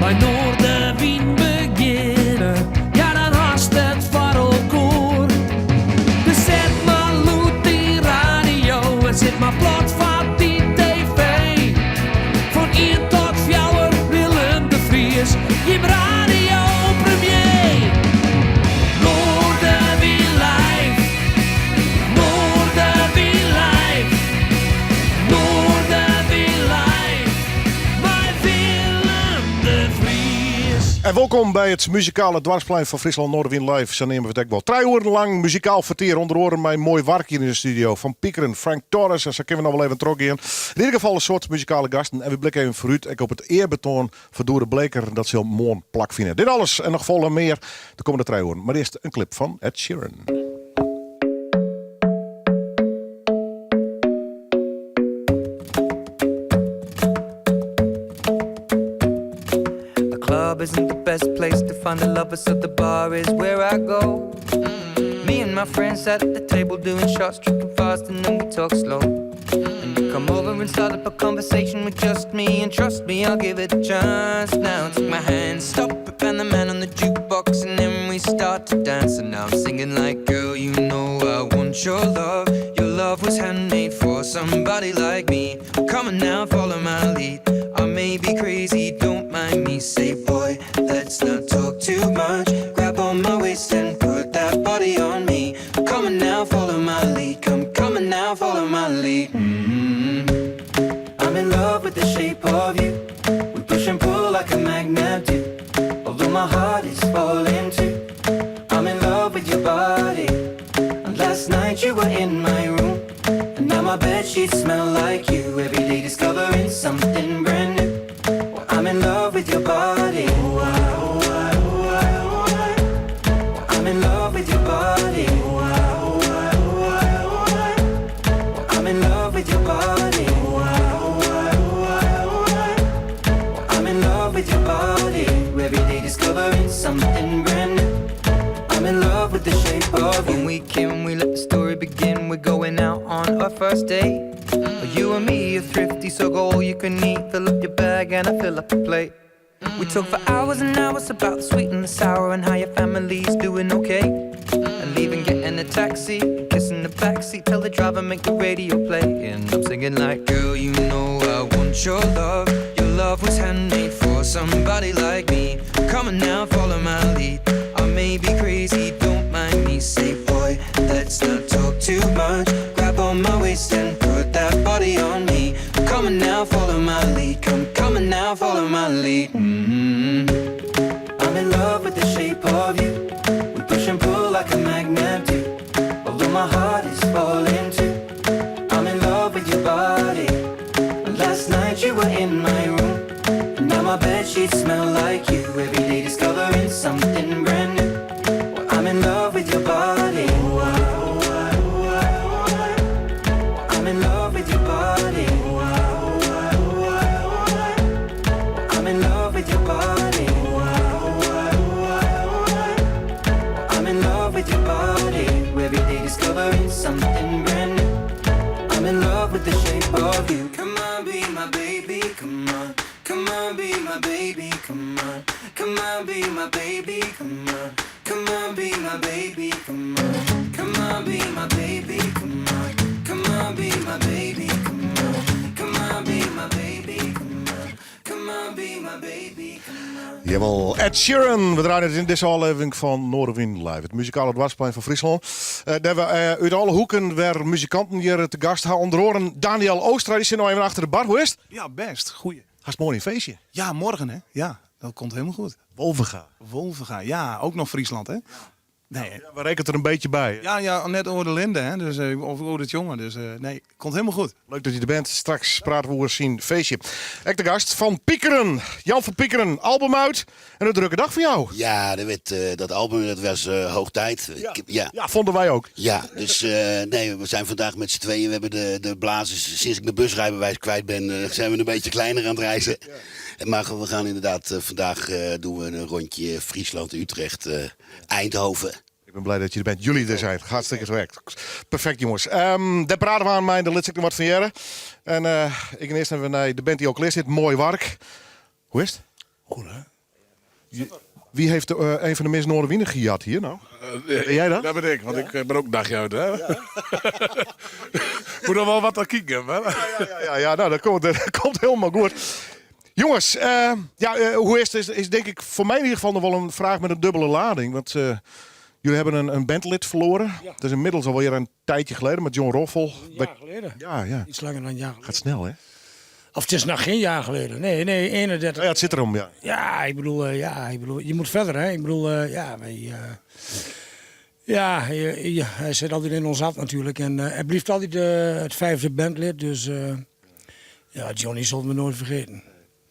mei Noardewyn begjinne, ja dan hast it foar elkoar. Dus set mar lûd dyn radio en sit mar plat foar dy TV. Fan ien tot fjouwer Willem de Vries, jim radiopremier. Noardewyn live, Noardewyn live, Noardewyn live, mei Willem de Vries. En wolkom by it muzikale doarpsplein fan Fryslân Noardewyn Live, sa neame we it ek wol. Trije oeren lang muzikaal fertier, ûnder oaren mei moai wark hjir yn de studio. Van Piekeren, Frank Torres en sa kinne we noch wol even trochgean. Yn ieder gefal in soad muzikale gasten en we blikke even foarút ek op it earbetoan foar Doede Bleeker. Dat sil moarn plakfine. Dit alles en noch folle mear de kommende trije oeren. Mar earst in klip fan Ed Sheeran. The club isn't the best place to find a lover, so the bar is where I go. Me and my friends sat at the table doing shots, drinking fast, and then we talk slow. And you come over and start up a conversation with just me, and trust me, I'll give it a chance. Now take my hand, stop it, and the man on the jukebox, and then we start to dance. And now I'm singing like, girl, you know I want your love. Your love was handmade for somebody like me. Come on now, follow my lead. I may be crazy, don't mind me. Say, boy, let's not talk too much. Grab on my waist and put that body on me. Come on now, follow my lead. Come, come on now, follow my lead. I'm in love with the shape of you. We push and pull like a magnet do. Although my heart is falling too. I'm in love with your body. And last night you were in my room. And now my bed sheets smell like you. Every day discovering something brand new. Well, I'm in love with your body. Oh, I, oh, I, oh, I, oh, I. Well, I'm in love with your body. Oh, I, oh, I, oh, I, oh, I. Well, I'm in love with your body. Oh, I, oh, I, oh, I, oh, I. Well, I'm in love with your body. Every day discovering something brand new. I'm in love with the shape of you. When we came, we let the story begin. We're going out on our first date. You and me are thrifty, so go all you can eat. Fill up your bag and I fill up the plate. We talk for hours and hours about the sweet and the sour and how your family's doing okay. And leaving, getting a taxi, kissing the backseat, tell the driver make the radio play. And I'm singing like, girl, you know I want your love. Your love was handmade for somebody like me. Come on now, follow my lead. I may be crazy, don't mind me. Say, boy, let's not talk too much. Grab on my waist and put that body on me. Come on now, follow my lead. Come, come on now, follow my lead. I'm in love with the shape of you. We push and pull like a magnet do. Although my heart is falling too. I'm in love with your body. And last night you were in my room. And now my bed sheets smell like you. Every day discovering something brand new. Well, I'm in love with your body. Oh, I, oh, I, oh, I, oh, I. Well, I'm in love with your body. Oh, I, oh, I, oh, I, oh, I. Well, I'm in love with your body. Oh, I, oh, I, oh, I, oh, I. Well, I'm in love with your body. Every day discovering something brand new. I'm in love with the shape of you. Come on, be my baby, come on. Come on, be my baby, come on. Come on, be my baby, come on. Come on, be my baby, come on. Come on, be my baby, come on. Come on, be my baby, come on. Come on, be my baby, come on. Come on, be my baby, come on. Jawel, Ed Sheeran. We draaien it yn dizze ôflevering fan Noardewyn Live, it muzikale doarpsplein fan Fryslân. Dêr we út alle hoeken wer muzikanten hjir te gast ha. Under oaren Daniël Oostra, dy sit no even achter de bar. Hoe is it? Ja, best. Goeie. Hast moarn in feestje? Ja, morgen hè. Ja, dat komt helemaal goed. Wolvega. Wolvega, ja, ook nog Friesland hè. Nee. Ja, we rekenen er een beetje bij. Ja, ja, net oer de Linde, hè? Dus, of oer de Tjonger. Dus nee, komt helemaal goed. Leuk dat je er bent. Straks praten we oer syn feestje. Ek de gast van Piekeren, Jan van Piekeren, album uit. En een drukke dag voor jou. Ja, dat, werd, dat album dat was hoog tijd. Ja. Ik, ja. Ja, vonden wij ook. Ja, dus nee, we zijn vandaag met z'n tweeën. We hebben de blazers, sinds ik mijn busrijbewijs kwijt ben, zijn we een beetje kleiner aan het reizen. Ja. Maar we gaan inderdaad, vandaag doen we een rondje Friesland, Utrecht, Eindhoven. Ik ben blij dat je er bent. Jullie er zijn. Hartstikke gewerkt. Perfect, jongens. Daar praten we aan mij. Daar liet ik nog wat van jaren. En ik eerst even naar de band die ook leer zit. Mooi werk. Hoe is het? Goed, hè? Wie heeft een van de Miss Noardewyn gejat hier nou? Ben jij dat? Dat ben ik, want ik ben ook een dagje uit. Hè? Moet nog wel wat aan kijken, hè? Ja, nou, dat komt helemaal goed. Jongens, ja, hoe is het? Is denk ik voor mij in ieder geval nog wel een vraag met een dubbele lading. Want jullie hebben een bandlid verloren. Dat is inmiddels alweer een tijdje geleden met John Roffel. Een jaar geleden. Ja. Iets langer dan een jaar geleden. Gaat snel, hè? Of het is nog geen jaar geleden. Nee, 31. Ja, het zit erom, ja. Ja, ik bedoel, je moet verder, hè. Ik bedoel, ja, wij, ja, hij zit altijd in ons hart natuurlijk. En hij blijft altijd het vijfde bandlid. Dus ja, Johnny zal me nooit vergeten.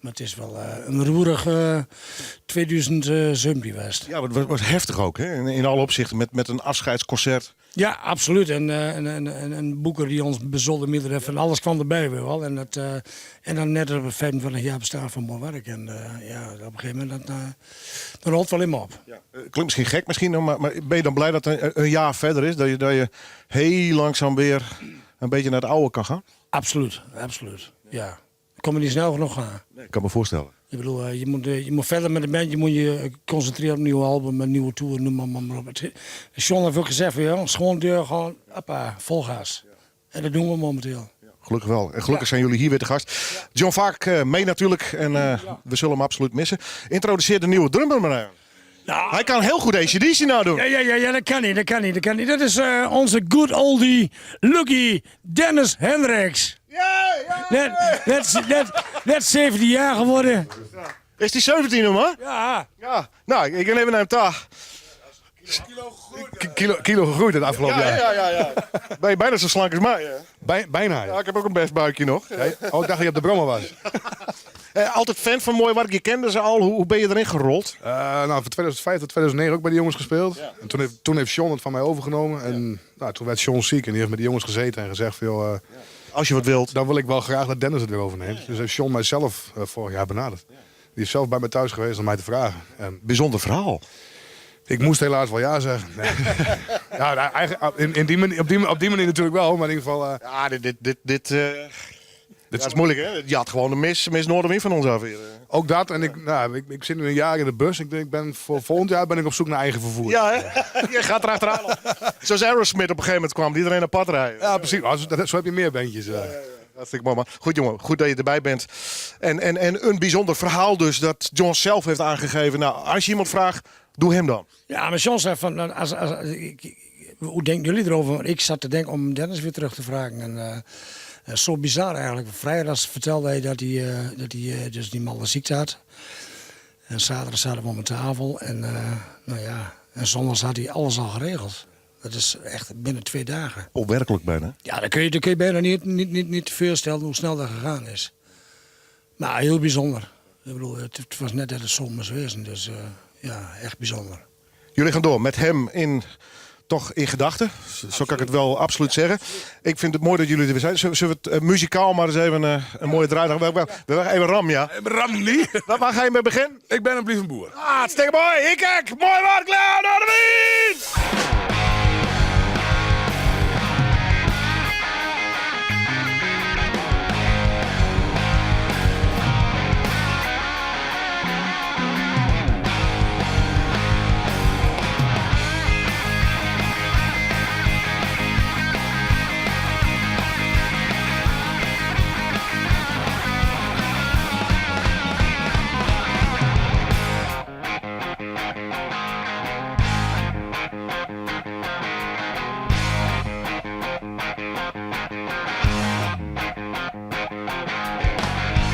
Maar het is wel een roerig 2017 geweest. Ja, maar het was heftig ook, hè? In alle opzichten, met een afscheidsconcert. Ja, absoluut. En boeker die ons bezolde heeft en alles kwam erbij weer wel. En dan net op het 25 jaar bestaan van Mooi Werk. En ja, op een gegeven moment, dan rolt wel in me op. Ja. Klinkt misschien gek misschien, maar ben je dan blij dat het een jaar verder is? Dat je heel langzaam weer een beetje naar het oude kan gaan? Absoluut, absoluut. Ja. Ik kom er niet snel genoeg aan. Nee, ik kan me voorstellen. Ik bedoel, je moet verder met de band, je moet je concentreren op een nieuw album, een nieuwe tour, noem maar op. John heeft ook gezegd, van, ja, schoon deur, gewoon, appa, vol gas. En dat doen we momenteel. Ja, gelukkig wel. En gelukkig zijn jullie hier weer te gast. John Vaak mee natuurlijk en we zullen hem absoluut missen. Introduceer de nieuwe drummer maar even. Nou, Hij kan heel goed AC/DC nou doen. Ja, dat kan niet, dat kan niet, dat kan niet. Dat is onze good oldie, Lucky Dennis Hendricks. Ja. Net 17 jaar geworden. Is die 17 nog maar? Ja. Ja. Nou, ik ga even naar hem toe. Kilo gegroeid het afgelopen jaar. Ja. Ben je bijna zo slank als mij, hè? Bijna. Ja, ik heb ook een best buikje nog. Ja. Oh, ik dacht dat je op de brommer was. Altijd fan van Mooi Werk, je kende ze al. Hoe ben je erin gerold? Nou, van 2005 tot 2009 ook bij de jongens gespeeld. En toen heeft John het van mij overgenomen. En nou, toen werd John ziek en die heeft met de jongens gezeten en gezegd van, joh, als je wat wilt. Dan wil ik wel graag dat Dennis het weer overneemt. Dus heeft John mij zelf vorig jaar benaderd. Die is zelf bij mij thuis geweest om mij te vragen. En bijzonder verhaal. Ik moest helaas wel ja zeggen. Nee. Ja, nou, eigenlijk, in, in die manier, op die, op die manier natuurlijk wel, maar in ieder geval... Ja, dit is moeilijk, hè? Je had gewoon de Miss Noardewyn van ons af hier. Ook dat. En ik zit nu een jaar in de bus. Ik denk, voor volgend jaar ben ik op zoek naar eigen vervoer. Ja, hè? Je gaat erachteraan. Zoals Aerosmith op een gegeven moment kwam, die iedereen apart rijden. Ja, precies. Nou, zo heb je meer bandjes. Ja. Hartstikke mooi, man. Goed, jongen. Goed dat je erbij bent. En een bijzonder verhaal dus dat John zelf heeft aangegeven. Nou, als je iemand vraagt, doe hem dan. Ja, maar John zei van, nou, hoe denken jullie erover? Want ik zat te denken om Dennis weer terug te vragen. En zo bizar eigenlijk. Vrijdag vertelde hij dat hij dus die malle ziekte had. En zaterdag zaten we om de tafel. En zondag had hij alles al geregeld. Dat is echt binnen 2 dagen. Onwerkelijk bijna. Ja, dat kun je bijna niet voorstellen hoe snel dat gegaan is. Maar heel bijzonder. Ik bedoel, het was net dat het zomers wezen. Dus ja, echt bijzonder. Jullie gaan door met hem toch in gedachten. Zo kan ik het wel absoluut zeggen. Ik vind het mooi dat jullie er weer zijn. Zullen we het muzikaal maar eens even een mooie draai doen? We even ram, ja. Ram niet. Waar ga je mee beginnen? Ik ben een blieve boer. Ah, het is mooi. Ik kijk. Mooi werk, Leon Noardewyn!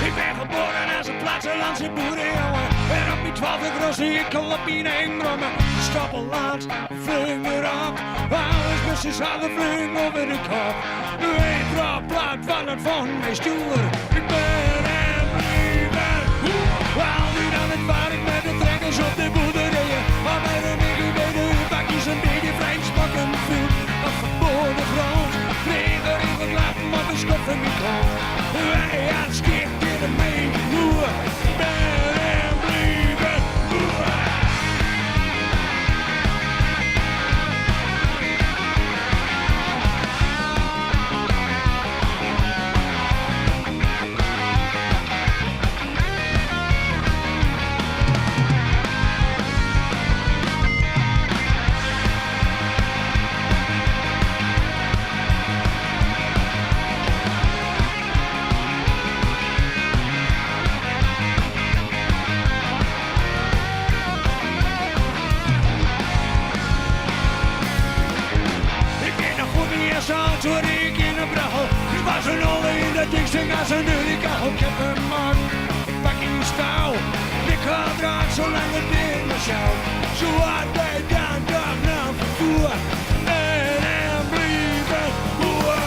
Ik ben geboren als een plattelandse boerenjongen. En op mijn 12e kroos ik al op mijn eigen brommer. Stoppel laat, vling erop. Alles precies alle vling over de kop. Weet plat van het van mij stoer. Ik ben en blijven. Altijd aan het werk met de trekkers op de boerderijen. Maar bij de nigger bij de bakjes een beetje vrij spakken vuur. Op verboden grond. Kreeg er even klappen op een schop van mijn kont. Wij aan het schip in de main boer. Ben en blijven boer. zo rik in de brachel. Ik was een olle in de dikste als een kachel. Ik heb een man, een pak in stouw. Ik ga draag zolang het in me zou. Zo hard bij dan dag naar vervoer. En blijven boer.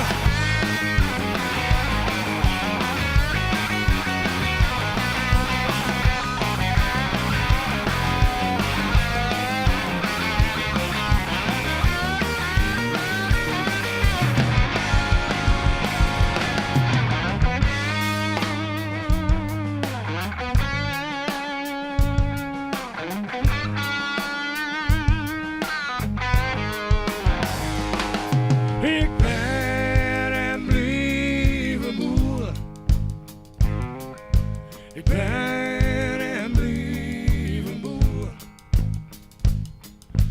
Ik ben en blijf een boer.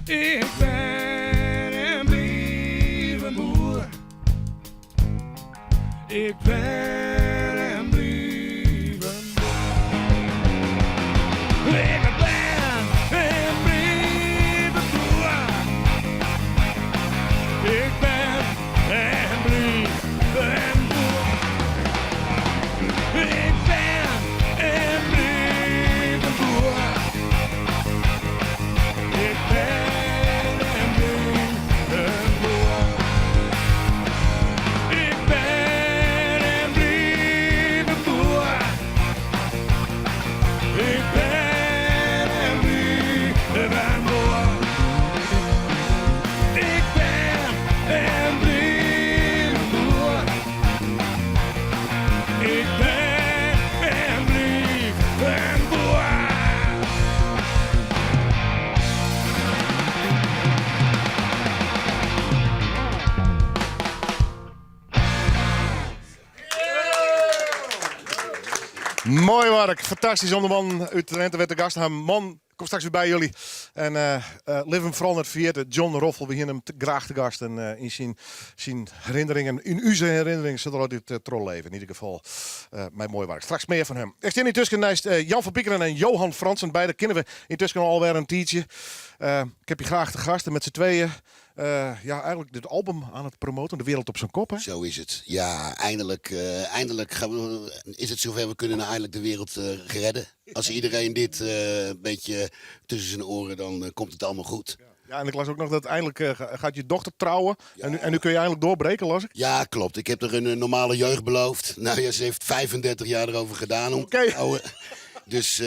Ik ben en blijf een boer. Ik ben en blijf een boer. Ik ben en blijf een boer. Ik ben en blijf een boer. Ik ben en blijf een boer. Ik ben en blijf een boer. Ik ben en blijf een boer. Ik ben en blijf een boer. Ik ben en blijf een boer. Ik ben en blijf een boer. Ik ben en blijf een boer. Mooi werk. Fantastisch om de man uit Drenthe weer te gast te hebben. Man, kom straks weer bij jullie. En live hem vooral net vergeten. John Roffel, we hier hem graag te gast. En in zijn herinneringen, in uw herinneringen, zullen er altijd troll leven. In ieder geval mijn mooi werk. Straks meer van hem. Ik sta intussen naast Jan van Piekeren en Johan Fransen. Beide kennen we intussen alweer een tijdje. Ik heb je graag te gasten met z'n tweeën. Ja, eigenlijk dit album aan het promoten. De wereld op zijn kop, hè? Zo is het. Ja, eindelijk is het zover. We kunnen nou eindelijk de wereld redden. Als iedereen dit een beetje tussen zijn oren, dan komt het allemaal goed. Ja, en ik las ook nog dat eindelijk gaat je dochter trouwen. En nu kun je eindelijk doorbreken, las ik. Ja, klopt. Ik heb er een normale jeugd beloofd. Nou ja, ze heeft 35 jaar erover gedaan om te trouwen. Dus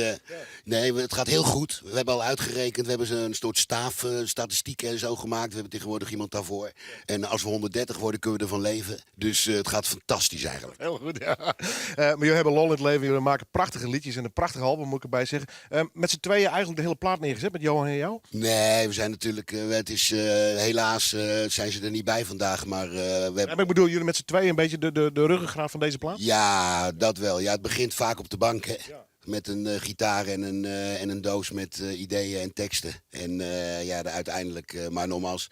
nee, het gaat heel goed. We hebben al uitgerekend. We hebben ze een soort staaf, statistiek en zo gemaakt. We hebben tegenwoordig iemand daarvoor. En als we 130 worden, kunnen we ervan leven. Dus het gaat fantastisch eigenlijk. Heel goed, ja. Maar jullie hebben lol in het leven. Jullie maken prachtige liedjes en een prachtig album, moet ik erbij zeggen. Met z'n tweeën eigenlijk de hele plaat neergezet, met Johan en jou? Nee, we zijn natuurlijk... het is helaas zijn ze er niet bij vandaag, maar we hebben Ja, maar ik bedoel, jullie met z'n tweeën een beetje de ruggengraat van deze plaat? Ja, dat wel. Ja, het begint vaak op de bank, hè. Met een gitaar en een doos met ideeën en teksten. En ja, de, uiteindelijk, maar nogmaals,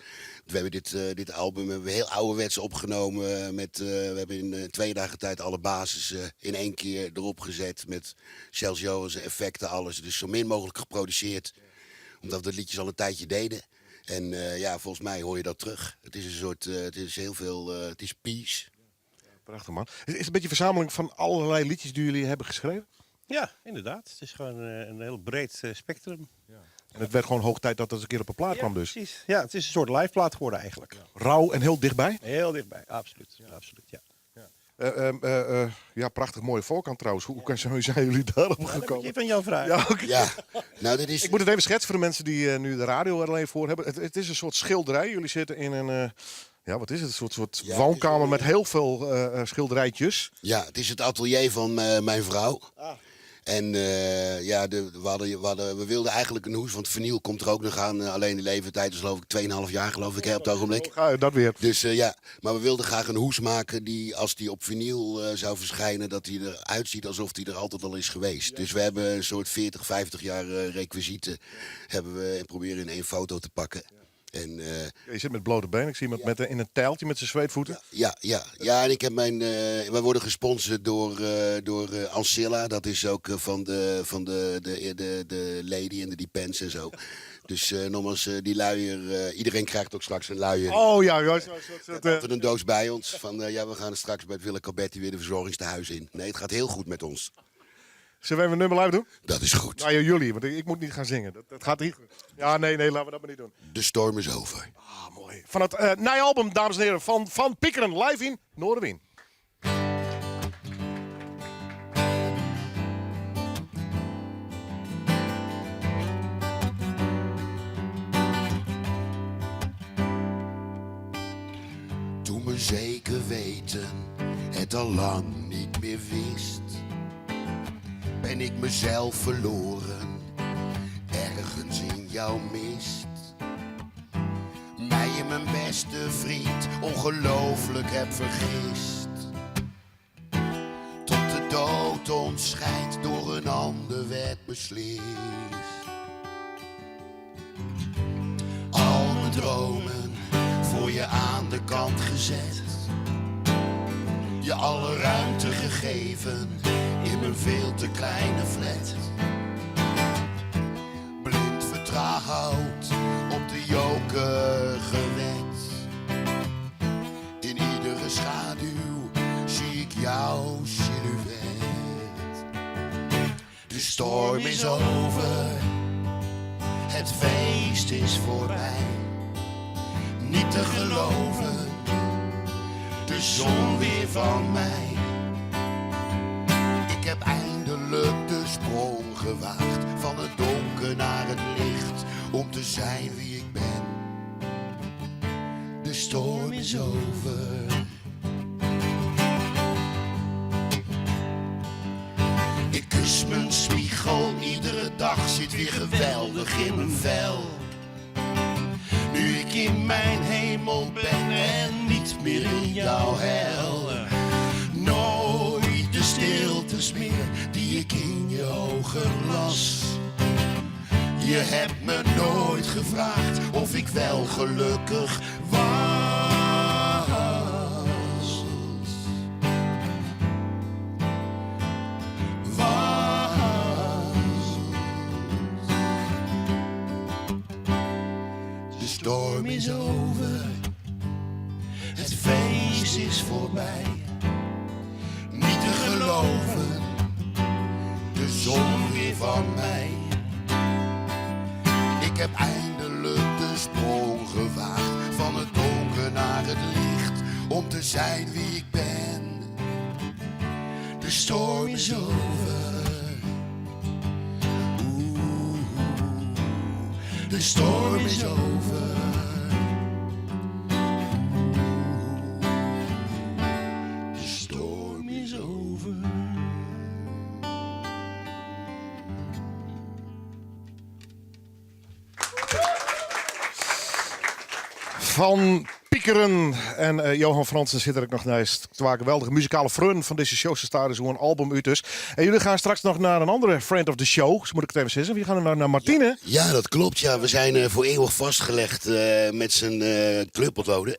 we hebben dit album hebben we heel ouderwets opgenomen. We hebben in 2 dagen tijd alle bases in 1 keer erop gezet. Met zelfs Johan's effecten, alles. Dus zo min mogelijk geproduceerd. Omdat we de liedjes al een tijdje deden. En ja, volgens mij hoor je dat terug. Het is een soort, het is heel veel, het is peace. Ja, prachtig man. Is het een beetje een verzameling van allerlei liedjes die jullie hebben geschreven? Ja, inderdaad. Het is gewoon een heel breed spectrum. Ja. En het werd gewoon hoog tijd dat het eens een keer op een plaat Ja, kwam dus. precies. Ja, het is een soort live plaat geworden eigenlijk. Ja. Rauw en heel dichtbij? Heel dichtbij, absoluut. Ja. Absoluut, ja. Ja. Ja, prachtig mooie voorkant trouwens. Hoe zijn jullie daarop Ja, dat gekomen? moet je van jou vragen. Ja, oké. Ja. Nou, dit is... Ik moet het even schetsen voor de mensen die nu de radio er alleen voor hebben. Het is een soort schilderij. Jullie zitten in een... ja, wat is het? Een soort Ja, het is woonkamer een met heel veel schilderijtjes. Ja, het is het atelier van mijn vrouw. En ja, de, we hadden, we hadden, we wilden eigenlijk een hoes, want vinyl komt er ook nog aan. Alleen de leeftijd is geloof ik 2,5 jaar, geloof ik, hè, op het ogenblik. Oh, ga je dat weer. Dus ja, maar we wilden graag een hoes maken die, als die op vinyl zou verschijnen, dat die eruit ziet alsof die er altijd al is geweest. Dus we hebben een soort 40, 50 jaar requisieten hebben we en proberen in 1 foto te pakken. En, eh, Je zit met blote benen. Ik zie iemand met, in een tijltje met zijn zweetvoeten. Ja, ja, ja, en ik heb mijn. eh, wij worden gesponsord door, eh door eh, Ancilla. Dat is ook eh, van de, van de, de, de, de Lady en de Depends en zo. Dus eh, nogmaals, eh, die luier. eh, iedereen krijgt ook straks een luier. Oh ja, ja, zo, zo, We zo, hebben altijd een doos bij ons. Van eh, ja, we gaan straks bij het Willeke Alberti weer de verzorgingstehuis in. Nee, het gaat heel goed met ons. Zullen we even een nummer live doen? Dat is goed. Nou ja, jullie, want ik, ik moet niet gaan zingen. Dat, dat gaat niet goed. Ja, nee, nee, laten we dat maar niet doen. De storm is over. Ah, mooi. Van het eh nieuwe album, dames en heren, van Van Piekeren, live in Noardewyn. Toen me zeker weten het al lang niet meer wist, ben ik mezelf verloren, ergens in jouw mist. Mij en mijn beste vriend ongelooflijk heb vergist. Tot de dood ons scheidt door een ander werd beslist. Al mijn dromen voor je aan de kant gezet. Je alle ruimte gegeven in mijn veel te kleine flat. Blind vertrouwd op de joker gewet. In iedere schaduw zie ik jouw silhouet. De storm is over, het feest is voorbij. Niet te geloven, de zon weer van mij. Ik heb eindelijk de sprong gewaagd van het donker naar het licht om te zijn wie ik ben. De storm is over. Ik kus mijn spiegel iedere dag, zit weer geweldig in mijn vel. Nu ik in mijn hemel ben en niet meer in jouw hel. Nooit de stiltes meer die ik in je ogen las. Je hebt me nooit gevraagd of ik wel gelukkig was. Was. De storm is over, het feest is voorbij. Niet te geloven, de zon weer van mij. Ik heb eindelijk de sprong gewaagd van het donker naar het licht om te zijn wie ik ben. De storm is over. Oeh, de storm is over. Oeh, de storm is over. Van Piekeren en eh, Johan Fransen zit er ook nog naast. Twee geweldige muzikale vrienden van deze show. Ze staan dus hoe een album uit dus. En jullie gaan straks nog naar een andere friend of the show. Zo moet ik het even zeggen. We gaan naar, naar Martine. Ja, dat klopt. Ja. We zijn eh, voor eeuwig vastgelegd eh, met zijn eh kleurpotloden.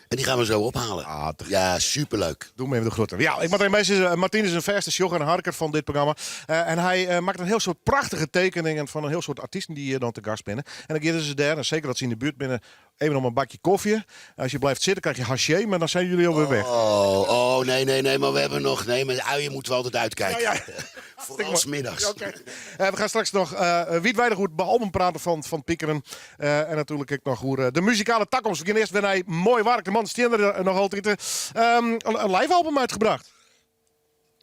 En die gaan we zo ophalen. Ah, te gek. ja, superleuk. Doe me even de groeten. Ja, ik moet even mee zeggen, eh, Martine is een verste jogger en harker van dit programma. Eh, en hij eh, maakt een heel soort prachtige tekeningen van een heel soort artiesten die hier dan te gast binnen. En dan gaan ze daar, en zeker dat ze in de buurt binnen, even om een bakje koffie. Als je blijft zitten, krijg je haché, maar dan zijn jullie alweer weg. Oh, oh, nee, nee, nee, maar we hebben nog... Nee, met uien moeten we altijd uitkijken. Ja, ja. Vooral 's middags. Ja, oké. Eh, we gaan straks nog eh Wiet Weidegoed bij album praten van, van Piekeren. Eh, en natuurlijk ook nog hoe eh, de muzikale takkomst. We gaan eerst weer naar mooi werk. De man staan er eh, nog altijd. Ehm, een, een live album uitgebracht.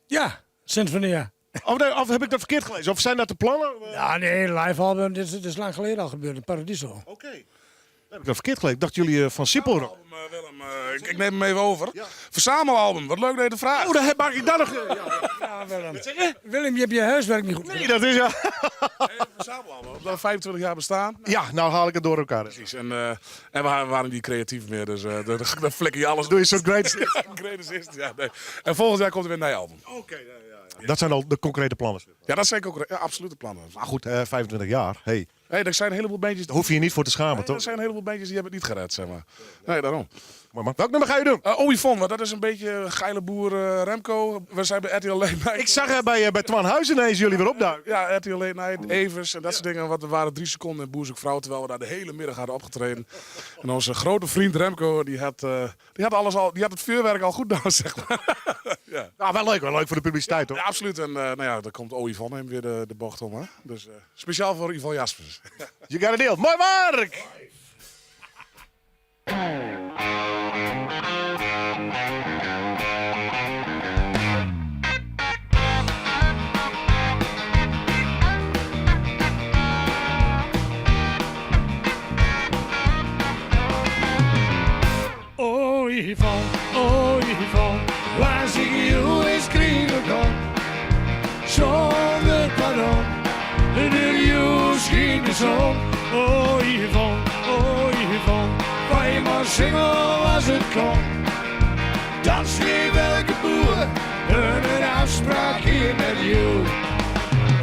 Ja, Sinfonia. Of, nee, of heb ik dat verkeerd gelezen? Of zijn dat de plannen? Eh, Ja, nee, live album, dit is, dit is lang geleden al gebeurd in Paradiso. Oké. Dan heb ik dat verkeerd gelezen. Ik dacht jullie eh, van Sippel. Album, eh, Willem, eh, ik, ik neem hem even over. Verzamelalbum, wat leuk dat je de vraag. Oh, daar heb maak ik daar nog. Ja, ja. Ja, Willem. Willem, je hebt je huiswerk niet goed Nee, dat is ja. Verzamelalbum, omdat we 25 jaar bestaan. Ja, nou haal ik het door elkaar. Precies, en, eh, en we waren, we waren niet creatief meer, dus eh daar daar flikker je alles Doe je zo'n great. Ja, greatest hits, ja, nee. En volgend jaar komt er weer een nieuw album. Oké, ja, ja, ja. Dat zijn al de concrete plannen. Ja, dat zijn ook ja, absolute plannen. Maar goed, eh, 25 jaar. Hey. Nee, er zijn een heleboel bandjes. Daar hoef je je niet voor te schamen, Nee, toch? er zijn een heleboel bandjes die hebben het niet gered, zeg maar. Nee, daarom. Mooi man. Welk nummer ga je doen? Oh, Yvonne, want dat is een beetje geile boer Remco. We zijn bij RTL Late Night. Ik zag bij Twan Huis ineens jullie weer opduiken. Ja, RTL Late Night, Evers en dat soort dingen. Want we waren 3 seconden in Boer Zoekt Vrouw, terwijl we daar de hele middag hadden opgetreden. En onze grote vriend Remco, die had alles al, die had het vuurwerk al goed gedaan, zeg maar. Ja. Nou, wel leuk voor de publiciteit, toch? Ja, absoluut. En nou ja, daar komt Oh Yvonne hem weer de bocht om, hè. Dus speciaal voor Yvonne Jaspers. You got a deal. Mooi werk! Oh Yvonne, oh Yvonne, waar ik jou eens kriegen kon. Zonder pardon, de jou scheen de zon. Oh Yvonne, oh Yvonne, waar je maar zingen als het kon. Dan schreef elke boer een afspraak hier met jou.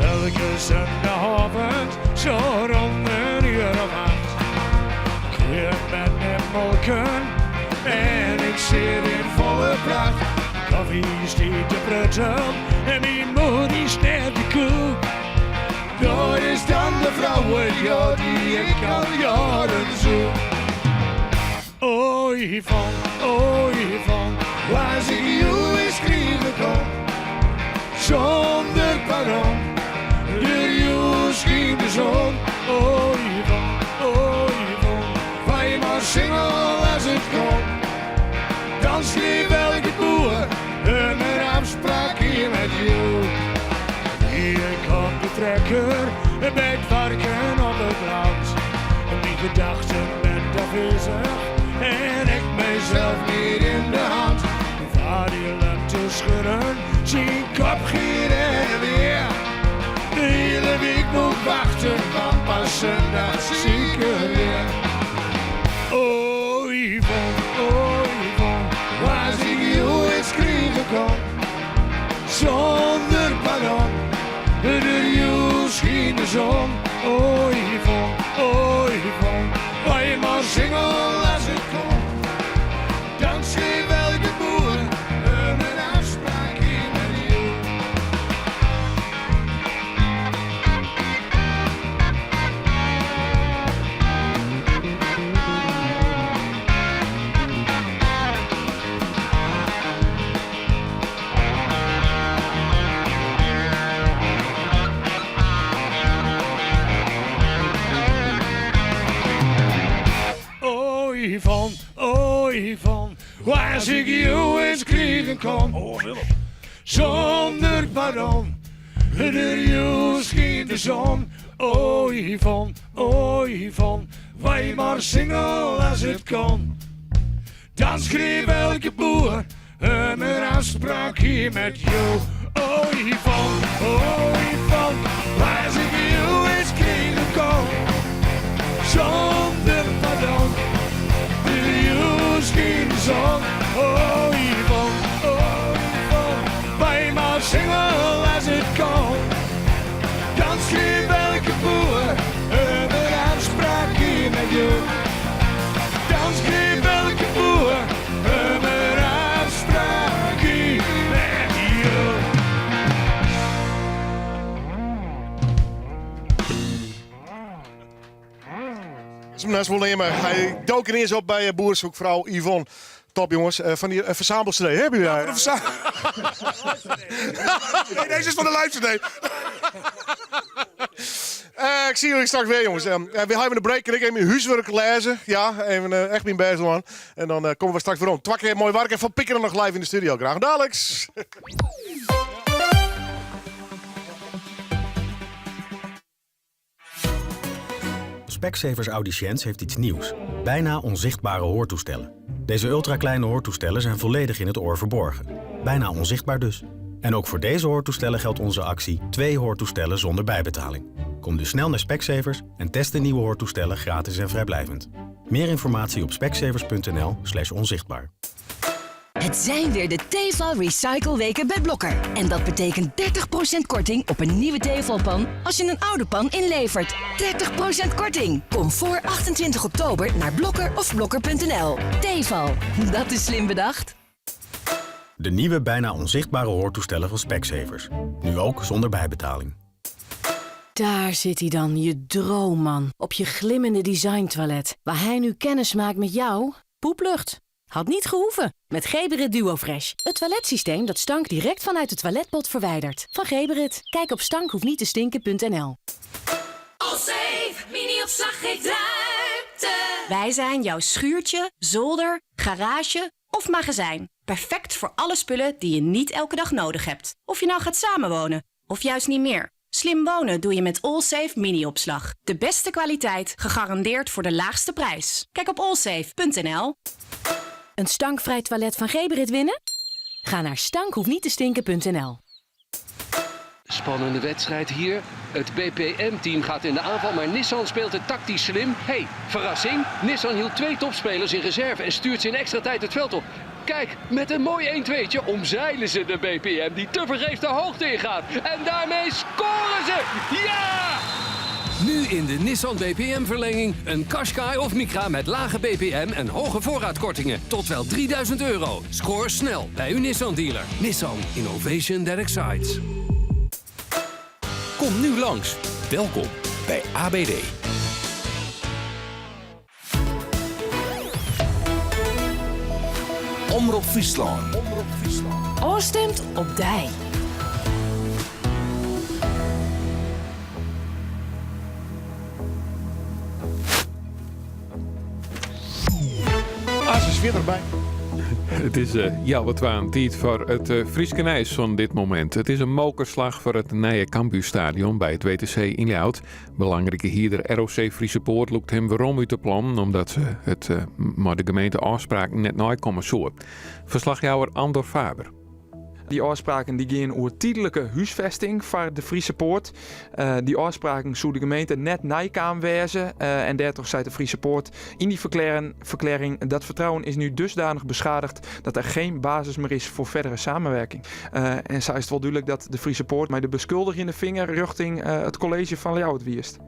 Elke zondagavond, zo rond een uur of 8. Ik ben met molken en ik zit in volle pracht. Koffie staat te prutten en mijn moeder die snijdt de koek. Daar is dan de vrouwen, ja, die ik al jaren zoek. Oh Yvonne, oh Yvonne, waar ik jou eens kriegen kon. Zonder pardon, de jou scheen de zon. Oh Yvonne, oh Yvonne, waar je maar zingen als het kon. Dan schreef elke boer een afspraak hier met jou. Hier komt de trekker bij het varken op het land. Mijn gedachten ben afwezig en ik mijzelf niet in de hand. Vader loopt te schudden, zijn kop giet en weer. De hele week moet wachten, want pas zondag zie ik haar weer. Oh Yvonne, oh Yvonne, waar ik jou eens kriegen kon. Zonder pardon, de jou scheen de zon. Oh Yvonne, oh Yvonne, waar je maar zingen als het kon. Dan schreef elke boer een afspraak hier met jou. Oh Yvonne, oh Yvonne, waar ik jou eens kriegen kon. Oh, Willem. Zonder pardon, de jou scheen de zon. Oh Yvonne, oh Yvonne, waar je maar zingen als het kon. Dan schreef elke boer een afspraak hier met jou. Oh Yvonne, oh Yvonne, waar ik jou eens kriegen kon. Zonder pardon, de jou scheen de zon. Oh Yvonne, oh Yvonne, wij maar zingen als het kon. Dan schreef elke boer een afspraak hier met jou. Dan schreef elke boer een afspraak hier met jou. Dat is wel nemen. Hij dook ineens op bij Boer Zoekt Vrouw Yvonne. Top jongens. Van die verzamel-cd hebben jullie daar? Nee, deze is van de live CD. Ik zie jullie straks weer, jongens. We hebben een break en ik even mijn huiswerk lezen. Ja, even echt mijn best doen. En dan komen we straks weer om. Twakke, mooi werk en Van Piekeren nog live in de studio. Graag dadelijks. Specsavers Audiciens heeft iets nieuws. Bijna onzichtbare hoortoestellen. Deze ultrakleine hoortoestellen zijn volledig in het oor verborgen. Bijna onzichtbaar dus. En ook voor deze hoortoestellen geldt onze actie 2 hoortoestellen zonder bijbetaling. Kom dus snel naar Specsavers en test de nieuwe hoortoestellen gratis en vrijblijvend. Meer informatie op specsavers punt N L slash onzichtbaar. Het Het zijn weer de Tefal Recycle Weken bij Blokker. En dat betekent 30% korting op een nieuwe Tefalpan als je een oude pan inlevert. 30% korting! Kom voor 28 oktober naar Blokker of blokker.nl. Tefal, dat is slim bedacht. De nieuwe bijna onzichtbare hoortoestellen van Specsavers. Nu ook zonder bijbetaling. Daar zit hij dan, je droomman. Op je glimmende designtoilet. Waar hij nu kennis maakt met jou. Poeplucht. Had niet gehoeven. Met Geberit DuoFresh. Het toiletsysteem dat stank direct vanuit de toiletpot verwijdert. Van Geberit. Kijk op stankhoefniettestinken.nl Allsafe, mini-opslag geeft ruimte. Wij zijn jouw schuurtje, zolder, garage of magazijn. Perfect voor alle spullen die je niet elke dag nodig hebt. Of je nou gaat samenwonen of juist niet meer. Slim wonen doe je met Allsafe mini-opslag. De beste kwaliteit, gegarandeerd voor de laagste prijs. Kijk op allsafe.nl. Een stankvrij toilet van Geberit winnen? Ga naar stankhoefniettestinken.nl. Spannende wedstrijd hier. Het BPM-team gaat in de aanval, maar Nissan speelt het tactisch slim. Hey, verrassing. Nissan hield twee topspelers in reserve en stuurt ze in extra tijd het veld op. Kijk, met een mooi 1-2'tje omzeilen ze de BPM die tevergeefs de hoogte ingaat. En daarmee scoren ze! Ja! Nu in de Nissan BPM-verlenging een Qashqai of Micra met lage BPM en hoge voorraadkortingen. Tot wel 3000 euro. Score snel bij uw Nissan dealer. Nissan Innovation that excites. Kom nu langs. Welkom bij ABD. Omrop Fryslân. Ofstimd op dy. As is weer erbij. It is uh, healwei twaen tiid foar it uh, Fryske nijs fan dit momint. It is in mokerslach foar it nije Cambuurstadion by it WTC yn Ljouwert. Belangrike hierder ROC Friese Poort lûkt him werom út de plannen omdat se it uh, mei de gemeente ôfspraken net neikomme soe. Ferslachjouwer Andor Faber. Dy ôfspraken dy gean oer tydlike húsfesting foar de Friese Poort. Uh, dy ôfspraken soe de gemeente net neikaam wêze. Uh, en dêrtroch seit de Friese Poort yn dy ferklearring, ferklearring dat vertrouwen is nu dusdanig beschadigd dat er geen basis meer is voor verdere samenwerking. Uh, en sa is it wol dúdlik dat de Friese Poort mei de beskuldigjende finger rjochting it kolleezje fan Ljouwert wiist.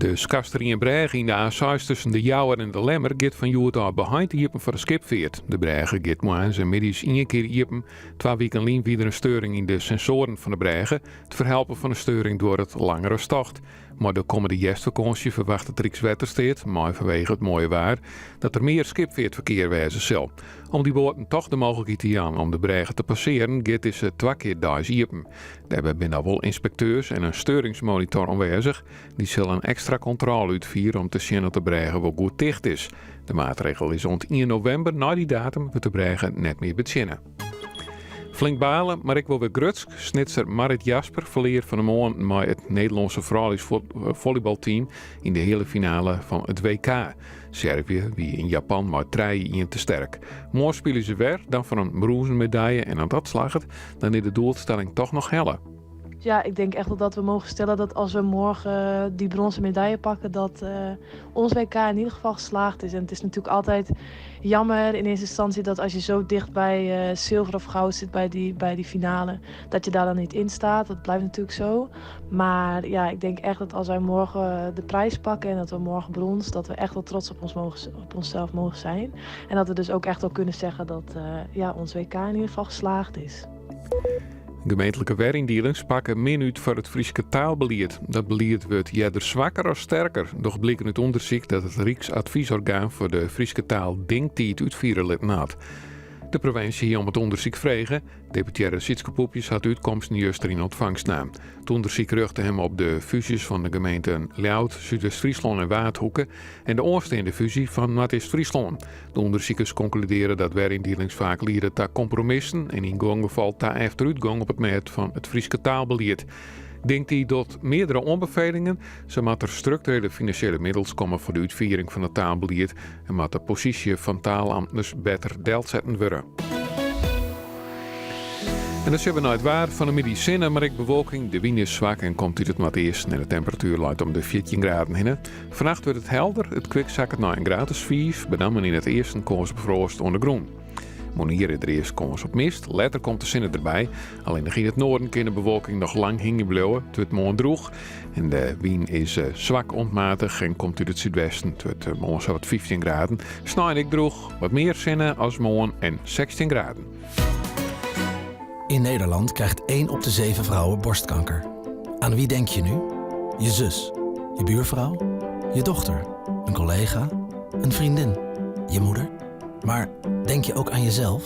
De Skarsterrienbrêge yn de A6 tusken De Jouwer en De Lemmer giet fan hjoed ôf beheind iepen foar de skipfeart. De brêge giet moarns en middeis ien kear iepen. Twa wiken lyn wie der in steuring yn de sensoaren fan de brêge. It ferhelpen fan de steuring duorret langer as tocht. Mei de kommende hjerstfakânsje ferwachtet Rykswettersteat, mei fanwege it moaie waar, dat der mear skipfeartferkear wêze sil. Om dy boaten toch de mooglikheid te jaan om de brêge te passearen, giet dizze twa kear deis iepen. Dêrby binne al wol ynspekteurs en in steuringsmonitor oanwêzich. Dy sil in ekstra kontrôle útfiere om te sjen oft de brêge wol goed ticht is. De maatregel is oant ien novimber. Nei dy datum wurdt de brêge net mear betsjinne. Flink bale, mar ek wol wer grutsk. Snitser Marrit Jasper ferlear fan 'e moarn mei it Nederlânske frouljusfollybalteam yn de heale finale fan it WK. Servië wie yn Japan mei 3-1 te sterk. Moarn spylje se wer, dan foar in brûnzen medalje en as dat slagget, dan is de doelstelling toch noch helle. Ja, ik denk echt wel dat we mogen stellen dat als we morgen die bronzen medaille pakken, dat uh, ons WK in ieder geval geslaagd is. En het is natuurlijk altijd jammer in eerste instantie dat als je zo dicht bij uh, zilver of goud zit bij die, bij die finale, dat je daar dan niet in staat. Dat blijft natuurlijk zo. Maar ja, ik denk echt dat als wij morgen de prijs pakken en dat we morgen brons, dat we echt wel trots op, ons mogen, op onszelf mogen zijn. En dat we dus ook echt wel kunnen zeggen dat uh, ja, ons WK in ieder geval geslaagd is. Gemeentlike weryndielings pakke min út foar it Fryske taalbelied. Dat belied wurdt earder swakker as sterker. Docht bliken út ûndersyk dat it Ryksadvysorgaan foar de Fryske taal DINGtiid útfiere litten hat. De provinsje hie om it ûndersyk frege. Deputearre Sietske Poepjes hat de útkomsten juster yn ûntfangst naam. It ûndersyk rjochte him op de fúzjes fan de gemeenten Ljouwert, Súdwest-Fryslân en Waadhoeke en de oansteande fúzje fan Noardeast-Fryslân. De ûndersikers konkludearje dat weryndielings faak liede ta kompromissen en yn guon gefal ta efterútgong op it mêd fan it Fryske taalbelied. DINGtiid docht meardere oanbefelingen. Sa moat der strukturele finansjele middels komme foar de útfiering fan it taalbelied en moat de posysje fan taalamtners better delsetten wurde. En dan sjogge we nei it waar. Fan 'e middei sinne, mar ek bewolking. De wyn is swak en komt út it noardeasten en de temperatuer leit om de 14 graden hinne. Fannacht wurdt it helder, it kwik sakket nei in graad as 5, benammen yn it easten kâns op froast oan de grûn. Moarnier is der earst kâns op mist, letter komt de sinne derby. Allinnich yn it noarden kin de bewolking noch lang hingjen bliuwe. It wurdt moarn drûch en de wyn is eh, swak oant matich en komt út it súdwesten. It wurdt eh, moarn sawat 15 graden. Snein ek drûch, wat mear sinne as moarn en 16 graden. In Nederland krijgt 1 op de 7 vrouwen borstkanker. Aan wie denk je nu? Je zus, je buurvrouw, je dochter, een collega, een vriendin, je moeder. Maar denk je ook aan jezelf?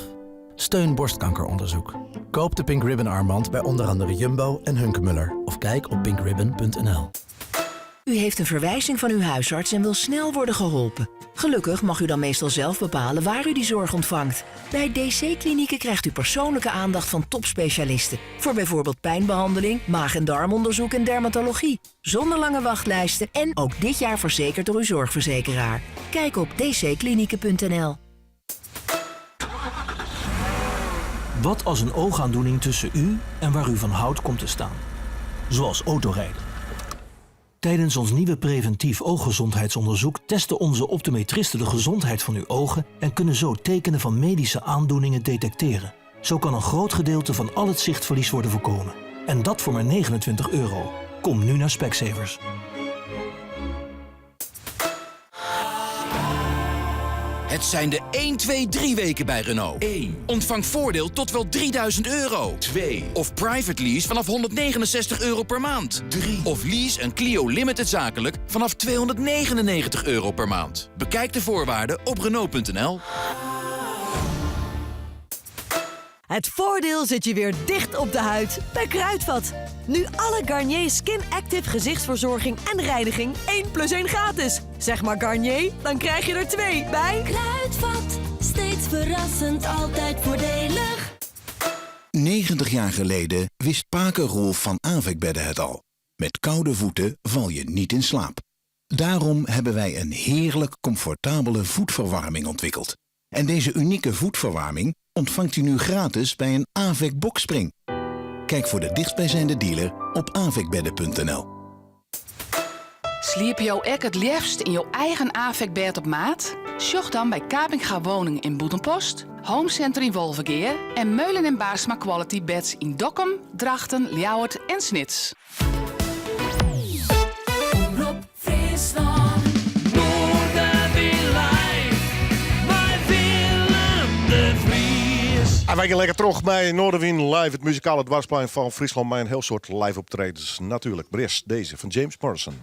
Steun borstkankeronderzoek. Koop de Pink Ribbon armband bij onder andere Jumbo en Hunkemöller. Of kijk op pinkribbon.nl. U heeft een verwijzing van uw huisarts en wil snel worden geholpen. Gelukkig mag u dan meestal zelf bepalen waar u die zorg ontvangt. Bij DC-klinieken krijgt u persoonlijke aandacht van topspecialisten. Voor bijvoorbeeld pijnbehandeling, maag- en darmonderzoek en dermatologie. Zonder lange wachtlijsten en ook dit jaar verzekerd door uw zorgverzekeraar. Kijk op dcklinieken.nl. Wat als een oogaandoening tussen u en waar u van houdt komt te staan? Zoals autorijden. Tijdens ons nieuwe preventief ooggezondheidsonderzoek testen onze optometristen de gezondheid van uw ogen en kunnen zo tekenen van medische aandoeningen detecteren. Zo kan een groot gedeelte van al het zichtverlies worden voorkomen. En dat voor maar 29 euro. Kom nu naar Specsavers. Het zijn de 1, 2, 3 weken bij Renault. 1. Ontvang voordeel tot wel 3000 euro. 2. Of private lease vanaf 169 euro per maand. 3. Of lease een Clio Limited zakelijk vanaf 299 euro per maand. Bekijk de voorwaarden op Renault.nl. Het voordeel zit je weer dicht op de huid bij Kruidvat. Nu alle Garnier Skin Active gezichtsverzorging en reiniging 1 plus 1 gratis. Zeg maar Garnier, dan krijg je er twee bij. Kruidvat, steeds verrassend, altijd voordelig. 90 jaar geleden wist Paken Rolf van Avekbedden het al. Met koude voeten val je niet in slaap. Daarom hebben wij een heerlijk comfortabele voetverwarming ontwikkeld. En deze unieke voetverwarming ontvangt u nu gratis bij een Avec Boxspring. Kijk voor de dichtstbijzijnde dealer op avekbedden.nl. Sliep jou ek het liefst in jouw eigen AVEC-bed op maat? Zoek dan bij Kapinga Woning in Boetenpost, Home Center in Wolvengeer en Meulen en Baarsma Quality Beds in Dokkum, Drachten, Ljouwert en Snits. Omrop Fryslân. Noardewyn live, mei Willem de Vries. En wy gean lekker troch mei Noardewyn Live, it muzikale doarpsplein fan Fryslân, mei in hiel soad live optredens. Natuerlik, mar earst dizze fan James Morrison.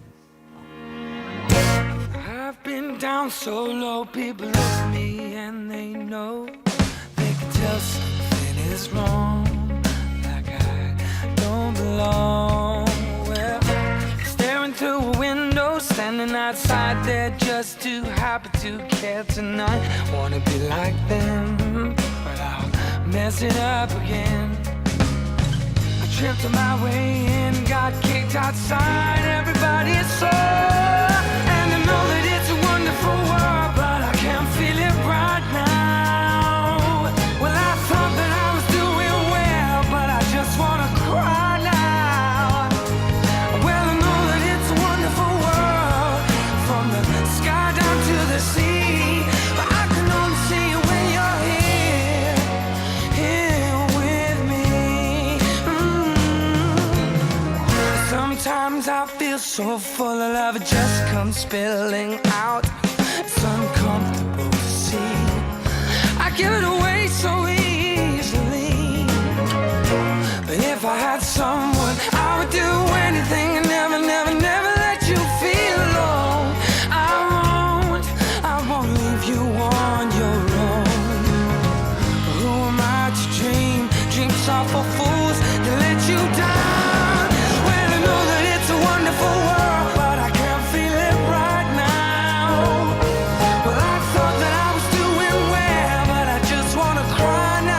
I've been down so low, people look at me and they know they can tell something is wrong, like I don't belong. Well, staring through a window, standing outside, they're just too happy to care tonight. Wanna be like them, but I'll mess it up again. I tripped on my way in, got kicked outside. Everybody saw, and I know that it's a wonderful world, but I can't feel it right now. Well, I thought that I was doing well, but I just wanna cry now. Well, I know that it's a wonderful world, from the sky down to the sea, but I can only see you when you're here, here with me. Sometimes I feel so full of love, it just comes spilling out. It's uncomfortable to see. I give it away so easily. But if I had someone, I would do anything and never, never, never let you feel alone. I won't leave you on your own. Who am I to dream? Dreams are for fools that let you down. Well, I know that it's a wonderful world, but I can't feel it right now. Well, I thought that I was doing well, but I just wanna cry now.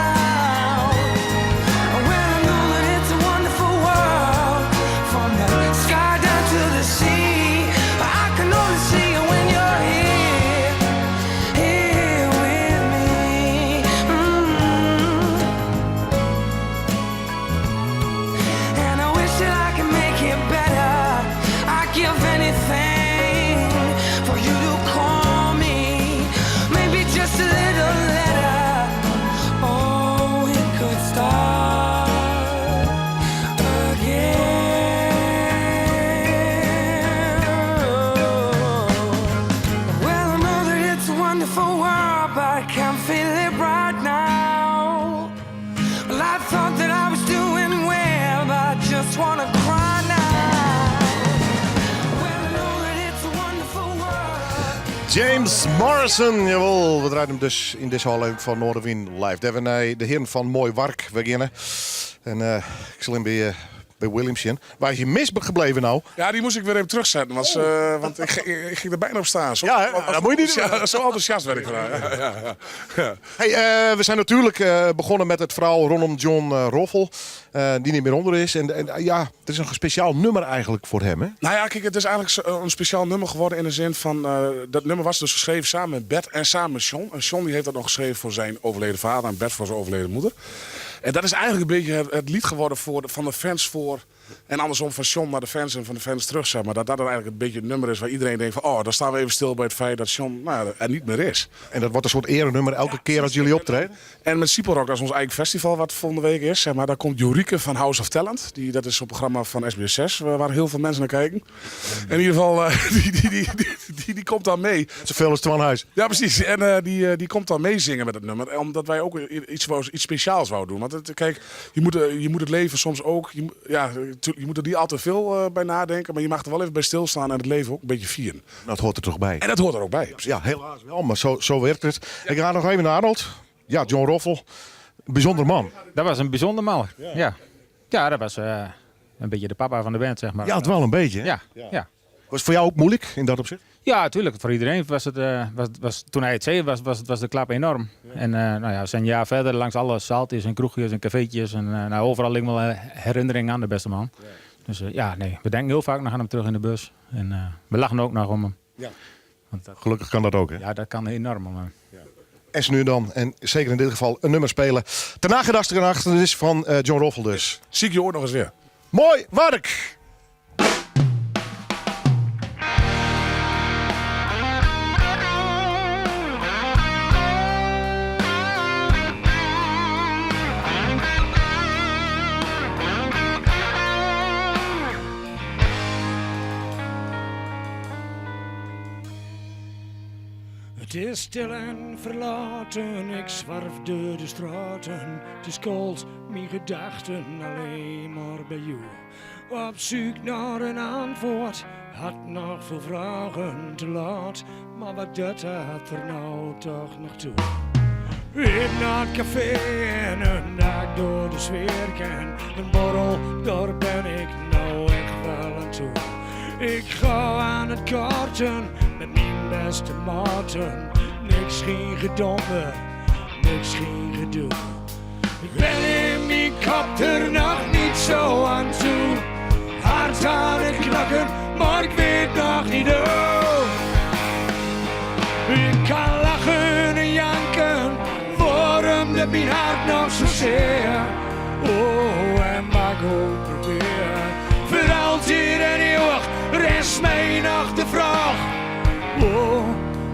James Morrison, jawol. We draaiden hem dus yn dizze ôflevering fan Noardewyn Live. Dêr we nei de hearen fan Moai Wark wer geane. En eh, ik sil him by, eh, by William sjen. Waar is je mis gebleven nou? Ja, die moest ik weer even terugzetten, want, oh. want ik, ik, ging er bijna op staan. Zo, ja, hè? dat moet je niet doen. Ja, zo enthousiast werd ik vandaag. Ja, ja, ja. Hey, uh, we zijn natuurlijk uh, begonnen met het verhaal rondom John uh, Roffel, die niet meer onder is. En, en ja, het is een speciaal nummer eigenlijk voor hem, hè? Nou ja, kijk, het is eigenlijk een speciaal nummer geworden in de zin van... dat nummer was dus geschreven samen met Bert en samen met John. En John die heeft dat nog geschreven voor zijn overleden vader en Bert voor zijn overleden moeder. En dat is eigenlijk een beetje het, het lied geworden voor de, van de fans voor... En andersom van John naar de fans en van de fans terug, zeg maar. Dat dat dan eigenlijk een beetje het nummer is waar iedereen denkt van... oh, daar staan we even stil bij het feit dat John nou, er niet meer is. En dat wordt een soort erenummer elke keer als jullie optreden? En met Siepelrock, dat is ons eigen festival wat volgende week is. Zeg maar, daar komt Jorike van House of Talent. Die, dat is zo'n programma van SBS 6, waar heel veel mensen naar kijken. In ieder geval, uh, die, die, die, die, die, komt dan mee. Zoveel als Twan Huis. Ja, precies. En uh, die, uh, die komt dan meezingen met het nummer. Omdat wij ook iets, iets speciaals wouden doen. Want het, kijk, je moet, je moet het leven soms ook... Je, ja, je moet er niet al te veel bij nadenken. Maar je mag er wel even bij stilstaan en het leven ook een beetje vieren. Dat hoort er toch bij? En dat hoort er ook bij. Ja, helaas wel, maar zo, zo werkt het. Ja. Ik ga nog even naar Arnold. Ja, John Roffel. Bijzonder man. Dat was een bijzonder man, ja. Ja, ja dat was uh, een beetje de papa van de band, zeg maar. Ja, het wel een beetje. Ja, ja. ja. Was het voor jou ook moeilijk in dat opzicht? Ja, natuurlijk. Voor iedereen was het, uh, was, was, toen hij het zei, was, was, was de klap enorm. Ja. En uh, nou ja, we zijn een jaar verder langs alle zaaltjes en kroegjes en cafeetjes. En uh, nou, overal ligt wel herinnering aan de beste man. Ja. Dus ja, nee, we denken heel vaak nog aan hem terug in de bus. En we lachen ook nog om hem. Ja. Want dat, Gelukkig kan dat ook, hè? Ja, dat kan enorm om hem. Ja. En ze nu dan, en zeker in dit geval, een nummer spelen. Ter nagedachtenis van John Roffel dus. Zie ik je ooit nog eens weer. Mooi werk! Het is stil en verlaten, ik zwerf door de straten. Het is koud, mijn gedachten alleen maar bij jou. Op zoek naar een antwoord, had nog veel vragen te laat. Maar wat dat had er nou toch nog toe. In het café en een dag door de sfeer ken. Een borrel, daar ben ik nou echt wel aan toe. Ik ga aan het kaarten met mijn beste maten. Niks geen gedonder, niks geen gedoe. Ik ben in mijn kop er nog niet zo aan toe. Hard aan het knakken, maar ik weet nog niet hoe. Ik kan lachen en janken, waarom dat mijn hart nog zozeer. Oh, en maar ik ook probeer. Voor altijd en eeuwig rest mij nog de vraag. Oh,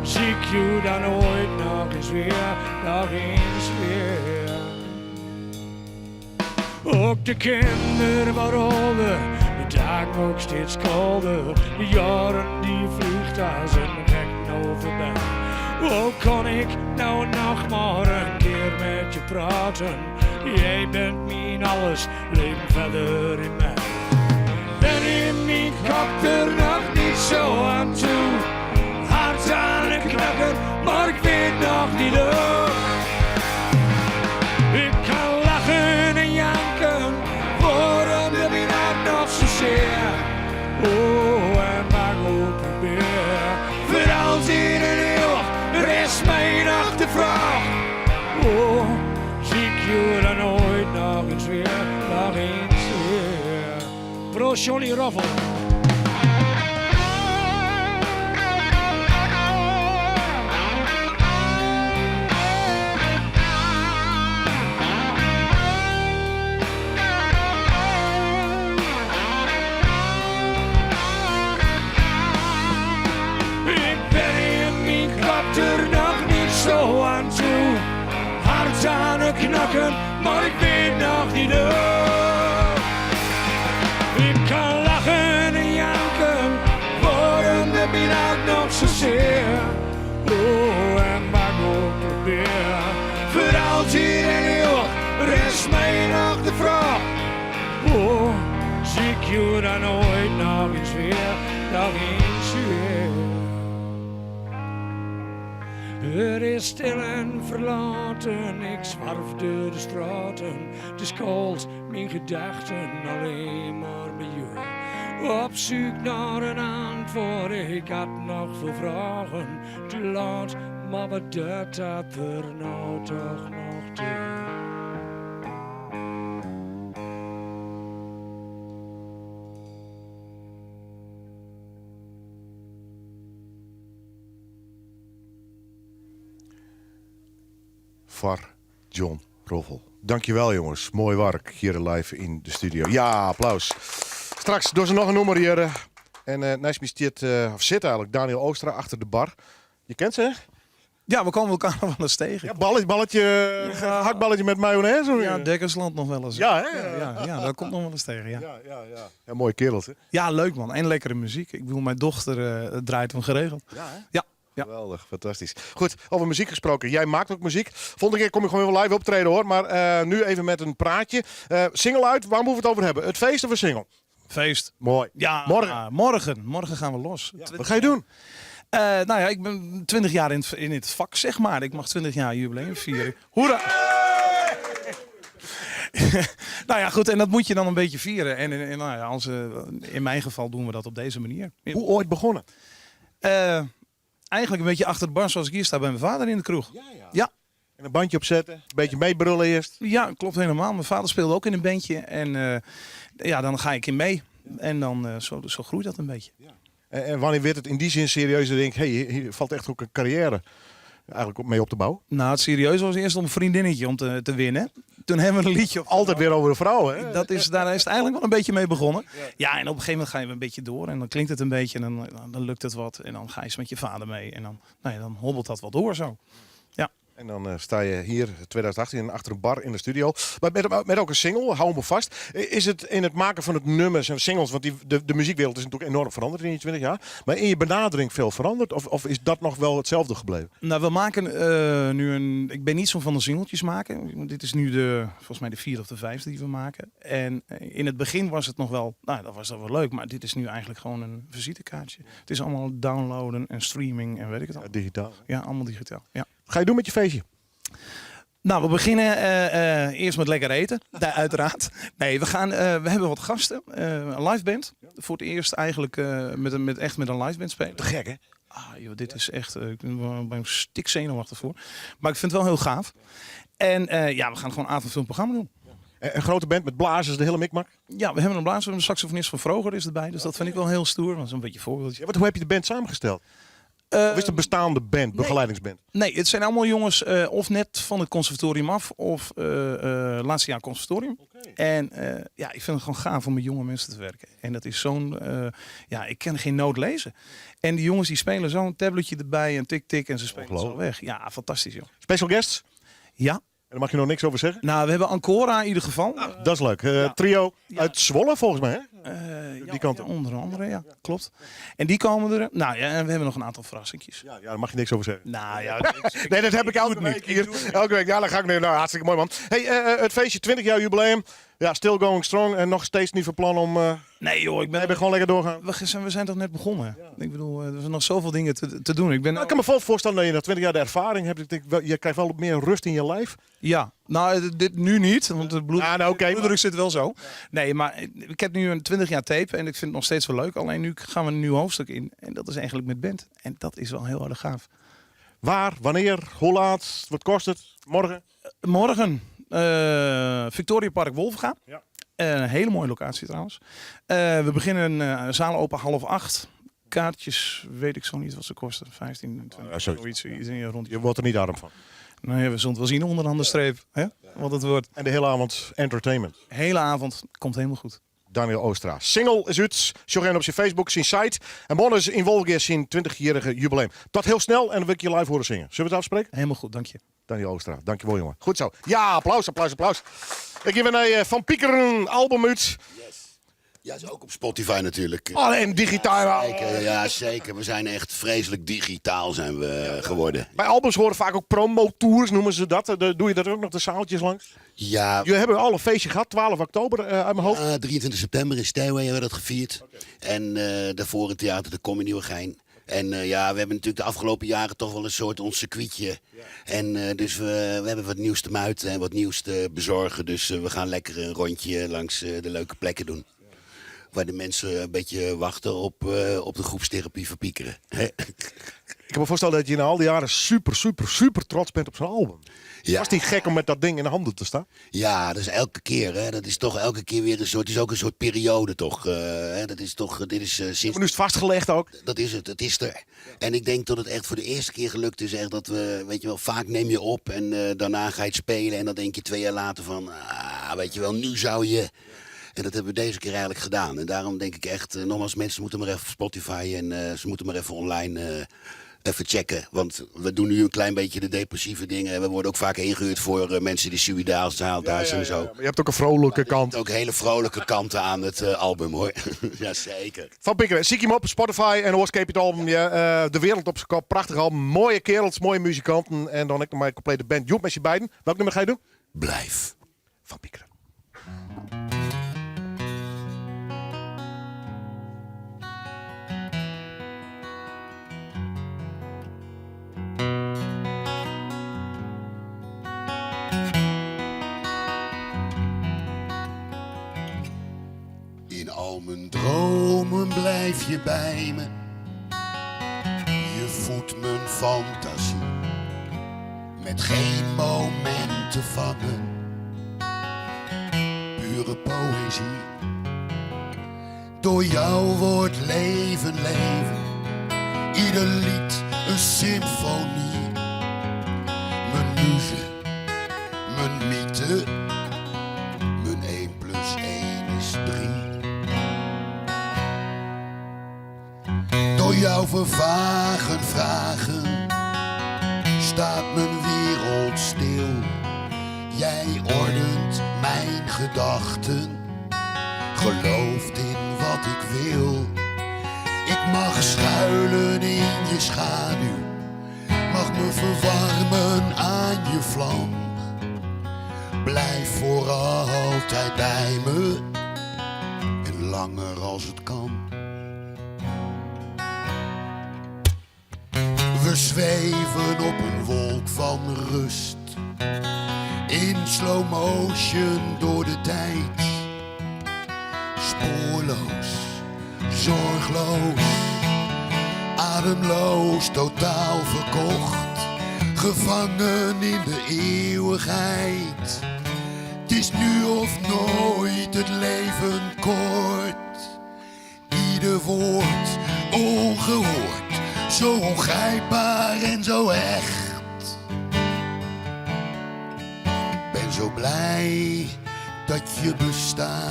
zie ik je dan ooit nog eens weer, nog eens weer. Ook de kinderen worden ouder, de dagen ook steeds kouder. De jaren die vliegt als een gek nou voorbij. Hoe kan ik nou nog maar een keer met je praten? Jij bent mijn alles, leven verder in mij. Ben in mijn kop er nog niet zo aan toe. Hard aan het knakken, maar ik weet nog niet hoe. Ik kan lachen en janken, waarom doet mijn hart nog zozeer? Oh, en maar ook probeer. Voor altijd en eeuwig, rest mij nog de vraag. Oh, zie ik je dan ooit nog eens weer, nog eens weer. Proost Johnny Roffel. Ik ben in mijn kop er nog niet zo aan toe. Hard aan het knakken, maar ik weet nog niet hoe. Ik kan lachen en janken, waarom doet mijn hart nog zozeer? Oh, en maar ik ook probeer. Voor altijd en eeuwig, rest mij nog de vraag. Oh, zie ik je dan ooit nog eens weer, nog eens weer. It is stil en ferlaten, ik swarf deur de straten. It is kâld, myn gedachten allinne mar by jou. Op syk nei in antwurd, ik hat noch folle fragen. Te laat, mar wat docht dat der no toch noch toe? Foar John Roffel. Dankjewel jonges, moai wurk hjir live yn de studio. Ja, applaus. Straks dogge se noch in nûmer hjir. En eh, neist my stiet, eh, of sit eigentlik Daniel Oostra achter de bar. Je kent ze, hè? Ja, we komen elkaar nog wel eens tegen. Ja, balletje, balletje, eh, hakballetje met mayonaise. Of Ja, Dekkersland nog wel eens. Ja, hè? Ja, ja, ja, dat komt nog wel eens tegen, ja. Ja, ja, ja. Ja, mooie kerels, hè? Ja, leuk man. En lekkere muziek. Ik bedoel, mijn dochter eh, draait hem geregeld. Ja, hè? Ja. Geweldig, fantastisch. Goed, over muziek gesproken. Jij maakt ook muziek. Volgende keer kom je gewoon weer live optreden hoor. Maar eh, nu even met een praatje. Eh, single uit, waar moeten we het over hebben? Het feest of een single? Feest. Mooi. Ja, Morgen. Morgen. Morgen gaan we los. Wat ga je doen? Eh, nou ja, ik ben 20 jaar in het, in het vak, zeg maar. Ik mag 20 jaar jubileum vieren. Hoera! nou ja, goed. En dat moet je dan een beetje vieren. En, en, en nou ja, als, eh, in mijn geval doen we dat op deze manier. Hoe ooit begonnen? Eh, eigenlijk een beetje achter de bar zoals ik hier sta bij mijn vader in de kroeg. Ja, ja. ja. En een bandje opzetten, een beetje meebrullen eerst. Ja, klopt helemaal. Mijn vader speelde ook in een bandje. En eh, ja, dan ga ik in mee. En dan eh, zo, zo groeit dat een beetje. En, en wanneer werd het in die zin serieus? Dat je denkt, hey, hier, hier valt echt ook een carrière eigenlijk op, mee op te bouwen. Nou, het serieus was eerst om een vriendinnetje om te, te winnen. Toen hebben we een liedje op. Altijd weer over de vrouw, hè? Dat is, daar is het eigenlijk wel een beetje mee begonnen. Ja, en op een gegeven moment ga je een beetje door. En dan klinkt het een beetje en dan, dan lukt het wat. En dan ga je eens met je vader mee. En dan, nou ja, dan hobbelt dat wel door zo. Ja. En dan eh, sta je hier 2018 achter een bar in de studio. Maar met, met ook een single, hou me vast. Is het in het maken van het nummers en singles, want die, de, de muziekwereld is natuurlijk enorm veranderd in die 20 jaar. Maar in je benadering veel veranderd? Of, of is dat nog wel hetzelfde gebleven? Nou, we maken eh, nu een. Ik ben niet zo van de singeltjes maken. Dit is nu de, volgens mij de vierde of de vijfde die we maken. En eh, in het begin was het nog wel, nou, dat was dat wel leuk. Maar dit is nu eigenlijk gewoon een visitekaartje. Het is allemaal downloaden en streaming en weet ik het al. digitaal. Ja, allemaal digitaal. Ja. Ga je doen met je feestje? Nou, we beginnen eh, eh, eerst met lekker eten, daar, uiteraard. Nee, we, gaan, eh, we hebben wat gasten. Eh, een live band. Voor het eerst eigenlijk eh, met een, met, echt met een live band spelen. Te gek, hè? Ah, joh, dit is echt... eh, ik ben, ben stik zenuwachtig voor. Maar ik vind het wel heel gaaf. En eh, ja, we gaan gewoon een avondvullend programma doen. Een, een grote band met blazers, de hele mikmak? Ja, we hebben een blazer, een saxofonist van Vroger is erbij. Dus dat vind ik wel heel stoer. Dat is een beetje een voorbeeldje. Ja, want hoe heb je de band samengesteld? of is het een bestaande band, begeleidingsband? Nee, het zijn allemaal jongens eh, of net van het conservatorium af of eh, eh, laatste jaar conservatorium. En eh, ja, ik vind het gewoon gaaf om met jonge mensen te werken. En dat is zo'n, eh, ja, ik kan geen noot lezen. En die jongens die spelen zo'n tabletje erbij en tik tik en ze spelen het zo weg. Ja, fantastisch joh. Special guests? Ja. En daar mag je nog niks over zeggen? Nou, we hebben Ancora in ieder geval. Dat is leuk. Eh, Trio uit Zwolle volgens mij, hè? Eh, die kant op. Onder andere, ja, klopt. En die komen er. Nou ja, en we hebben nog een aantal verrassingjes. Ja, ja, daar mag je niks over zeggen. Nou ja, nee, dat heb ik elke week hier. Elke week. Ja, dan ga ik nu. Nou, hartstikke mooi man. Hey, eh, eh, het feestje 20 jaar jubileum. Ja, still going strong en nog steeds niet van plan om. eh, Nee joh, ik ben, nee, ben gewoon lekker doorgaan. We zijn, we zijn toch net begonnen. Ik bedoel, eh, er zijn nog zoveel dingen te, te doen. Ik ben Nou, ik kan me wel voorstellen dat je na 20 jaar de ervaring hebt. Ik denk, wel, je krijgt wel meer rust in je lijf. Ja, nou eh, dit nu niet, want de bloed, Ah, nou, oké, bloeddruk zit wel zo. Nee, maar ik heb nu een 20 jaar tape en ik vind het nog steeds wel leuk. Alleen nu gaan we een nieuw hoofdstuk in en dat is eigenlijk met band. En dat is wel heel erg gaaf. Waar, wanneer, hoe laat, wat kost het? Morgen? Morgen, eh Victoria Park Wolvenga. Ja. Eh, een hele mooie locatie trouwens. Eh, we beginnen eh zaal open 7:30. Kaartjes weet ik zo niet wat ze kosten. 15, 20, Ja, zoiets. zoiets. iets in rond. Je wordt er niet arm van. Nou ja, we zullen het wel zien onderaan de streep. Hè? Wat het wordt. En de hele avond entertainment. Hele avond komt helemaal goed. Daniel Oostra. Single is uit. Zoek hem op zijn Facebook, zijn site. En Bon is in Wolfgeer zijn 20-jarige jubileum. Dat heel snel en dan wil ik je live horen zingen. Zullen we het afspreken? Helemaal goed, dank je. Daniel Oostra, dankjewel jongen. Goed zo. Ja, applaus, applaus, applaus. Ik geef een eh, Van Piekeren album uit. Ja, is ook op Spotify natuurlijk. Oh, en digitaal. Zeker, ja, zeker. We zijn echt vreselijk digitaal zijn we geworden. Bij albums horen vaak ook promotours, noemen ze dat. Eh, Doe je dat ook nog de zaaltjes langs? Ja. Jullie hebben al een feestje gehad, 12 oktober eh, uit mijn hoofd. Ah, 23 september in Steenway hebben we dat gevierd. En eh, daarvoor in Theater de Kom in Nieuwegein. En eh, ja, we hebben natuurlijk de afgelopen jaren toch wel een soort ons circuitje. En eh, dus we hebben wat nieuws te muiten en wat nieuws te bezorgen. Dus eh, we gaan lekker een rondje langs eh, de leuke plekken doen. Waar de mensen een beetje wachten op de groepstherapie van Piekeren. Ik kan me voorstellen dat je na al die jaren super, super, super trots bent op zo'n album. Ja. Was het niet gek om met dat ding in de handen te staan? Ja, dat is elke keer. Hè. Dat is toch elke keer weer een soort. Het is ook een soort periode, toch? Hè, dat is toch. Dit is sinds. Maar nu is het vastgelegd ook. Dat is het. Het is er. En ik denk dat het echt voor de eerste keer gelukt is. Echt dat we, weet je wel, vaak neem je op en daarna ga je het spelen. En dan denk je 2 jaar later van, ah, weet je wel, nu zou je. En dat hebben we deze keer eigenlijk gedaan. En daarom denk ik echt, nogmaals, mensen moeten maar even op Spotify en ze moeten maar even online even checken. Want we doen nu een klein beetje de depressieve dingen. We worden ook vaak ingehuurd voor mensen die suïcidaal zijn en zo. Maar je hebt ook een vrolijke kant. Ook hele vrolijke kanten aan het album, hoor. Jazeker. Van Piekeren, zie ik hem op Spotify en Oorscape het album. Ja, De Wereld op zijn kop. Prachtig album. Mooie kerels, mooie muzikanten. En dan ik nog mijn complete band. Joep met je beiden. Welk nummer ga je doen? Blijf. Van Piekeren. In al mijn dromen blijf je bij me. Je voedt mijn fantasie. Met geen moment te vangen. Pure poëzie. Door jou wordt leven leven. Ieder lied een symfonie. Mijn muze, mijn mythe. Mijn 1 plus 1 is 3. Door jouw vervagen vragen staat mijn wereld stil. Jij ordent mijn gedachten, gelooft in wat ik wil. Ik mag schuilen in je schaduw, mag me verwarmen aan je vlam. Blijf voor altijd bij me en langer als het kan. We zweven op een wolk van rust, in slow motion door de tijd. Spoorloos, zorgloos, ademloos, totaal verkocht. Gevangen in de eeuwigheid. Het is nu of nooit, het leven kort. Ieder woord ongehoord, zo ongrijpbaar en zo echt. Ben zo blij dat je bestaat.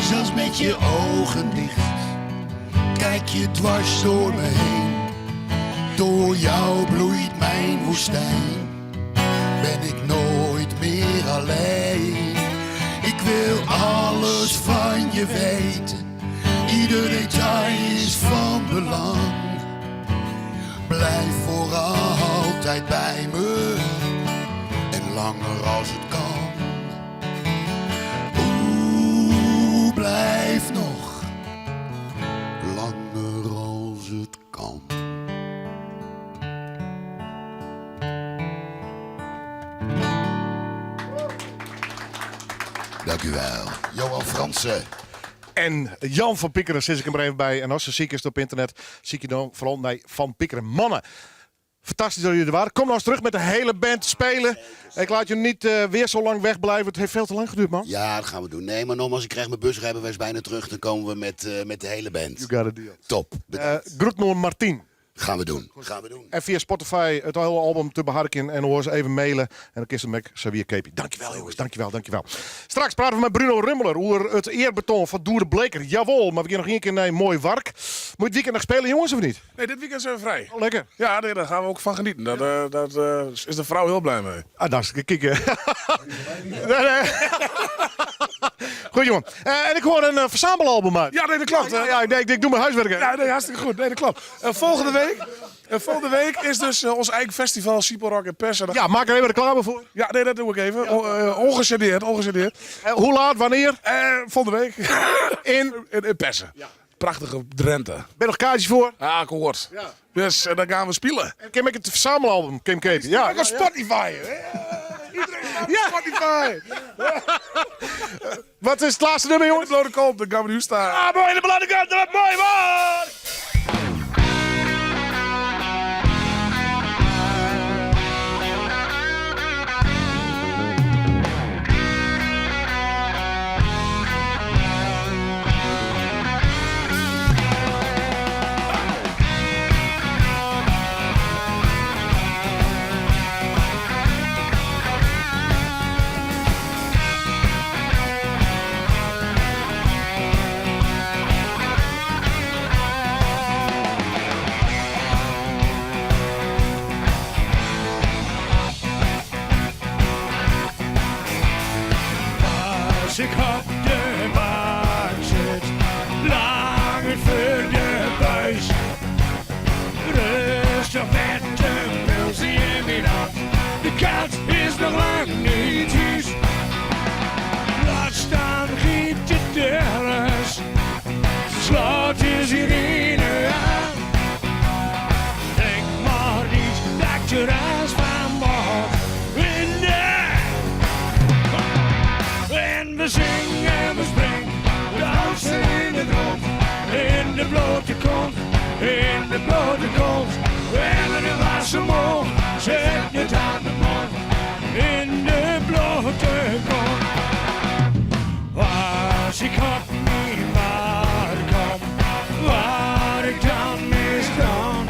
Zelfs met je ogen dicht, kijk je dwars door me heen. Door jou bloeit mijn woestijn, ben ik nooit meer alleen. Ik wil alles van je weten, ieder detail is van belang. Blijf voor altijd bij me en langer als het kan. Oeh, blijf nog langer als het kan. Dank u wel. Johan Fransen. En Jan van Piekeren zit ik hem er even bij. En als ze ziek is op internet, zie je dan vooral naar Van Piekeren mannen. Fantastisch dat jullie er waren. Kom nou eens terug met de hele band spelen. Ik laat je niet weer zo lang wegblijven. Het heeft veel te lang geduurd, man. Ja, dat gaan we doen. Nee, maar nogmaals, ik krijg mijn busrijbewijs bijna terug. Dan komen we met de hele band. You got a deal. Top. Bedankt. Groet nog Martien. Gaan we doen. Gaan we doen. En fia Spotify it hiele album te beharkjen en oars even mailen. En dan kinst him ek sawier keapje. Dankjewel jonges, dankjewel, dankjewel. Straks prate we mei Bruno Rummeler oer it earbetoan fan Doede Bleeker. Jawol, mar we gean noch ien kear nei Mooi Wark. Moat it weekend noch spylje jonges of niet? Nee, dit weekend zijn we vrij. Oh, lekker. Ja, nee, daar gaan we ook van genieten. Dat, eh, dat eh, is de vrouw heel blij mee. Ah, dat is kijk. Nee, nee. Goed jongen. Eh, en ik hoor in verzamelalbum uit. Ja, nee, dat klopt. Ja, ja, ik denk, ik doe mijn huiswerk. hè. Ja, nee, hartstikke goed. Nee, dat klopt. Volgende week is dus ons eigen festival Siepel Rock in Pers. Ja, maak er even reclame voor. Ja, nee, dat doe ik even. Ongegeneerd, ongegeneerd. Hoe laat, wanneer? Volgende week. In? In Persen. Prachtige Drenthe. Ben je nog kaartjes voor? Ja, akkoord. Ja. Dus en dan gaan we spelen. En kan ik het verzamelalbum, Kim Keep? Ja. Ook op Spotify. hè? Iedereen staat op Spotify. Wat is het laatste nummer, jongens? De blote kont, dan gaan we nu staan. Ah, mooi, de blote kont, wat mooi, man! Als ik op de bank zit, lang voor de buis. Rustig met een pilsje in mijn hand. De kat is nog lang niet thuis. Laat staan, giet de terras. Slot is hier aan. Denk maar niet dat ik er eens van word. In de en we zingen en we springen, dansen in het rond, in de blote kont, in de blote kont. We hebben een wassen mond, zet het aan de mond, in de blote kont. Als ik op mijn waar kom, waar ik dan misdaan.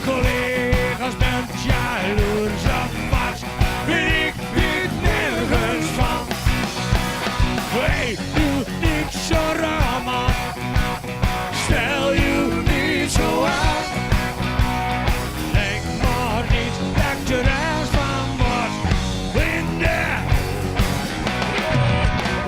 Collega's bent jaloers op wat, ik weet nergens van. Hey, doe niet zo raar, man. Stel je niet zo aan. Denk maar niet dat ik er eens van word. In de...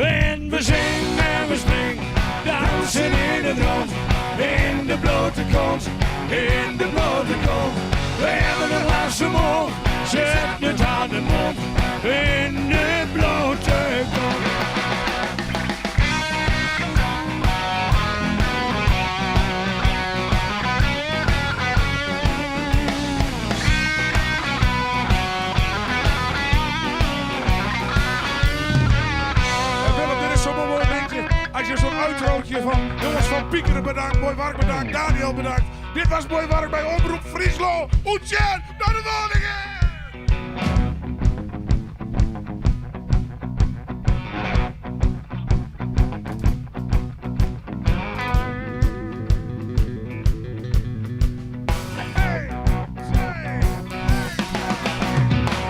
En we zingen en we springen, dansen in het rond. In de blote kont, in de blote kont. We hebben een glazen mond, zet het aan de mond. In de blote kont. En Willem, dit is zo'n mooi momentje. Als je zo'n uitrootje van jongens van Piekeren bedankt, Mooi Wark bedankt, Daniel bedankt. Dit was Mooi Wark bij Omroep Frieslo. Oetjen, naar de volgende keer!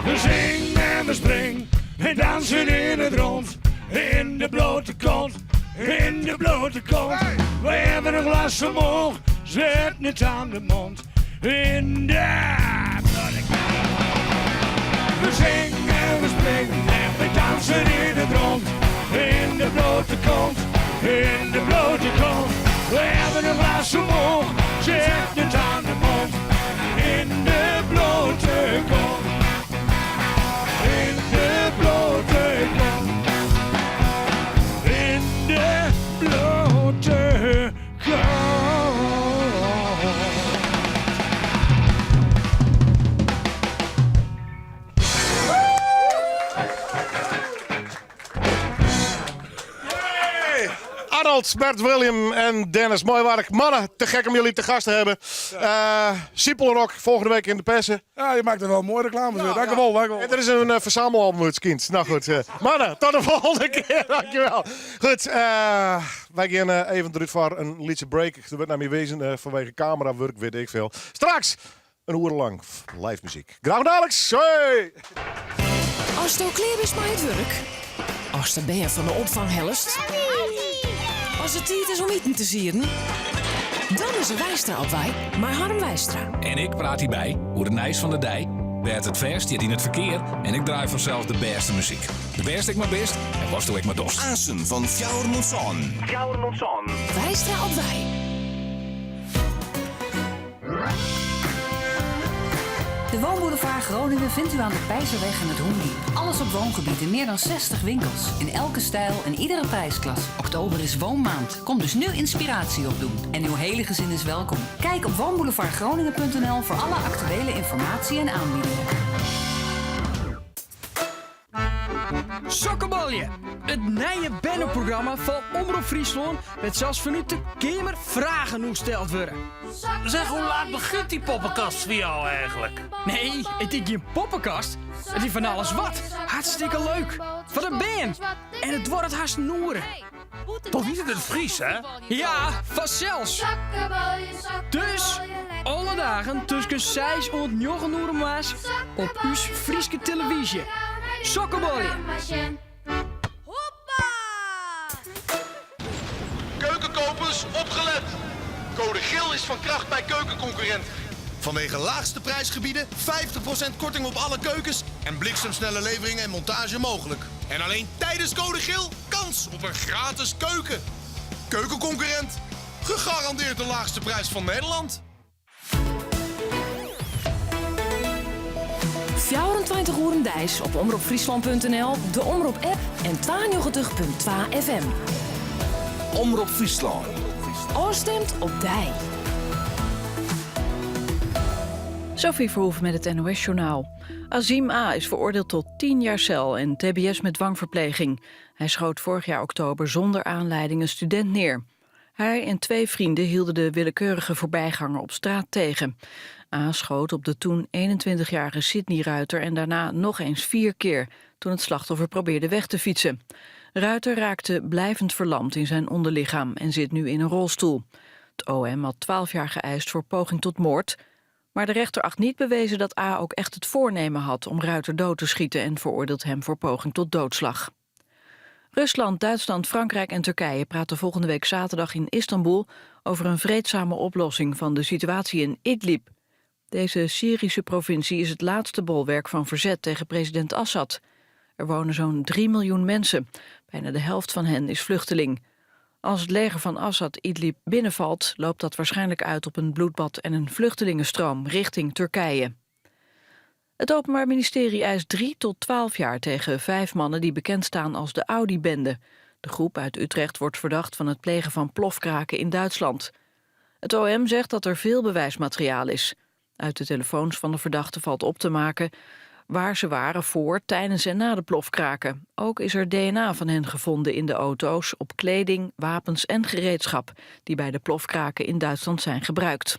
We zingen en we springen en dansen in het rond. In de blote kont, in de blote kont. We hebben een glas omhoog, zet het aan de mond. In de blote kont. We zingen en we springen en we dansen in het rond. In de blote kont, in de blote kont. We hebben een glas omhoog, zet het aan de mond. In de blote kont. In de blote kont. In de blote kont. Ronald, Bert William en Dennis. Moai wurk. Mannen, te gek om jullie te gast te hebben. Sipelrock, volgende week in de persen. Ja, je maakt er wel mooie reclame voor. Dank u wel, dank u wel. En er is een verzamelalbum uitskind. Nou goed, mannen, tot de volgende keer. Dankjewel. Goed, wij gaan even eruit voor een liedje break. Er wordt naar mij wezen vanwege camerawerk, weet ik veel. Straks een uur lang live muziek. Graag dadelijk. Hoi! As do klear bist mei it wurk. As de bern fan de opfang hellest. As it tiid is om iten te sieden. Dan is der Weistra op wei mei Harm Weistra. En ik praat hjirby oer it nijs fan de dei, wêr't it fêst yn it ferkear en ik draai fansels de bêste muzyk. De bêste ek mar bist en watsto ek mar dochst. Asen fan fjouwer oant sân. Fjouwer oant sân. Weistra op wei. De Woonboulevard Groningen vindt u aan de Peizerweg en het Hoendiep. Alles op woongebied in meer dan 60 winkels. In elke stijl en iedere prijsklasse. Oktober is woonmaand. Kom dus nu inspiratie opdoen. En uw hele gezin is welkom. Kijk op woonboulevardgroningen.nl voor alle actuele informatie en aanbiedingen. Sokkebalje, it nije berneprogramma fan Omrop Fryslân wêr't sels fanút de keamer fragen oer steld wurde. Zeg, hoe laat begint die poppenkast voor jou eigenlijk? Nee, it is gjin poppenkast. It is fan alles wat. Hartstikke leuk. Foar de bern. En it duorret hast in oere. Toch niet in het Fries, hè? Ja, fansels. Dus alle dagen tusken 6 en 9 oere moarns op ús Fryske televyzje. Sokkebalje! Keukenkopers, opgelet! Code GIL is van kracht bij Keukenconcurrent. Vanwege laagste prijsgebieden 50% korting op alle keukens en bliksemsnelle levering en montage mogelijk. En alleen tijdens Code Geel kans op een gratis keuken. Keukenconcurrent, gegarandeerd de laagste prijs van Nederland. 24 oeren deis op omropfryslan.nl, de Omrop app en 92.2 FM. Omrop Fryslân. Ofstimd op dy. Sophie Verhoeven met het NOS-journaal. Azim A. is veroordeeld tot 10 jaar cel en tbs met dwangverpleging. Hij schoot vorig jaar oktober zonder aanleiding een student neer. Hij en twee vrienden hielden de willekeurige voorbijganger op straat tegen. A. schoot op de toen 21-jarige Sidney Ruiter en daarna nog eens vier keer... toen het slachtoffer probeerde weg te fietsen. Ruiter raakte blijvend verlamd in zijn onderlichaam en zit nu in een rolstoel. Het OM had 12 jaar geëist voor poging tot moord... Maar de rechter acht niet bewezen dat A ook echt het voornemen had om Ruiter dood te schieten en veroordeelt hem voor poging tot doodslag. Rusland, Duitsland, Frankrijk en Turkije praten volgende week zaterdag in Istanbul over een vreedzame oplossing van de situatie in Idlib. Deze Syrische provincie is het laatste bolwerk van verzet tegen president Assad. Er wonen zo'n 3 miljoen mensen. Bijna de helft van hen is vluchteling. Als het leger van Assad Idlib binnenvalt, loopt dat waarschijnlijk uit op een bloedbad en een vluchtelingenstroom richting Turkije. Het Openbaar Ministerie eist 3 tot 12 jaar tegen vijf mannen die bekend staan als de Audi-bende. De groep uit Utrecht wordt verdacht van het plegen van plofkraken in Duitsland. Het OM zegt dat er veel bewijsmateriaal is. Uit de telefoons van de verdachten valt op te maken waar ze waren voor, tijdens en na de plofkraken. Ook is er DNA van hen gevonden in de auto's, op kleding, wapens en gereedschap die bij de plofkraken in Duitsland zijn gebruikt.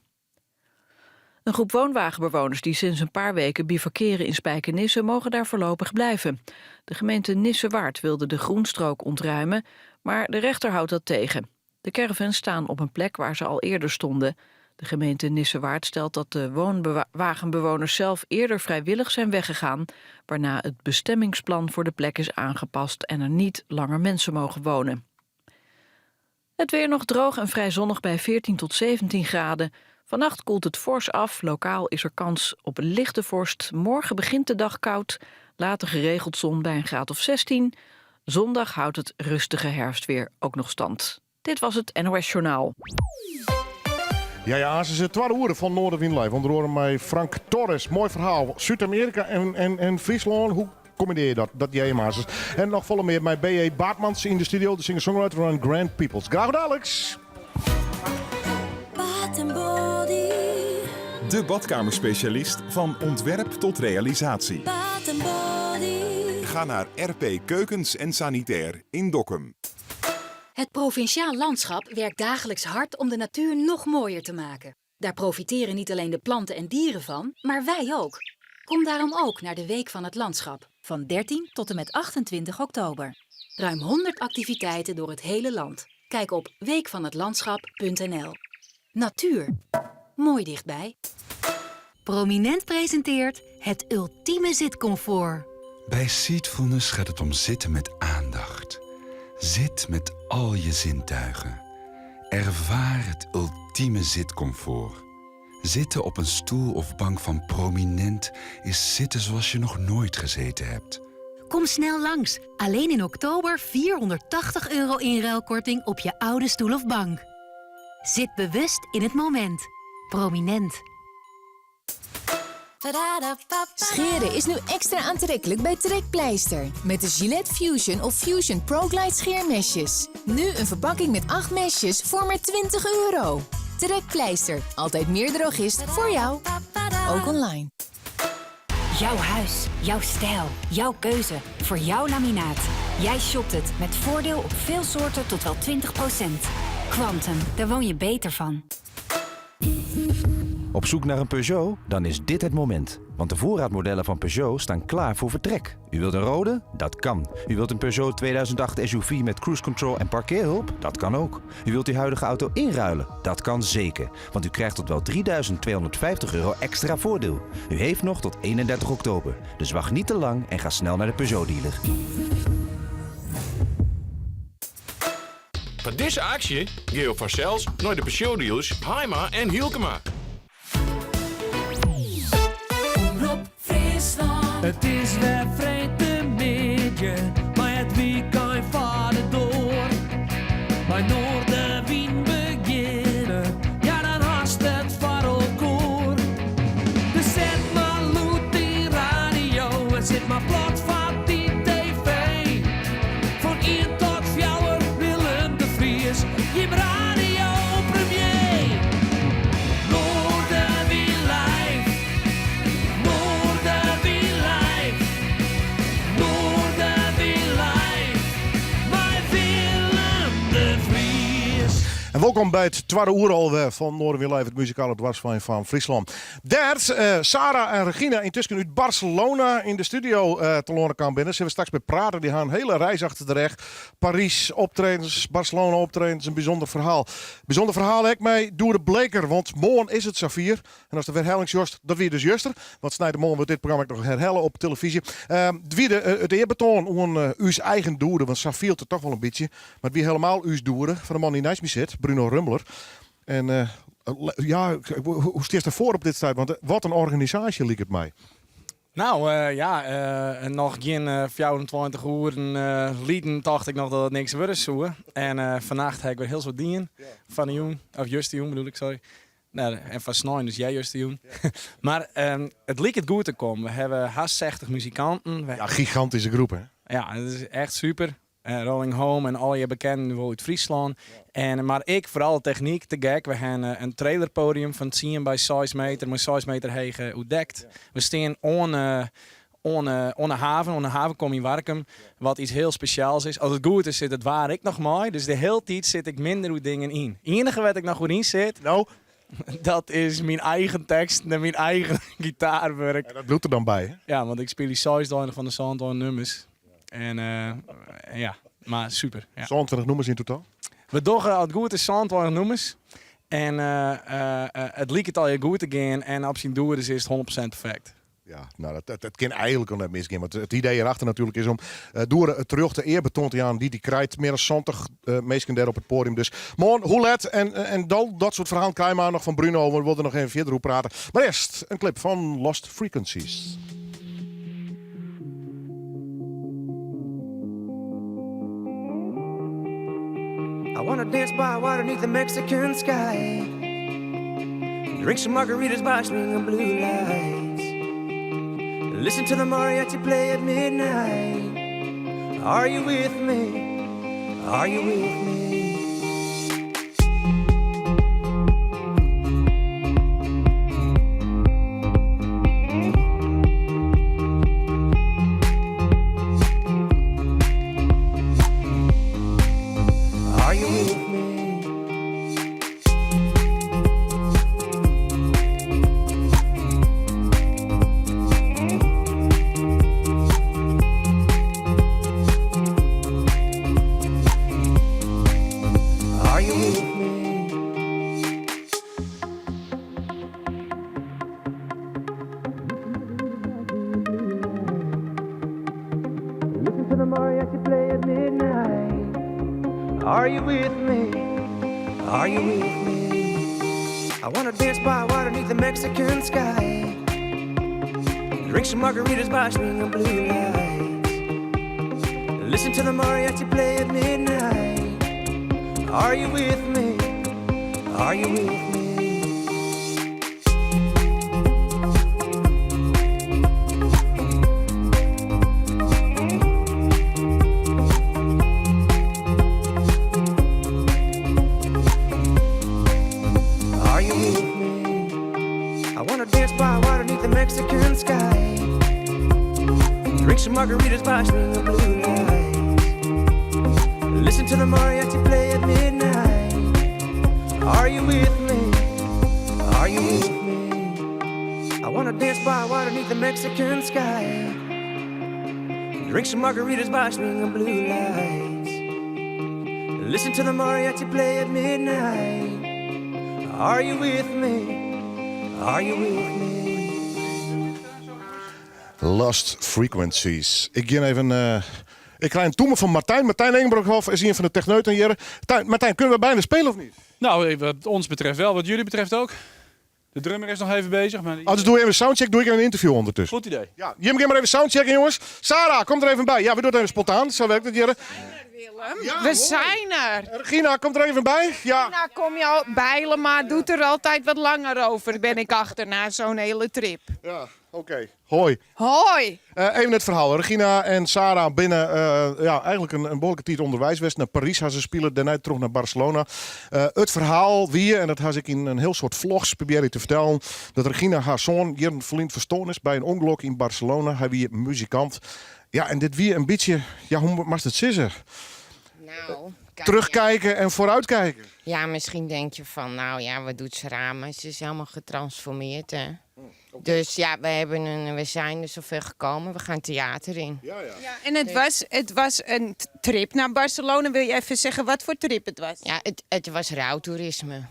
Een groep woonwagenbewoners die sinds een paar weken bivakeren in Spijkenisse mogen daar voorlopig blijven. De gemeente Nissewaard wilde de groenstrook ontruimen, maar de rechter houdt dat tegen. De caravans staan op een plek waar ze al eerder stonden. De gemeente Nissewaard stelt dat de woonwagenbewoners zelf eerder vrijwillig zijn weggegaan, waarna het bestemmingsplan voor de plek is aangepast en er niet langer mensen mogen wonen. Het weer nog droog en vrij zonnig bij 14 tot 17 graden. Vannacht koelt het fors af. Lokaal is er kans op lichte vorst. Morgen begint de dag koud. Later geregeld zon bij een graad of 16. Zondag houdt het rustige herfstweer ook nog stand. Dit was het NOS Journaal. Ja, ze zijn twaalf uur van Noardewyn Live. Onder andere met Frank Torres. Mooi verhaal. Zuid-Amerika en Friesland. Hoe combineer je dat? Dat jij maar. En nog volle meer met B.E. Baartmans in de studio. De singer-songwriter van Grand Peoples. Graag dadelijk. Bath and Body. De badkamerspecialist van ontwerp tot realisatie. Bath and Body. Ga naar RP Keukens en Sanitair in Dokkum. Het Provinciaal Landschap werkt dagelijks hard om de natuur nog mooier te maken. Daar profiteren niet alleen de planten en dieren van, maar wij ook. Kom daarom ook naar de Week van het Landschap van 13 tot en met 28 oktober. Ruim 100 activiteiten door het hele land. Kijk op weekvanhetlandschap.nl. Natuur. Mooi dichtbij. Prominent presenteert het ultieme zitcomfort. Bij Seatfulness gaat het om zitten met aandacht. Zit met al je zintuigen. Ervaar het ultieme zitcomfort. Zitten op een stoel of bank van Prominent is zitten zoals je nog nooit gezeten hebt. Kom snel langs. Alleen in oktober 480 euro inruilkorting op je oude stoel of bank. Zit bewust in het moment. Prominent. Scheren is nu extra aantrekkelijk bij Trekpleister. Met de Gillette Fusion of Fusion ProGlide scheermesjes. Nu een verpakking met 8 mesjes voor maar 20 euro. Trekpleister, altijd meer drogist voor jou. Ook online. Jouw huis, jouw stijl, jouw keuze voor jouw laminaat. Jij shopt het met voordeel op veel soorten tot wel 20%. Quantum, daar woon je beter van. Op zoek naar een Peugeot? Dan is dit het moment. Want de voorraadmodellen van Peugeot staan klaar voor vertrek. U wilt een rode? Dat kan. U wilt een Peugeot 2008 SUV met cruise control en parkeerhulp? Dat kan ook. U wilt uw huidige auto inruilen? Dat kan zeker. Want u krijgt tot wel 3250 euro extra voordeel. U heeft nog tot 31 oktober. Dus wacht niet te lang en ga snel naar de Peugeot dealer. Voor deze actie Geo Vassels, naar de Peugeot dealers Haima en Hielkema. Omrop Fryslân. It is wer freedtemiddei, mar it wykein foar de doar. Mei Noardewyn begjinne, ja dan hast it foar elkoar. Dus set mar lûd dyn radio en sit mar plat foar dyn TV. Fan ien tot fjouwer Willem de Vries, jim radiopremier. Noardewyn live, Noardewyn live, Noardewyn live, mei Willem de Vries. En wolkom by it twadde oere alwer fan Noardewyn Live, it muzikale doarpsplein fan Fryslân. Dêr't Sarah en Regina yntusken út Barcelona yn de studio telâne kaam binne, sille we straks mei prate. Dy ha in hiele reis achter de rêch. Parys optredens, Barcelona optredens, in bysûnder ferhaal. Bysûnder ferhaal ek mei Doede Bleeker, want moarn is it safier. En ast de werhelling sjochst, dat wie dus juster. Want sneintemoarn wurdt dit programma ek noch herhelle op telefyzje. It wie de, it earbetoan oan ús eigen Doede, want sa fielt it toch wol in bytsje. Mar it wie helemaal ús Doede, fan de man dy't neist my sit, Bruno Rummler. En ja, hoe stiest derfoar op dit stuit? Want wat in organisaasje liket my. Nou ja, noch gjin 24 oeren lyn tocht ik noch dat it niks wurde soe. En fannacht ha ik wer hiel soad dien. Fan 'e jûn, of justerjûn bedoel ik, sorry. Nou, en fan snein, dus justerjûn. Mar it liket goed te kommen. We hawwe hast 60 muzikanten. Ja, gigantyske groep hè? Ja, it is echt super. Rolling Home en allegear bekenden wol út Fryslân. En, mar ek foaral de technyk te gek. We hawwe in trailerpodium fan 10 by 6 meter, mei 6 meter heech oerdekt. We stean oan, oan, oan de haven, oan de havenkom yn Warkum, wat iets hiel spesjaals is. As it goed is, sit it waar ek noch mei. Dus de hiele tiid sit ik minder oer dingen yn. Iennige wêr't ik noch oer yn sit, No? dat is myn eigen teksten en myn eigen gitaarwurk. En dat bliuwt der dan by, hè? Ja, want ik spylje 26 fan de 27 nûmers. En ja, mar super. Ja. 27 nûmers yn totaal? We dogge as it goed is 27 nûmers. En it liket allegear goed te gean en op syn Doedes is it 100% perfekt. Ja, no, dat kin eigentlik al net misgean. Want it idee hjirachter natuerlik is om Doede it terjochte earbetoan te jaan dy't hy krijt. Mear as 70 minsken dêr op it poadium. Dus moarn, hoe let? En dan dat soart ferhalen krije we noch fan Bruno. We wolle der noch even fierder oer prate. Mar earst in clip fan Lost Frequencies. I wanna dance by water beneath the Mexican sky. Drink some margaritas by swinging blue lights. Listen to the mariachi play at midnight. Are you with me? Are you with me? mariachi play at midnight. Are you with me? Are you with me? I wanna dance by water beneath the Mexican sky. Drink some margaritas by swinging blue lights. Listen to the mariachi play at midnight. Are you with me? Are you with me? Are you with me? I wanna dance by water beneath the Mexican sky. Drink some margaritas by swinging blue lights. Listen to the mariachi play at midnight. Are you with me? Are you with me? I wanna dance by water beneath the Mexican sky. Drink some margaritas by swinging blue lights. Listen to the mariachi play at midnight. Are you with me? Are you with me? Lost Frequencies. Ik gean even. eh, ik krij in toemen fan Martijn. Martijn Engebroekhoff is ien fan de techneuten hjir. Tijn- Martijn, kinne we bijna spylje of net? Nou, wat ons betreft wel, wat jullie betreft ook. De drummer is nog even bezig. Maar Anders doe even een soundcheck, doe ik even een interview ondertussen. Goed idee. Ja, Jim, ga maar even soundchecken, jongens. Sarah, kom er even bij. Ja, we doen het even spontaan. Zo werkt het, Jelle. we zijn er. Regina, komt er even bij. Ja. Regina, kom je al bijlen, maar doet er altijd wat langer over, ben ik achter na zo'n hele trip. Ja, oké. Hoi. Hoi. Eh, even it ferhaal. Regina en Sarah binne eh, ja, eigentlik in behoarlike tiid ûnderweis west. Nei Parys ha se spile, dêrnei troch nei Barcelona. Eh, it ferhaal wie, en dat ha ik yn in hiel soad vlogs probearre te fertellen, dat Regina har soan jierren ferlyn ferstoarn is by in ûngelok yn Barcelona. Hy wie muzikant. Ja, en dit wie in bytsje, ja, hoe moatst it sizze? Nou, kijk, Terugkijken en vooruitkijken. Ja, misschien denk je van, nou ja, wat doet ze raar? Maar ze is helemaal getransformeerd, hè. Dus ja, we zijn er zover gekomen. We gaan theater in. Ja, ja. Ja, en het was een trip naar Barcelona. Wil je even zeggen wat voor trip het was? Ja, het was rouwtoerisme.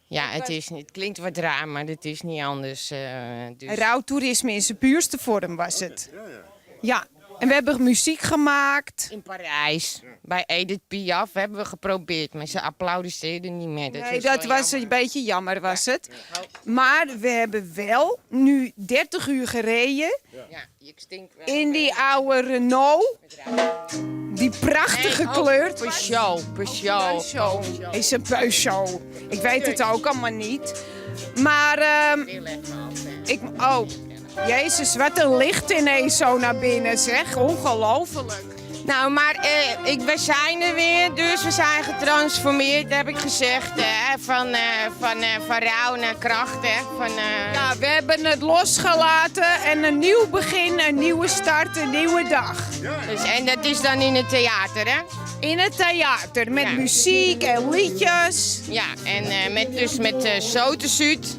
Ja, het klinkt wat raar, maar het is niet anders. Dus. Rouwtoerisme in zijn puurste vorm was het. Ja, en we hebben muziek gemaakt. In Parijs, bij Edith Piaf hebben we geprobeerd, maar ze applaudisseerden niet meer. Dat Nee, is dat wel was een beetje jammer, was het. Maar we hebben wel nu 30 uur gereden Ja, ik stink wel. in die oude Renault. Die prachtig Nee, oh, gekleurd. Peugeot, Peugeot. Peugeot. Is een Peugeot. Ik weet het ook allemaal niet. Maar ik, oh, jezus, wat een licht ineens zo naar binnen, zeg. Ongelooflijk. Nou, maar we zijn er weer, dus we zijn getransformeerd, heb ik gezegd. Hè, van rouw naar kracht, hè. Ja, we hebben het losgelaten en een nieuw begin, een nieuwe start, een nieuwe dag. Dus, en dat is dan in het theater, hè? In het theater, met muziek en liedjes. Ja, en dus met Zotezuut.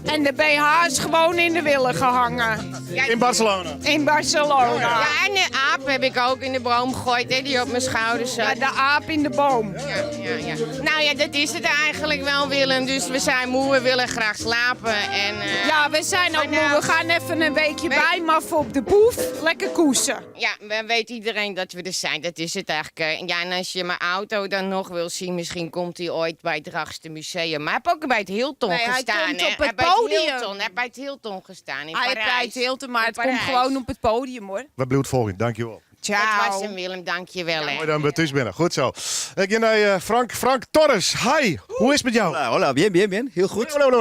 En de BH is gewoon in de willen gehangen. In Barcelona. In Barcelona. Ja, en de aap heb ik ook in de boom gegooid, hè, die op mijn schouder zat. Ja, de aap in de boom. Ja. Nou ja, dat is het eigenlijk wel, Willem. Dus we zijn moe, we willen graag slapen. En, Ja, we zijn ook maar moe. nou- We gaan even een weekje bijmaffen op de boef. Lekker koesen. Ja, we weet iedereen dat we er zijn. Dat is het eigenlijk. hè. Ja, en als je mijn auto dan nog wil zien, misschien komt hij ooit bij het Drachtster Museum. Maar hij heeft ook bij het Hilton Nee, hij gestaan. komt hè. op het Hij heeft bij podium. Hilton, hij heeft bij het Hilton gestaan in Hij heeft Parijs. bij het Hilton, maar In het komt Parijs. gewoon op het podium, hoor. We bliuwe folgjen, dankjewel. Ciao. Dat was hem, Willem. Dank je wel, hè. Mooi dan we thús binne. Goed zo. Ik ga naar Frank, Frank Torres. Hi, hoe is het met jou? Hola, hola, bien, bien, bien. Heel goed. Hola, hola,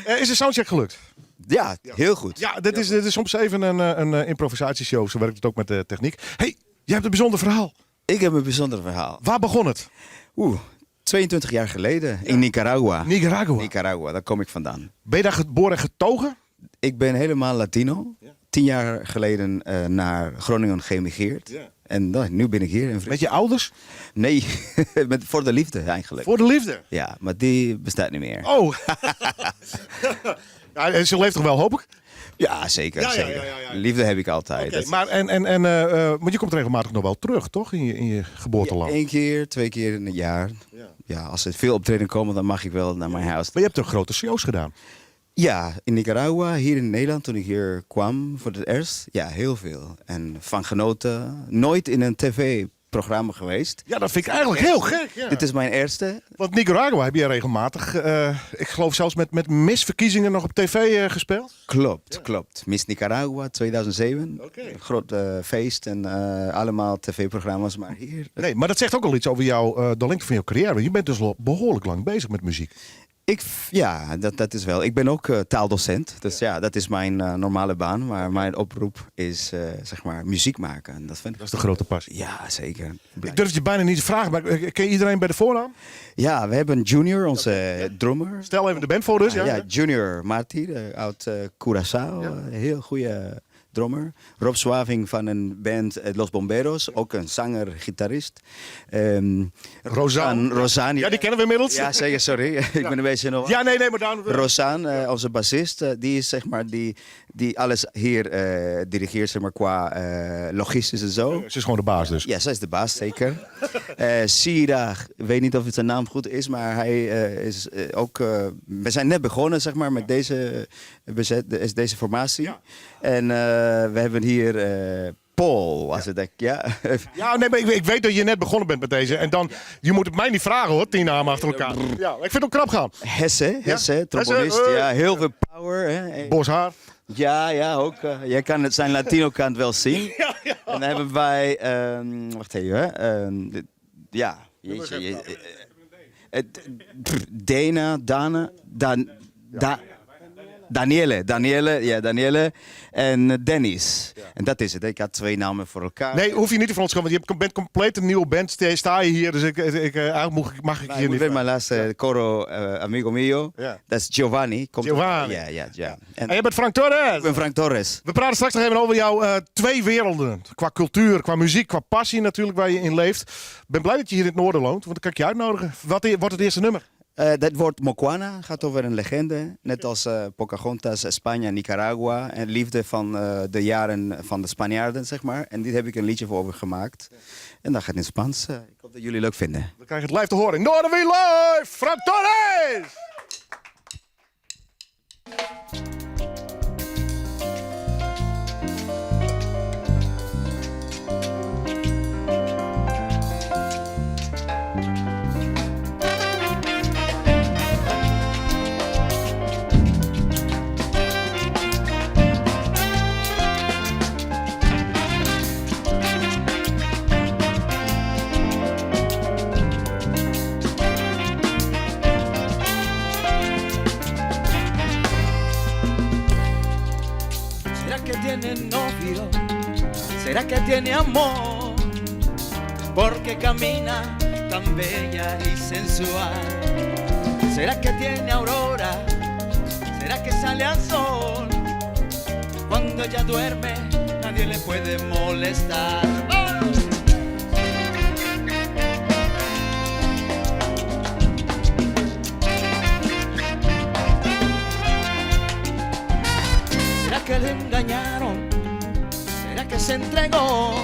hola. Is de soundcheck gelukt? Ja, heel goed. Ja, dit is soms even een improvisatieshow. Zo werkt het ook met de techniek. Hey, jij hebt een bijzonder verhaal. Ik heb een bijzonder verhaal. Waar begon het? Oeh, 22 jaar geleden in Nicaragua. Nicaragua? Nicaragua, daar kom ik vandaan. Ben je daar geboren en getogen? Ik ben helemaal Latino. 10 jaar geleden naar Groningen geëmigreerd. En nou, nu ben ik hier. In Met je ouders? Nee, voor de liefde eigenlijk. Voor de liefde? Ja, maar die bestaat niet meer. Oh. ja, en ze leeft toch wel, hoop ik? Ja, zeker. Ja. zeker. Liefde heb ik altijd. Oké, maar en, want je komt regelmatig nog wel terug, toch? In je geboorteland. Eén keer, twee keer in het jaar. Ja. als er veel optreden komen, dan mag ik wel naar mijn huis. Maar je hebt toch grote shows gedaan? Ja, in Nicaragua, hier in Nederland, toen ik hier kwam voor het eerst. Ja, heel veel. En van genoten. Nooit in een tv-programma geweest. Ja, dat vind ik eigenlijk heel gek. Ja. Dit is mijn eerste. Want Nicaragua heb je regelmatig, ik geloof zelfs met misverkiezingen nog op tv gespeeld. Klopt, klopt. Miss Nicaragua 2007. Groot feest en allemaal tv-programma's, maar hier... Nee, maar dat zegt ook al iets over de lengte van jouw carrière. Want je bent dus al behoorlijk lang bezig met muziek. Ja, dat is wel. Ik ben ook taaldocent. Dus ja, dat is mijn normale baan. Maar mijn oproep is muziek maken. En dat vind ik Dat is de grote passie. Ja, zeker. Ik durf het je bijna niet te vragen, maar ken je iedereen bij de voornaam? Ja, we hebben Junior, onze drummer. Stel even de band voor dus. Ja. Ja, Junior Marti, uit Curaçao. Heel goede drummer. Rob Swaving van een band Los Bomberos, ook een zanger, gitarist. Rosanne. Rosanne, Ja, die kennen we inmiddels. Ja, zeker, sorry. Ik ben een beetje nog. Ja, nee, nee, maar daarom... Rosanne, onze bassist, die is die alles hier dirigeert, qua logistisch en zo. Ze is gewoon de baas dus. Ja, zij is de baas, zeker. Sira, ik weet niet of het zijn naam goed is, maar hij is ook... we zijn net begonnen met deze bezet, is deze formatie. En we hebben hier Paul, als het echt, ja. Ja, nee, maar ik weet dat je net begonnen bent met deze. En dan, je moet het mij niet vragen hoor, 10 namen achter elkaar. Ja, ik vind het ook knap gaan. Hesse, Ja? Hesse, trombonist. Hesse, Ja, heel veel power. Hè. Bos haar. Ja, ja, ook. Jij kan het zijn Latino kant wel zien. Ja, ja. En dan hebben wij, wacht even, hè. Ja, jeetje, Dana, Dana, Dan, Da, Danielle, Danielle, ja, Danielle en Dennis. En dat is het. Ik had 2 namen voor elkaar. Nee, hoef je niet te verontschuldigen, want je bent compleet een nieuwe band. Sta je hier, dus eigenlijk mag ik Maar je ik niet moet weer mijn laatste coro amigo mio. Dat is Giovanni. Komt Giovanni. Ja, ja, ja. En jij bent Frank Torres. Ik ben Frank Torres. We praten straks nog even over jouw 2 werelden. Qua cultuur, qua muziek, qua passie natuurlijk waar je in leeft. Ik ben blij dat je hier in het noorden woont, want dan kan ik je uitnodigen. Wat wordt het eerste nummer? Dat wordt Mocuana, gaat over een legende. Net als Pocahontas, Spanje, Nicaragua. En liefde van de jaren van de Spanjaarden. En dit heb ik een liedje voor over gemaakt. En dat gaat in het Spaans. Ik hoop dat jullie leuk vinden. We krijgen het live te horen. In Noardewyn Live, Frank Torres! ¿Será que tiene novio? ¿Será que tiene amor? Porque camina tan bella y sensual. ¿Será que tiene aurora? ¿Será que sale al sol? Cuando ella duerme, nadie le puede molestar. ¿Será que le engañaron? ¿Será que se entregó?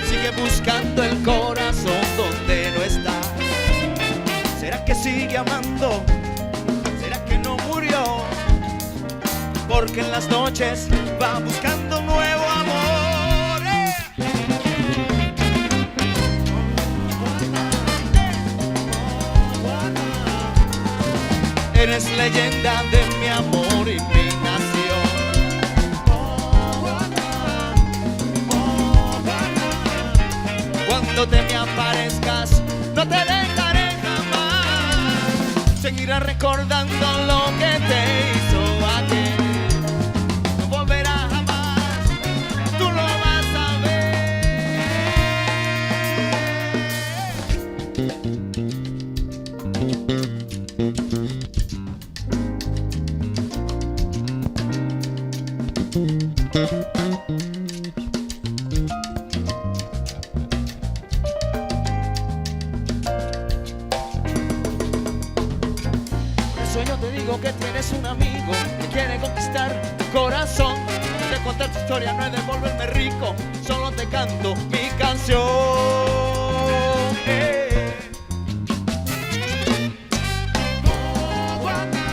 Sigue buscando el corazón donde no está. ¿Será que sigue amando? ¿Será que no murió? Porque en las noches va buscando un nuevo amor. Eres leyenda de mi amor y mi nación. Cuando te me aparezcas, no te dejaré jamás. Seguirás recordando lo que te hizo aquel. No volverá jamás, tú lo vas a ver. Por eso yo te digo que tienes un amigo que quiere conquistar tu corazón. No he de contar tu historia, no he de volverme rico, solo te canto mi canción.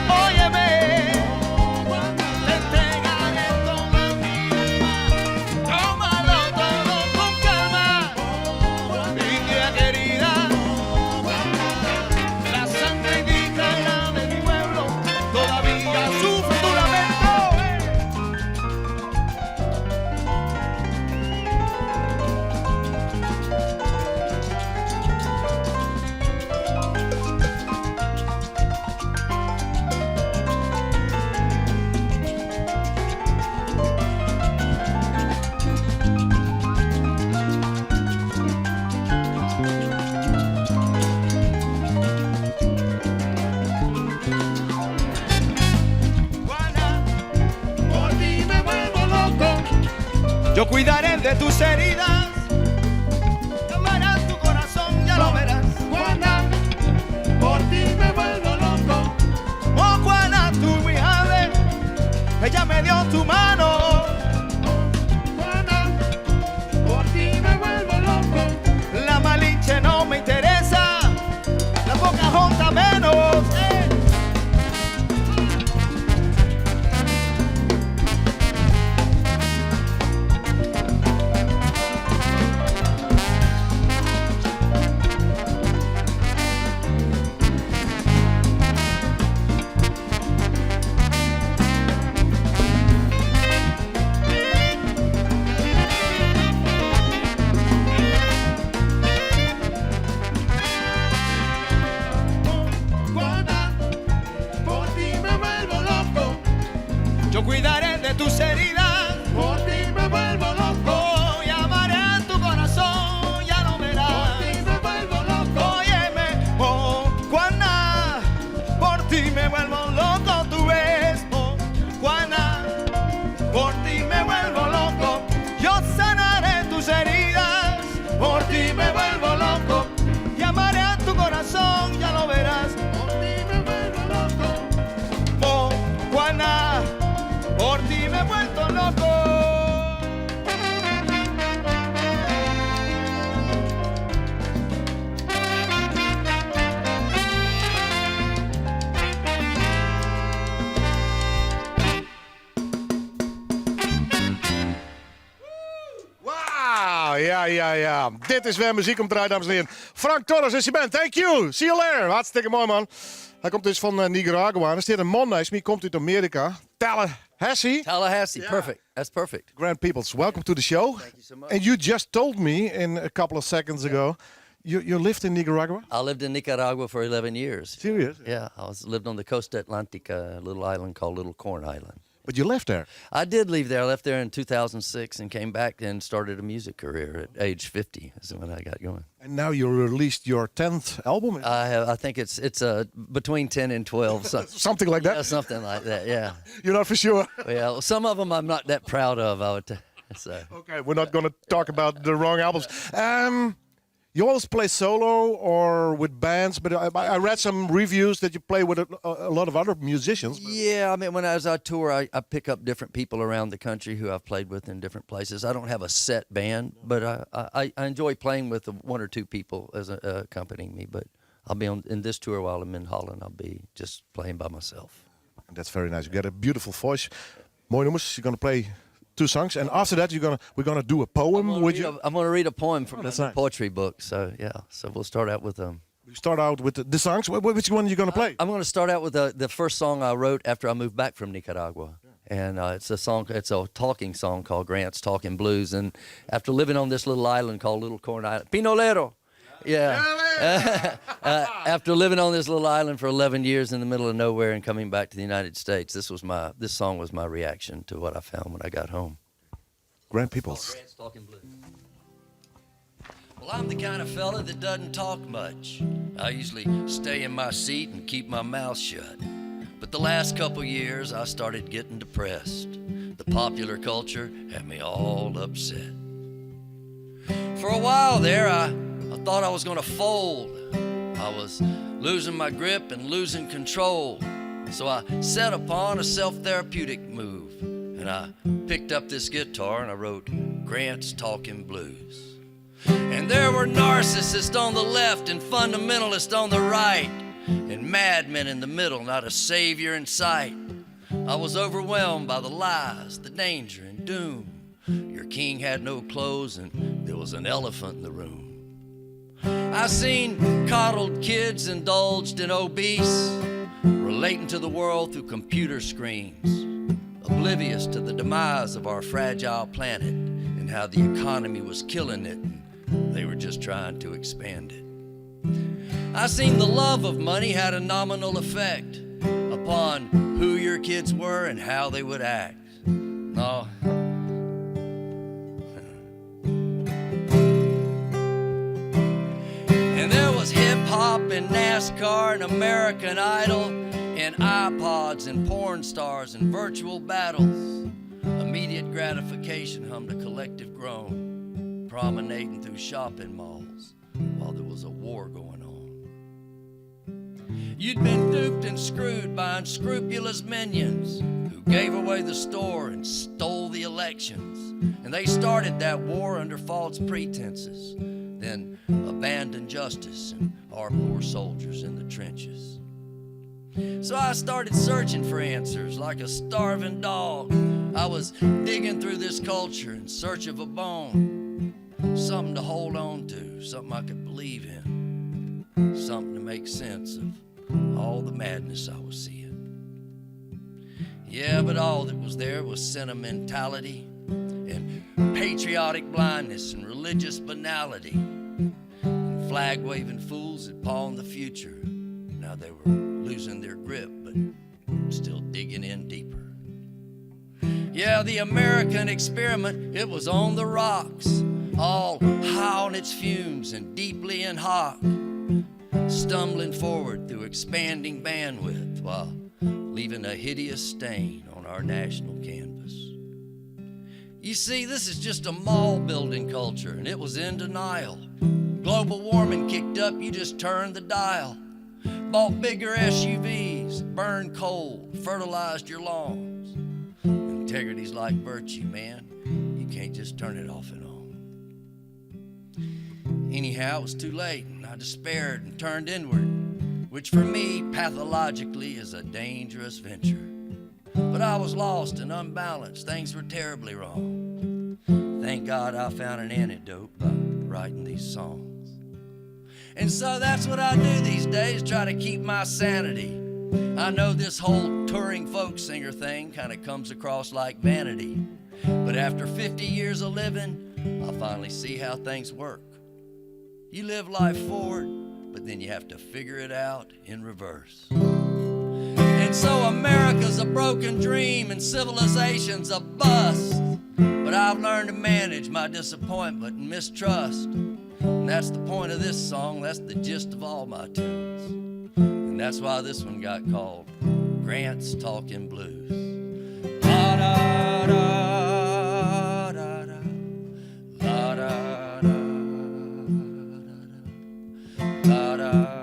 Óyeme. Ja, ja, ja. Dit is wer muzyk om te draaien, dames en heren. Frank Torres en syn band. Thank you. See you later. Hartstikke moai, man. Hy komt dus fan Nicaragua. En der stiet in man neist my, komt út Amearika. Tallahassee. Tallahassee, perfect. That's perfect. Grant Peebles, welcome to the show. Thank you so much. And you just told me in a couple of seconds ago, you lived in Nicaragua? I lived in Nicaragua for 11 years. Serious? Yeah, I was lived on the coast Atlantica, a little island called Little Corn Island. But you left there. I did leave there. I left there in 2006 and came back and started a music career at age 50 is when I got going. And now you released your 10th album? I have, I think it's between 10 and 12. So, something like that? Yeah, something like that, yeah. You're not for sure? Yeah, well, some of them I'm not that proud of, I would say. Okay, we're not going to talk about the wrong albums. You always play solo or with bands, but I read some reviews that you play with a lot of other musicians. Yeah, as I tour, I pick up different people around the country who I've played with in different places. I don't have a set band, but I enjoy playing with one or two people as accompanying me. But I'll be on in this tour while I'm in Holland. I'll be just playing by myself. And that's very nice. You got a beautiful voice. Mooi nummers. You're going to play two songs, and after that, we're going to do a poem with you. I'm going to read a poem from Oh, that's the nice. poetry book. We'll start out with them. We start out with the songs. Which one are you going to play? I'm going to start out with the first song I wrote after I moved back from Nicaragua, and it's a song. It's a talking song called Grant's Talking Blues. And after living on this little island called Little Corn Island, Pinolero. Yeah. After living on this little island for 11 years in the middle of nowhere and coming back to the United States, this song was my reaction to what I found when I got home. Grant Peebles. Grant's Talking Blues. Well, I'm the kind of fella that doesn't talk much. I usually stay in my seat and keep my mouth shut. But the last couple years, I started getting depressed. The popular culture had me all upset. For a while there, I thought I was going to fold. I was losing my grip and losing control. So I set upon a self-therapeutic move. And I picked up this guitar and I wrote Grant's Talking Blues. And there were narcissists on the left and fundamentalists on the right, and madmen in the middle, not a savior in sight. I was overwhelmed by the lies, the danger, and doom. Your king had no clothes and there was an elephant in the room. I seen coddled kids indulged in obese, relating to the world through computer screens, oblivious to the demise of our fragile planet and how the economy was killing it and they were just trying to expand it. I seen the love of money had a nominal effect upon who your kids were and how they would act. No. And there was hip-hop and NASCAR and American Idol and iPods and porn stars and virtual battles. Immediate gratification hummed a collective groan, promenading through shopping malls while there was a war going on. You'd been duped and screwed by unscrupulous minions who gave away the store and stole the elections. And they started that war under false pretenses, then abandoned justice and our poor soldiers in the trenches. So I started searching for answers like a starving dog. I was digging through this culture in search of a bone, something to hold on to, something I could believe in, something to make sense of all the madness I was seeing. Yeah, but all that was there was sentimentality and patriotic blindness and religious banality and flag-waving fools that pawned the future. Now they were losing their grip, but still digging in deeper. Yeah, the American experiment, it was on the rocks, all high on its fumes and deeply in hock, stumbling forward through expanding bandwidth while leaving a hideous stain on our national canvas. You see, this is just a mall building culture, and it was in denial. Global warming kicked up, you just turned the dial. Bought bigger SUVs, burned coal, fertilized your lawns. Integrity's like virtue, man. You can't just turn it off and on. Anyhow, it was too late, and I despaired and turned inward, which for me, pathologically, is a dangerous venture. But I was lost and unbalanced. Things were terribly wrong. Thank God I found an antidote by writing these songs. And so that's what I do these days, try to keep my sanity. I know this whole touring folk singer thing kind of comes across like vanity. But after 50 years of living, I finally see how things work. You live life forward, but then you have to figure it out in reverse. And so America's a broken dream and civilization's a bust. But I've learned to manage my disappointment and mistrust. And that's the point of this song, that's the gist of all my tunes. And that's why this one got called Grant's Talking Blues. La da da da da, la da da da da, la da.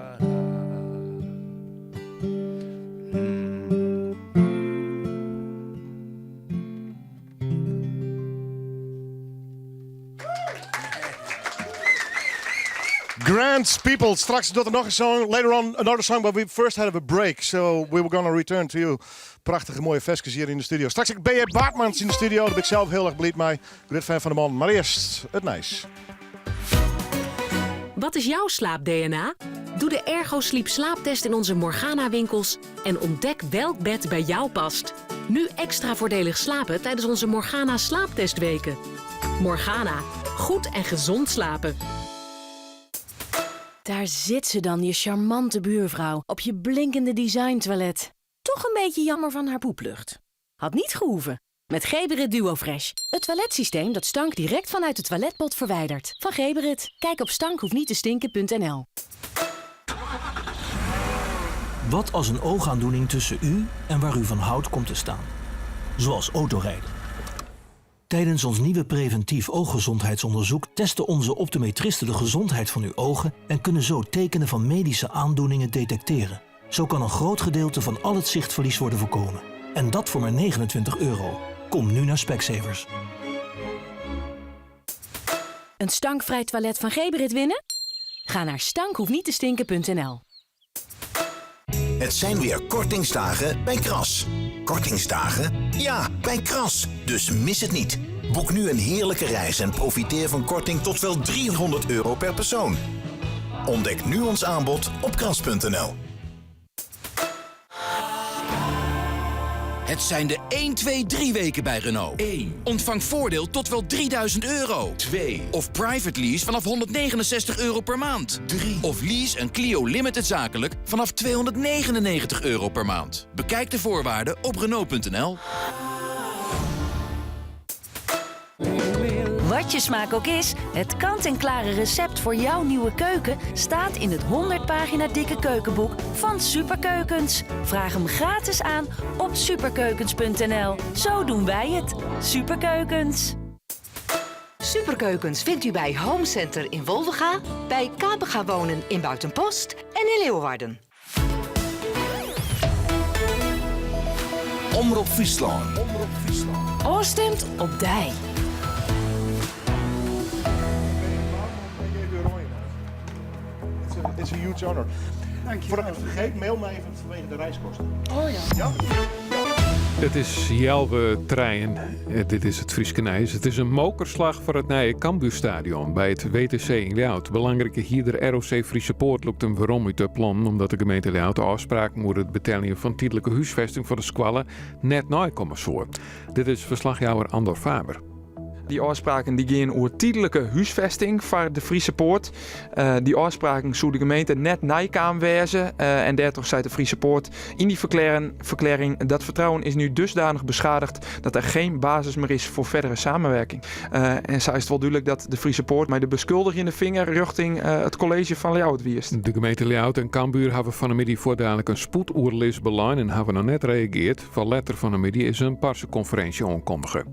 Grant People. Straks docht er noch in song. Later on another song, but we first had a break. So we were gonna return to you. Prachtige moaie ferskes hjir yn de studio. Straks ek B.J. Baartmans yn de studio. Dêr bin ik sels hiel erch bliid mei. Grut fan fan de man. Mar earst it nijs. Wat is jouw slaap-DNA? Doe de Ergo Sleep slaaptest in onze Morgana-winkels en ontdek welk bed bij jou past. Nu extra voordelig slapen tijdens onze Morgana slaaptestweken. Morgana, goed en gezond slapen. Daar zit ze dan, je charmante buurvrouw, op je blinkende designtoilet. Toch een beetje jammer van haar poeplucht. Had niet gehoeven. Met Geberit DuoFresh. Het toiletsysteem dat stank direct vanuit de toiletpot verwijdert. Van Geberit. Kijk op stankhoefniettestinken.nl. Wat als een oogaandoening tussen u en waar u van houdt komt te staan? Zoals autorijden. Tijdens ons nieuwe preventief ooggezondheidsonderzoek testen onze optometristen de gezondheid van uw ogen en kunnen zo tekenen van medische aandoeningen detecteren. Zo kan een groot gedeelte van al het zichtverlies worden voorkomen. En dat voor maar 29 euro. Kom nu naar Specsavers. Een stankvrij toilet van Geberit winnen? Ga naar stankhoefniettestinken.nl. Het zijn weer kortingsdagen bij Kras. Kortingsdagen? Ja, bij Kras. Dus mis het niet. Boek nu een heerlijke reis en profiteer van korting tot wel 300 euro per persoon. Ontdek nu ons aanbod op kras.nl. Het zijn de 1, 2, 3 weken bij Renault. 1. Ontvang voordeel tot wel 3000 euro. 2. Of private lease vanaf 169 euro per maand. 3. Of lease een Clio Limited zakelijk vanaf 299 euro per maand. Bekijk de voorwaarden op Renault.nl. Wat je smaak ook is, het kant-en-klare recept voor jouw nieuwe keuken staat in het 100 pagina dikke keukenboek van Superkeukens. Vraag hem gratis aan op superkeukens.nl. Zo doen wij het. Superkeukens. Superkeukens vindt u bij Home Center in Wolvega, bij KPG Wonen in Buitenpost en in Leeuwarden. Omrop Fryslân. Ofstimd op dy. It's a huge honor. Voordat ik het vergeet, mail me even vanwege de reiskosten. Oh ja. Ja? It is healwei trijen. Dit is it Fryske nijs. It is in mokerslach foar it nije Cambuurstadion by it WTC yn Ljouwert. Belangrike hierder ROC Friese Poort lûkt him werom út de plannen omdat de gemeente Ljouwert ôfspraken oer it beteljen fan tydlike húsfesting foar de skoalle net neikomme soe. Dit is ferslachjouwer Andor Faber. Dy ôfspraken dy gean oer tydlike húsfesting foar de Friese Poort. Eh, dy ôfspraken soe de gemeente net neikaam wêze eh, en dêrtroch seit de Friese Poort yn dy ferklearring dat vertrouwen is nu dusdanig beschadigd dat er geen basis meer is voor verdere samenwerking. Eh, en sa is it wol dúdlik dat de Friese Poort mei de beskuldigjende finger rjochting it kolleezje fan Ljouwert wiist. De gemeente Ljouwert en Cambuur hawwe fan 'e middei fuortdalik in spoedoerlis belein en hawwe noch net reagearre. Foar letter fan 'e middei is in parsekonferinsje oankundige.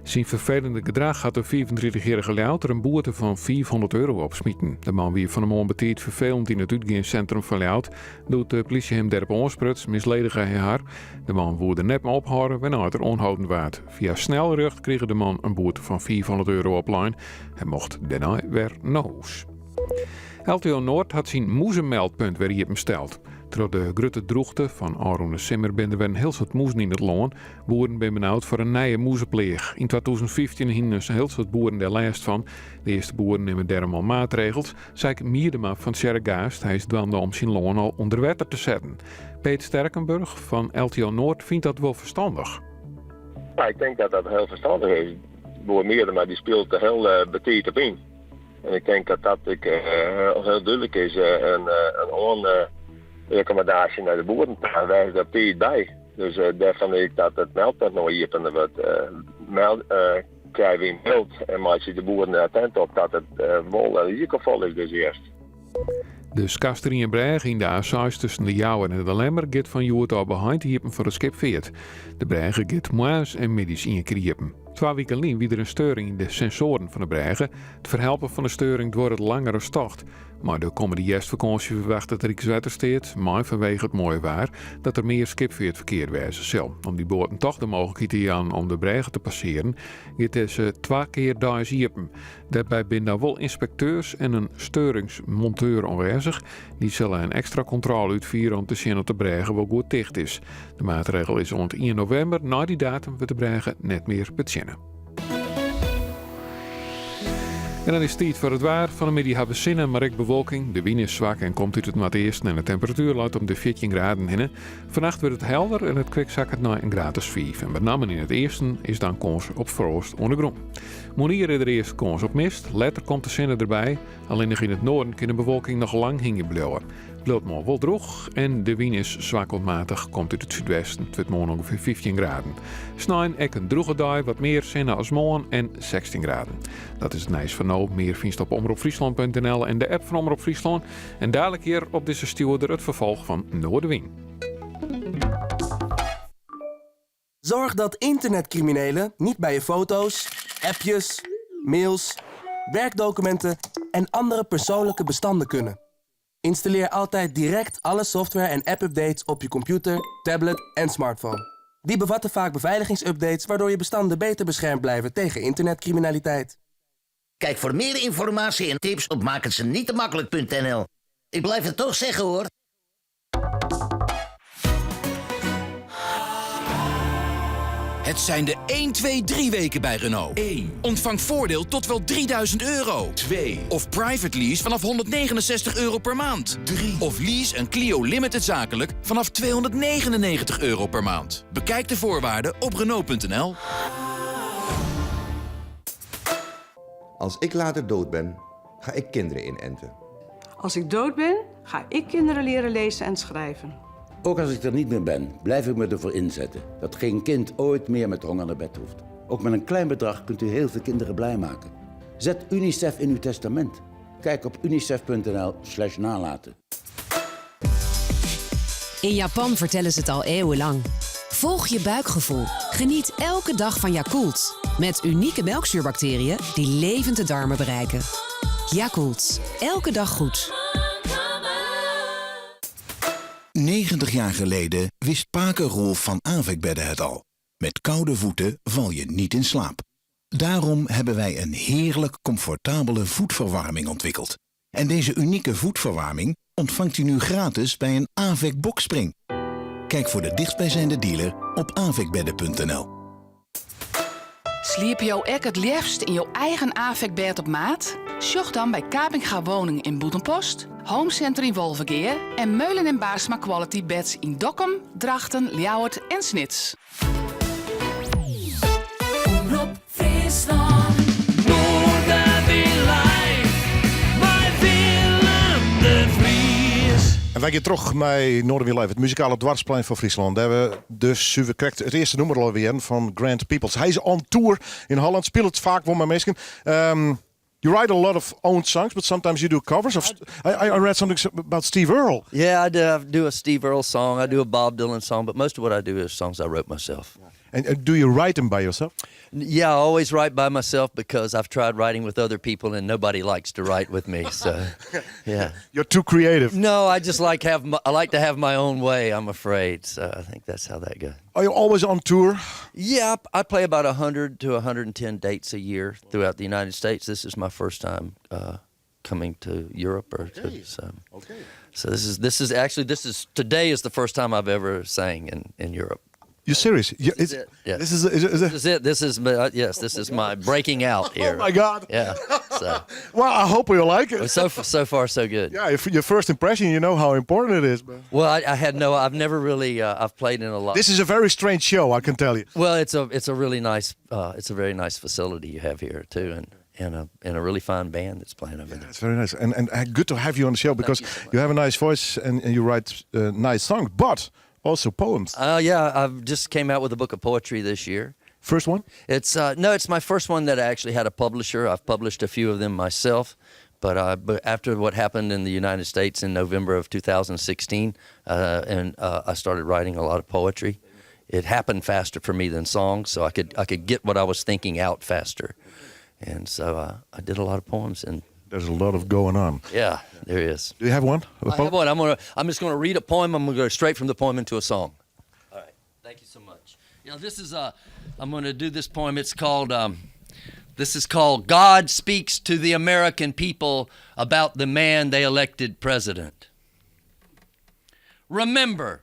Syn ferfelende gedrach hat de 35-jierrige Ljouwerter in boete fan 500 euro opsmiten. De man wie fan 'e moarn betiid ferfelend yn it útgeanssintrum fan Ljouwert. Doe't de plysje him dêrop oanspruts, misledige hy har. De man woe der net mei ophâlde, wêrnei't er oanholden waard. Fia snelrjocht krige de man in boete fan 500 euro oplein. Hy mocht dêrnei wer nei hûs. LTO Noord hat syn mûzemeldpunt wer iepensteld. Troch de grutte drûchte fan ôfrûne simmer binne der wer in hiel soad mûzen yn it lân. Boeren binne benaud foar in nije mûzepleach. Yn 2015 hiene in hiel soad boeren dêr lêst fan. De earste boeren nimme dêrom al maatregels. Sijke Miedema fan Tsjerkgaast, hy is dwaande om syn lân al ûnder wetter te setten. Peet Sterkenburg fan LTO Noord fynt dat wol ferstannich. Ja, ik tink dat dat hiel ferstannich is. Boer Miedema dy spilet der hiel betiid op yn. En ik tink dat dat ek hiel dúdlik is in oanrekommandaasje nei de boeren ta. Wês der op tiid by. Dus dêr fyn ik dat it meldpunt no iepene wurdt. Meld, krije we yn byld en meitsje de boeren der attent op dat it wol risikofol is dizze hjerst. De Skarsterrienbrêge yn de A6 tusken De Jouwer en De Lemmer giet fan hjoed ôf beheind iepen foar de skipfeart. De brêge giet moarns en middeis ien kear iepen. Twa wiken lyn wie der in steuring yn de sensoaren fan de brêge. It ferhelpen fan de steuring duorret langer as tocht. Mei de kommende hjerstfakânsje ferwachtet Rykswettersteat, mei fanwege it moaie waar, dat der mear skipfeartferkear wêze sil. Om dy boaten toch de mooglikheid te jaan om de brêge te passearen, giet dizze twa kear deis iepen. Dêrby binne dan wol ynspekteurs en in steuringsmonteur oanwêzich. Dy sille in ekstra kontrôle útfiere om te sjen oft de brêge wol goed ticht is. De maatregel is oant ien novimber. Nei dy datum wurdt de brêge net mear betsjinne. En dan is it tiid foar it waar. Fan 'e middei ha we sinne, mar ek bewolking. De wyn is swak en komt út it noardeasten en de temperatuer leit om de 14 graden hinne. Fannacht wurdt it helder en it kwik sakket nei in graad as 5. En benammen yn it easten is dan kâns op froast oan de grûn. Moarnier is der earst kâns op mist, letter komt de sinne derby. Allinnich yn it noarden kin de bewolking noch lang hingjen bliuwe. It bliuwt moarn wol drûch en de wyn is swak oant matich, komt út it súdwesten. It wurdt moarn ûngefear 15 graden. Snein ek in drûge dei, wat mear sinne as moarn en 16 graden. Dat is it nijs foar no. Mear fynst op omropfryslân.nl en de app fan Omrop Fryslân. En dalik hjir op dizze stjoerder it ferfolch fan Noardewyn. Zorg dat internetcriminelen niet bij je foto's, appjes, mails, werkdocumenten en andere persoonlijke bestanden kunnen. Installeer altijd direct alle software en app-updates op je computer, tablet en smartphone. Die bevatten vaak beveiligingsupdates waardoor je bestanden beter beschermd blijven tegen internetcriminaliteit. Kijk voor meer informatie en tips op maakhetzenietemakkelijk.nl. Ik blijf het toch zeggen hoor. Het zijn de 1, 2, 3 weken bij Renault. 1. Ontvang voordeel tot wel 3000 euro. 2. Of private lease vanaf 169 euro per maand. 3. Of lease een Clio Limited zakelijk vanaf 299 euro per maand. Bekijk de voorwaarden op Renault.nl. Als ik later dood ben, ga ik kinderen inenten. Als ik dood ben, ga ik kinderen leren lezen en schrijven. Ook als ik er niet meer ben, blijf ik me ervoor inzetten dat geen kind ooit meer met honger naar bed hoeft. Ook met een klein bedrag kunt u heel veel kinderen blij maken. Zet UNICEF in uw testament. Kijk op unicef.nl/slash nalaten. In Japan vertellen ze het al eeuwenlang. Volg je buikgevoel. Geniet elke dag van Yakult. Met unieke melkzuurbacteriën die levend de darmen bereiken. Yakult. Elke dag goed. 90 jaar geleden wist Pake Rolf van Avekbedden het al. Met koude voeten val je niet in slaap. Daarom hebben wij een heerlijk comfortabele voetverwarming ontwikkeld. En deze unieke voetverwarming ontvangt u nu gratis bij een Avec Boxspring. Kijk voor de dichtstbijzijnde dealer op avecbedden.nl. Sliepe jo ek it leafst yn jo eigen AVEC-bêd op maat? Sjoch dan by Kapinga Woning yn Bûtenpost, Home Center yn Wolvegea en Meulen en Baarsma Quality Beds yn Dokkum, Drachten, Ljouwert en Snits. Omrop Fryslân. Noardewyn live mei Willem de Vries. En wy gean troch mei Noardewyn Live, it muzikale doarpsplein fan Fryslân. Dêr we dus suver krekt it earste nûmer al hearden fan Grant Peoples. Hy is on tour yn Holland, spilet faak wol mei minsken. You write a lot of own songs, but sometimes you do covers. Of I read something about Steve Earle. Yeah, I do a Steve Earle song. I do a Bob Dylan song, but most of what I do is songs I wrote myself. And do you write them by yourself? Yeah, I always write by myself because I've tried writing with other people and nobody likes to write with me. So, yeah. You're too creative. No, I just like have my, I like to have my own way. I'm afraid. So I think that's how that goes. Are you always on tour? Yeah, I play about 100 to 110 dates a year throughout the United States. This is my first time. coming to Europe or to, so. So this is this is actually this is today is the first time I've ever sang in in Europe. You're serious? You, This is it. Yeah. This is, is, is This is it. This is my, yes. This is my breaking out here. Oh my God. Yeah. So Well, I hope you like it. so so far so good. Yeah, if your first impression, you know how important it is. But Well, I had no. I've never really. I've played in a lot. this is a very strange show, I can tell you. Well, it's a it's a really nice it's a very nice facility you have here too, and and a and a really fine band that's playing over there. It's very nice, and and good to have you on the show because you have a nice voice and, and you write nice songs, but also poems. Yeah, I've just came out with a book of poetry this year. First one? It's no, it's my first one that I actually had a publisher. I've published a few of them myself, but but after what happened in the United States in November of 2016, and I started writing a lot of poetry. It happened faster for me than songs, so I could I could get what I was thinking out faster, and so I did a lot of poems. And there's a lot of going on. Yeah, there is. Do you have one? I have one. I'm gonna. I'm just gonna read a poem. I'm gonna go straight from the poem into a song. All right. Thank you so much. Yeah, this is a. I'm gonna do this poem. It's called. This is called God Speaks to the American People About the Man They Elected President. Remember,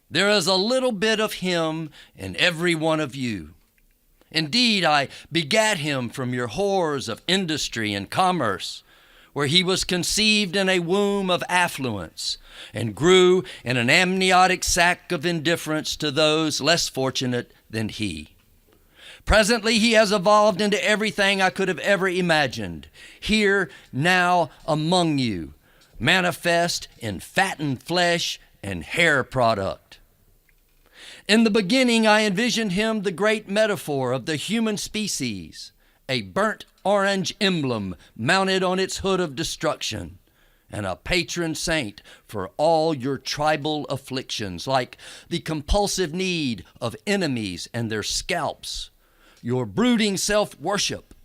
there is a little bit of him in every one of you. Indeed, I begat him from your whores of industry and commerce, where he was conceived in a womb of affluence and grew in an amniotic sac of indifference to those less fortunate than he. Presently, he has evolved into everything I could have ever imagined. Here, now, among you, manifest in fattened flesh and hair product. In the beginning, I envisioned him the great metaphor of the human species, a burnt orange emblem mounted on its hood of destruction, and a patron saint for all your tribal afflictions, like the compulsive need of enemies and their scalps, your brooding self worship,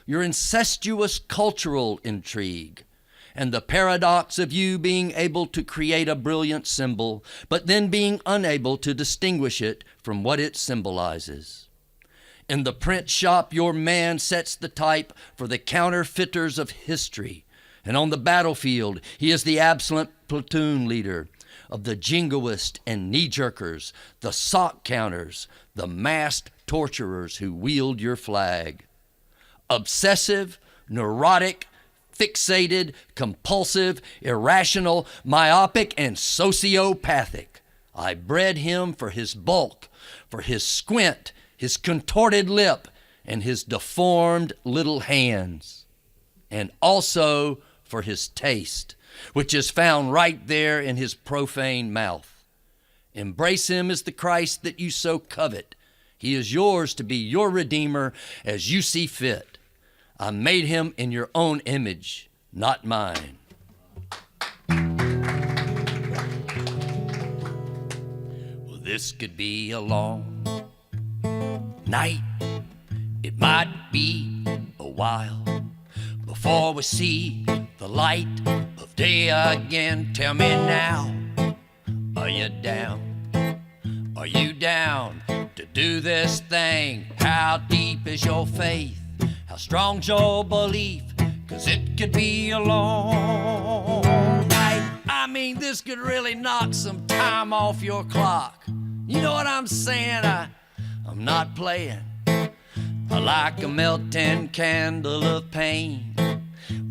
your incestuous cultural intrigue, and the paradox of you being able to create a brilliant symbol, but then being unable to distinguish it from what it symbolizes. In the print shop, your man sets the type for the counterfeiters of history. And on the battlefield, he is the absent platoon leader of the jingoists and knee jerkers, the sock counters, the masked torturers who wield your flag. Obsessive, neurotic, fixated, compulsive, irrational, myopic, and sociopathic. I bred him for his bulk, for his squint, his contorted lip, and his deformed little hands, and also for his taste, which is found right there in his profane mouth. Embrace him as the Christ that you so covet. He is yours to be your Redeemer as you see fit. I made him in your own image, not mine. Well, this could be a long night. It might be a while before we see the light of day again. Tell me now, are you down? Are you down to do this thing? How deep is your faith? How strong's your belief? Cause it could be a long night. I mean, this could really knock some time off your clock. You know what I'm saying? I, I'm not playing. I like a melting candle of pain.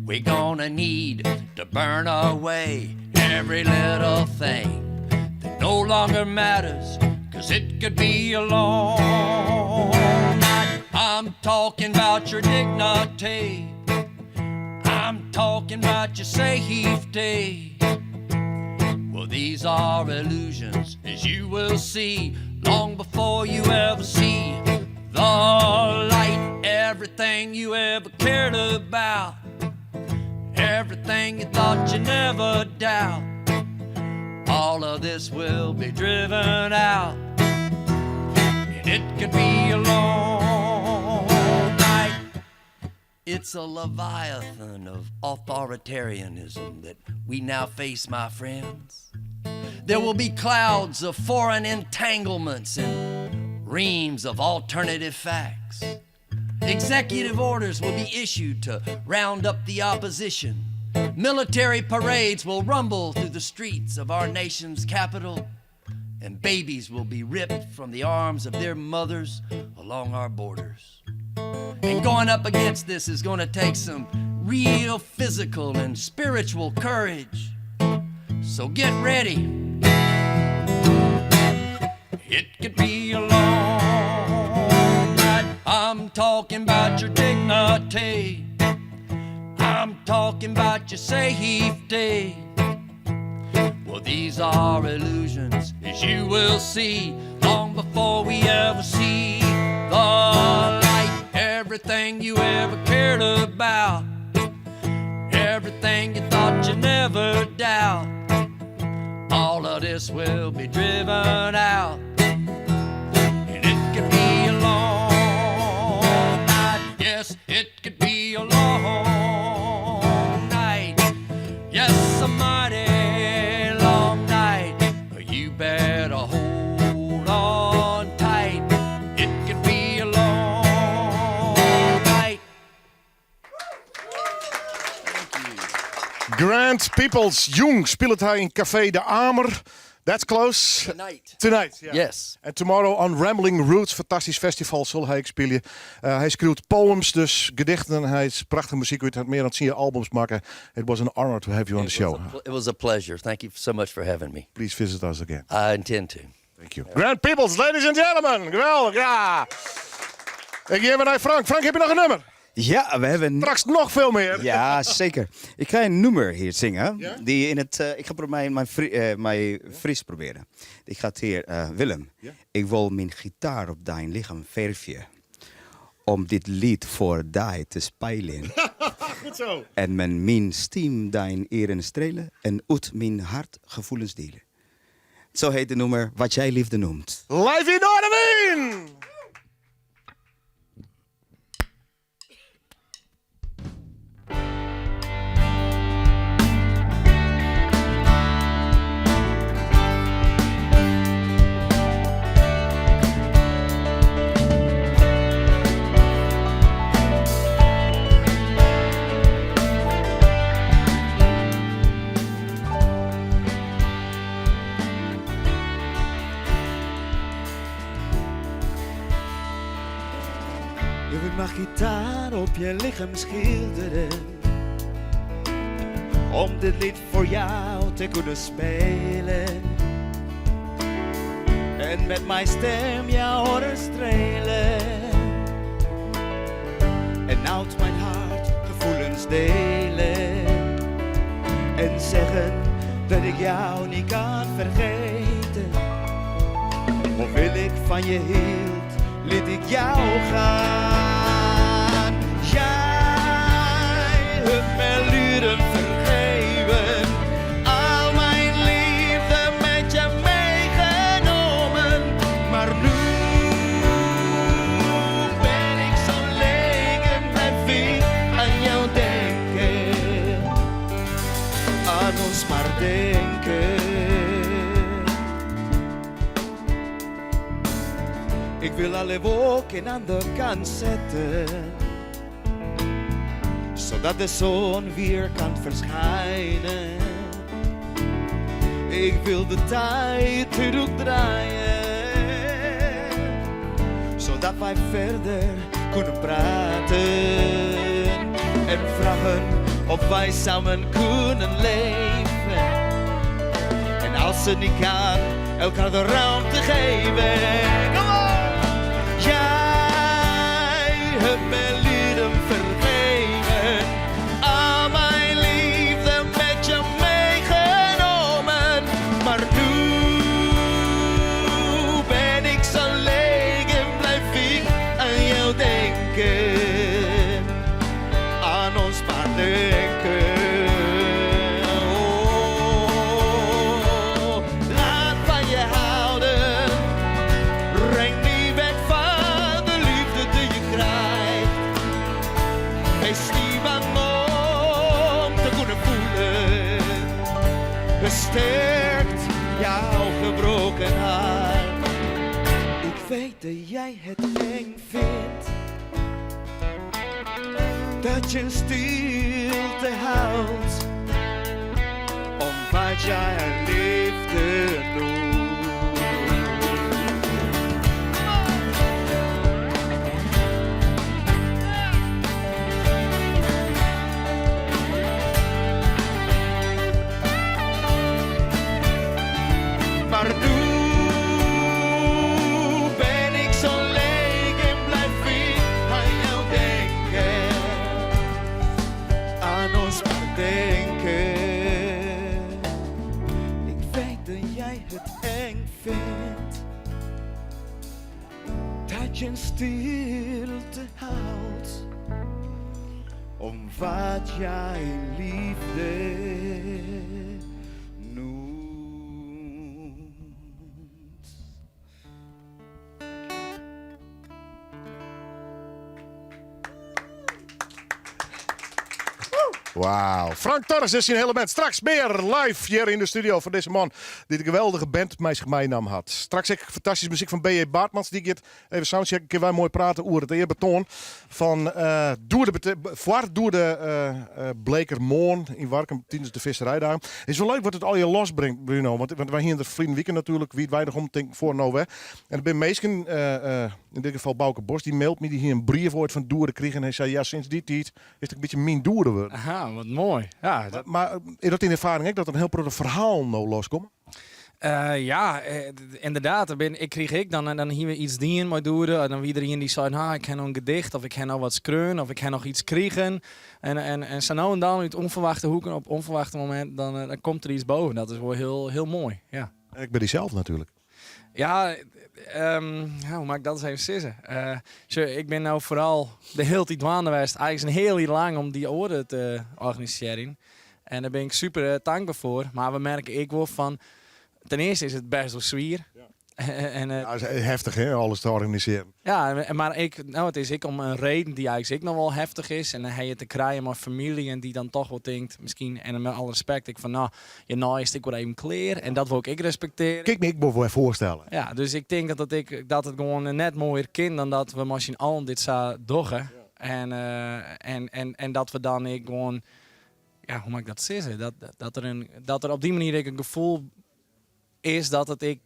We're gonna need to burn away every little thing that no longer matters. Cause it could be a long night. I'm talking about your dignity. I'm talking about your safety. Well, these are illusions, as you will see, long before you ever see the light. Everything you ever cared about, everything you thought you never doubt. All of this will be driven out, and it could be a long night. It's a leviathan of authoritarianism that we now face, my friends. There will be clouds of foreign entanglements and reams of alternative facts. Executive orders will be issued to round up the opposition. Military parades will rumble through the streets of our nation's capital, and babies will be ripped from the arms of their mothers along our borders. And going up against this is going to take some real physical and spiritual courage. So get ready. It could be a long night. I'm talking about your dignity. I'm talking about your safety. Well, these are illusions, as you will see, long before we ever see the light. Everything you ever cared about, everything you thought you'd never doubt, all of this will be driven out. And it could be a long night. Yes, it could be a long night. Yes, a mighty long night. You better hold on tight. It could be a long night. Grant Peeples, jûn spilet hy yn Café de Amer. That's close. Tonight. Tonight, yeah. Yes. And tomorrow on Rambling Roots, fantastysk festival, sil hy ek spylje. Hy skriuwt poems, dus gedichten. Hy hat prachtige muzyk út, hat mear dan 10 albums makke. It was an honor to have you on the show. It was a pleasure. Thank you so much for having me. Please visit us again. I intend to. Thank you. Grant Peeples, ladies and gentlemen. Geweldich, ja. Ik gean wer nei Frank. Frank, ha jo noch in nûmer? Ja, we hebben... Straks nog veel meer. Ja, zeker. Ik ga een nummer hier zingen. Die in het, ik ga mijn Fries proberen. Ik ga het hier, Willem. Ik wil mijn gitaar op dyn lichem verfje. Om dit lied voor die te spelen. Goed zo. En met mijn stem dyn earen strelen. En uit mijn hart gevoelens delen. Zo heet de nummer Wat jij liefde noemt. Live in Noardewyn! Je wilt mijn gitaar op je lichaam schilderen. Om dit lied voor jou te kunnen spelen. En met mijn stem jou horen strelen. En uit mijn hart gevoelens delen. En zeggen dat ik jou niet kan vergeten. Hoeveel ik van je hield, liet ik jou gaan. Jij hebt me leren vergeven. Al mijn liefde met je meegenomen. Maar nu ben ik zo leeg en blijf ik aan jou denken. Aan ons maar denken. Ik wil alle wolken aan de kant zetten, zodat de zon weer kan verschijnen. Ik wil de tijd terugdraaien, zodat wij verder kunnen praten en vragen of wij samen kunnen leven. En als het niet kan, elkaar de ruimte geven. Come on! Jij hebt me leren vergeven. Al mijn liefde met je meegenomen. Maar nu ben ik zo leeg en blijf ik aan jou denken. Aan ons maar denken. Oh, laat van je houden. Ren niet weg van de liefde die je krijgt. Wees niet bang om te kunnen voelen. Versterkt jouw gebroken hart. Ik weet dat jij het eng vindt. Dat je in stilte stilte houdt om wat jij liefde noemt. Maar nu ben ik zo leeg en blijf ik aan jou denken. Aan ons maar denken. Ik weet dat jij het eng vindt. Dat je in stilte huilt. Om wat jij liefde noemt. Wauw. Frank Torres is syn hiele band. Straks mear live hjir yn de studio fan dizze man dy't de geweldige band mei sich meinaam hat. Straks ek fantastyske muzyk fan B.J. Baartmans. Dy giet even soundchecken. Kinne wy moai prate oer it earbetoan fan Doede foar Doede Bleeker moarn yn Warkum tidens de Visserijdagen. Is wol leuk wat it allegear losbringt, Bruno. Want wy hiene der ferline wike natuerlik wie it weinich omtinken foar no wer. En der binne minsken, yn dit gefal Bauke Bos, dy mailt my, dy hie in brief oait fan Doede krigen en hy sei, ja, sinds dy tiid is it in bytsje myn Doede wurden. Aha, wat moai. Ja, dat... Mar is dat dyn erfaring ek, dat der in hiel protte ferhalen no loskomme? Ja, ynderdaad. Der bin, ik krige ek, dan, dan hiene we iets dien mei Doede. En dan wie der ien dy sei, nah, ik ha noch in gedicht, of ik ha noch wat skreaun, of ik ha noch iets krigen. En, en, en sa no en dan, út ûnferwachte hoeken, op ûnferwachte mominten, dan, dan komt der iets boven. Dat is wol hiel, hiel moai, ja. Ek by dysels natuerlik. Ja, ja, hoe moat ik dat ris even sizze? Sjoch, ik bin no foaral de hiele tiid dwaande west, eins in hiel jier lang, om dy oare te organisearjen. En dêr bin ik super tankber foar. Mar we merke ek wol fan, ten earste is it bêst wol swier. En, Ja, is heftich hè, alles te organisearjen. Ja, mar ek, no, it is ek om in reden dy't eins ek noch wol heftich is. En dan ha je te krijen mei famylje en dy't dan toch wol tinkt, miskien, en mei alle respekt, ek fan, no, hjirnei is it ek wol even klear. En dat wol ik ek respektearje. Kin ik my ek wol wer foarstelle. Ja, dus ik tink dat, dat, ik, dat it gewoan net moaier kin dan dat we mei syn allen dit sa dogge. En, en, en, en dat we dan ek gewoan, ja, hoe moat ik dat sizze? Dat, dat, der in, dat der op dy manier ek in gefoel is dat it ek,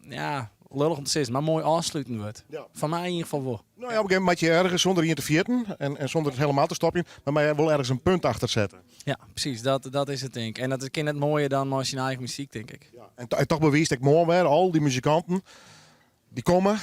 ja, lullich om te sizzen, mar moai ôfsluten wurdt. Ja. Foar my yn ieder gefal wol. No ja, op in gegeven momint moat je ergens sûnder ien te ferjitten en, en sûnder it helemaal te stopjen, mar moat je wol ergens in punt achter sette. Ja, presys. Dat, dat is it tink. En dat kin net moaier dan mei syn eigen muzyk, tink ik. Ja. En, en toch bewiist ek moarn wer, al dy muzikanten, dy komme,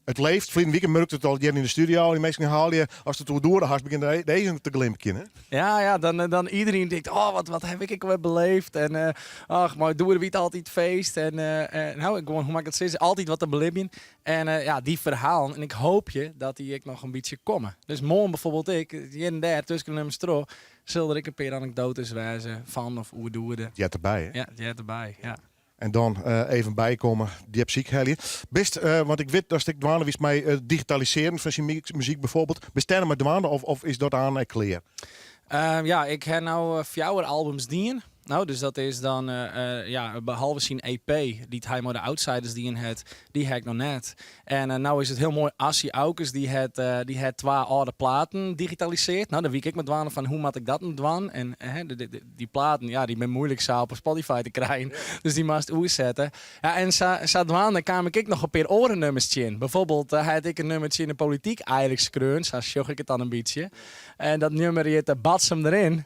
it leeft. Ferline wike murkte it al hjir yn de studio. Dy minsken helje, ast it oer Doede hast, begjint de eagen te glimkjen. Hè? Ja, ja, dan, dan iedereen tinkt, oh, wat, wat ha ik ek wer beleefd. En uh, ach, mei Doede wie it altyd feest. En uh, no, ik gewoan, hoe moat ik dat sizze, altyd wat te belibjen. En uh, ja, dy ferhalen, en ik hoopje dat dy ek noch in bytsje komme. Dus moarn bijvoorbeeld ek, hjir en dêr, tusken de nummers troch, sil der ek in pear anekdoates wêze fan of oer Doede. It heart derby, hè? Ja, it heart derby, ja. En dan even bykomme, djip sykhelje. Bist, want ik wit datst ek dwaande wiest mei it digitalisearjen fan syn muzyk bijvoorbeeld. Bist dêr noch mei dwaande of, of is dat aan ek klear? Ja, ik ha no fjouwer albums dien. No, dus dat is dan, ja, behalve syn EP, dy't hy mei de Outsiders dien hat, dy ha ik noch net. En no is it hiel moai, Assie Aukes dy hat, dy hat twa âlde platen digitalisearre. No, dêr wie ik ek mei dwaande fan hoe moat ik dat no dwaan? En dy platen, ja, dy binne moeilik sa op Spotify te krijen. Dus dy moatst oersette. Ja, en sa, sadwaande kaam ik ek noch in pear oare nummers tsjin. Bijvoorbeeld, hy hat ek in nummer tsjin de polityk eigentlik skreaun, sa sjoch ik it dan in bytsje. En dat nummer hjit Batsem Derin.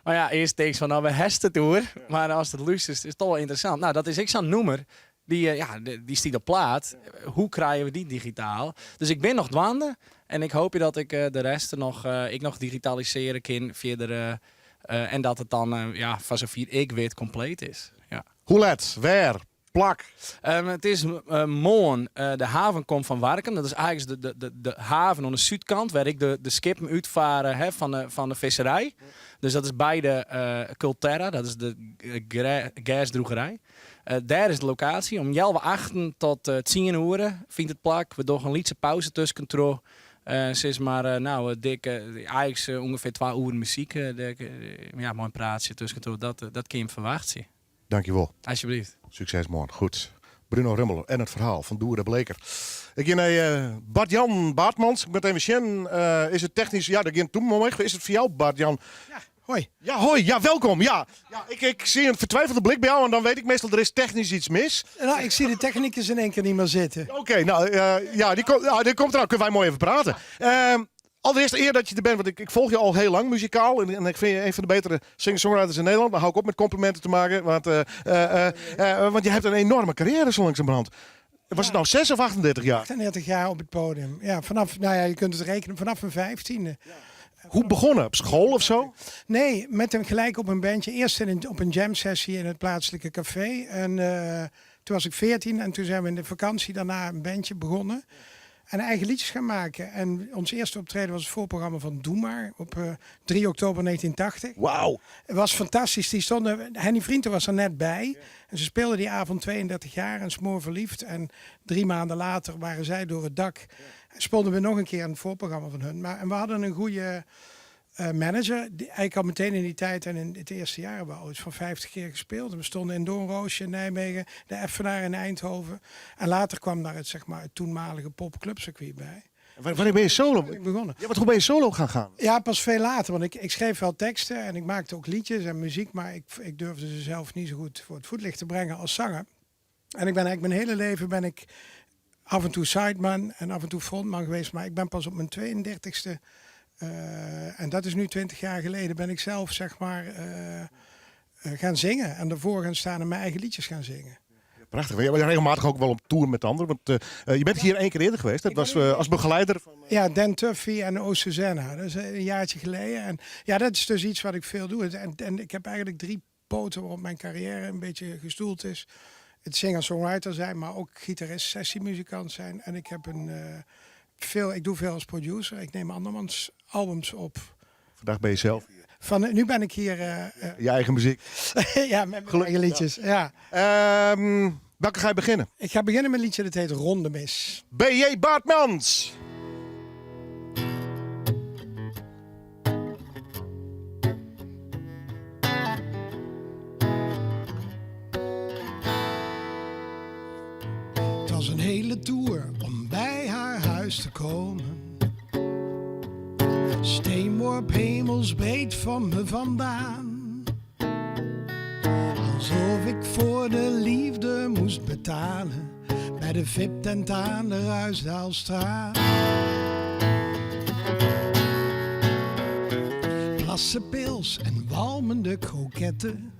Mar ja, earst tinkst fan, no, wêr hast it oer? Mar ast it lústerst, is it toch wol ynteressant. No, dat is ek sa'n nûmer. Dy, ja, dy stiet op plaat. Hoe krije we dy digitaal? Dus ik bin noch dwaande en ik hoopje dat ik de rest noch, ek noch digitalisearje kin fierder. En dat it dan, ja, foar safier ik wit, kompleet is. Ja. Hoe let? Wêr? Plak? It is moarn de havenkom fan Warkum. Dat is eigentlik de, de, de haven oan de súdkant, wêr ek de, de skippen útfare hè, fan de, fan de fisserij. Dus dat is by de Culterra, dat is de gersdroegerij. Dêr is de lokaasje. Om healwei achten tot tsien oere fynt it plak. We dogge in lytse pauze tuskentroch. Sis mar, no, dik, eigentlik ûngefear twa oeren muzyk. Ja, mei in praatsje tuskentroch. Dat, dat kin jim ferwachtsje. Dankjewol. Alsjeblieft. Sukses moarn. Goed. Bruno Rummel en it ferhaal fan Doede Bleeker. Ik gean nei Bart-Jan Baartmans. Ik moat even sjen, is it technysk... Ja, der gjin tûm omheech. Is it foar jou, Bart-Jan? Ja. Hoi. Ja, hoi. Ja, welkom. Ja, ja ik, ik zie een vertwijfelde blik bij jou en dan weet ik meestal er is technisch iets mis. Nou, ik zie de technicus in één keer niet meer zitten. Oké, nou ja, die, komt ja, die komt eraan. Kunnen wij mooi even praten. Allereerst eer dat je er bent, want ik, ik volg je al heel lang muzikaal. En ik vind je een van de betere singer-songwriters in Nederland. Maar hou ik op met complimenten te maken, want je hebt een enorme carrière zo langzamerhand. Was het nou 6 of 38 jaar? 38 jaar op het podium. Ja, vanaf, nou ja, je kunt het rekenen, vanaf mijn 15e. Hoe begonnen? Op school of zo? Nee, met een gelijk op een bandje. Eerst in een, op een jam sessie in het plaatselijke café. En toen was ik 14 en toen zijn we in de vakantie daarna een bandje begonnen. En eigen liedjes gaan maken. En ons eerste optreden was het voorprogramma van Doe Maar op 3 oktober 1980. Wauw. Het was fantastisch. Die stonden, Henny Vrienden was er net bij. En ze speelden die avond 32 jaar en smoor verliefd. En 3 maanden later waren zij door het dak. En speelden we nog een keer een voorprogramma van hun. Maar, en we hadden een goede manager. Die, eigenlijk al meteen in die tijd en in het eerste jaar hebben we al iets van 50 keer gespeeld. En we stonden in Doornroosje in Nijmegen, de Effenaar in Eindhoven. En later kwam daar het, zeg maar, het toenmalige popclubcircuit bij. Wanneer ben je solo? Ben ik begonnen. Ja, want hoe ben je solo gaan gaan? Ja, pas veel later. Want ik schreef wel teksten en ik maakte ook liedjes en muziek. Maar ik durfde ze zelf niet zo goed voor het voetlicht te brengen als zanger. En ik ben eigenlijk mijn hele leven ben ik af en toe sideman en af en toe frontman geweest. Maar ik ben pas op mijn 32e, en dat is nu 20 jaar geleden, ben ik zelf zeg maar gaan zingen. En daarvoor gaan staan en mijn eigen liedjes gaan zingen. Prachtig. Je bent regelmatig ook wel op tour met anderen. Want je bent hier 1 keer eerder geweest. Dat was als begeleider van... Ja, Dan Tuffy en O Susanna. Dat is een jaartje geleden. En ja, dat is dus iets wat ik veel doe. En ik heb eigenlijk 3 poten waarop mijn carrière een beetje gestoeld is. Het singer-songwriter zijn, maar ook gitarist, sessiemuzikant zijn. En ik heb een, veel, ik doe veel als producer. Ik neem andermans albums op. Vandaag ben je zelf hier. Nu ben ik hier... Je eigen muziek. Ja, met mijn eigen liedjes. Ja. Welke ga je beginnen? Ik ga beginnen met een liedje dat heet Ronde Mis. B.J. Baartmans. Het was een hele tour om bij haar huis te komen. Steenworp hemelsbreed van me vandaan. Alsof ik voor de liefde moest betalen. Bij de VIP-tent aan de Ruisdaalstraat. Plassen pils en walmende kroketten.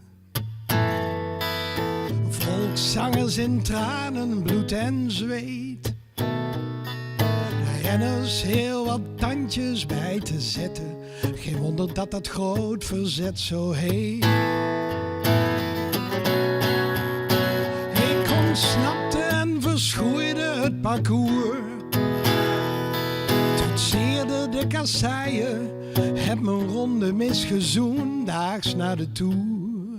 Volkszangers in tranen, bloed en zweet. De renners heel wat tandjes bij te zetten. Geen wonder dat dat groot verzet zo heet. Ik ontsnapte en verschroeide het parcours. Trotseerde de kasseien, heb mijn ronde misgezoend, daags naar de Tour.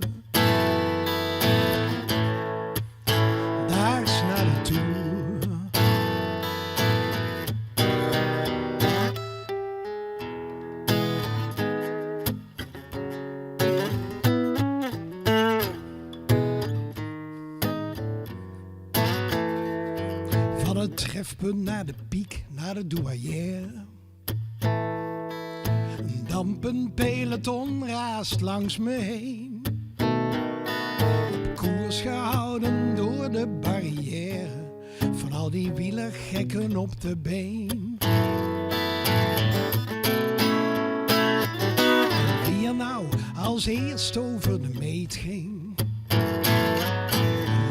Daags naar de Tour. Van het trefpunt naar de piek, naar de douairière. Een dampend peloton raast langs me heen. Op koers gehouden door de barrière. Van al die wielergekken op de been. En wie er nou als eerst over de meet ging.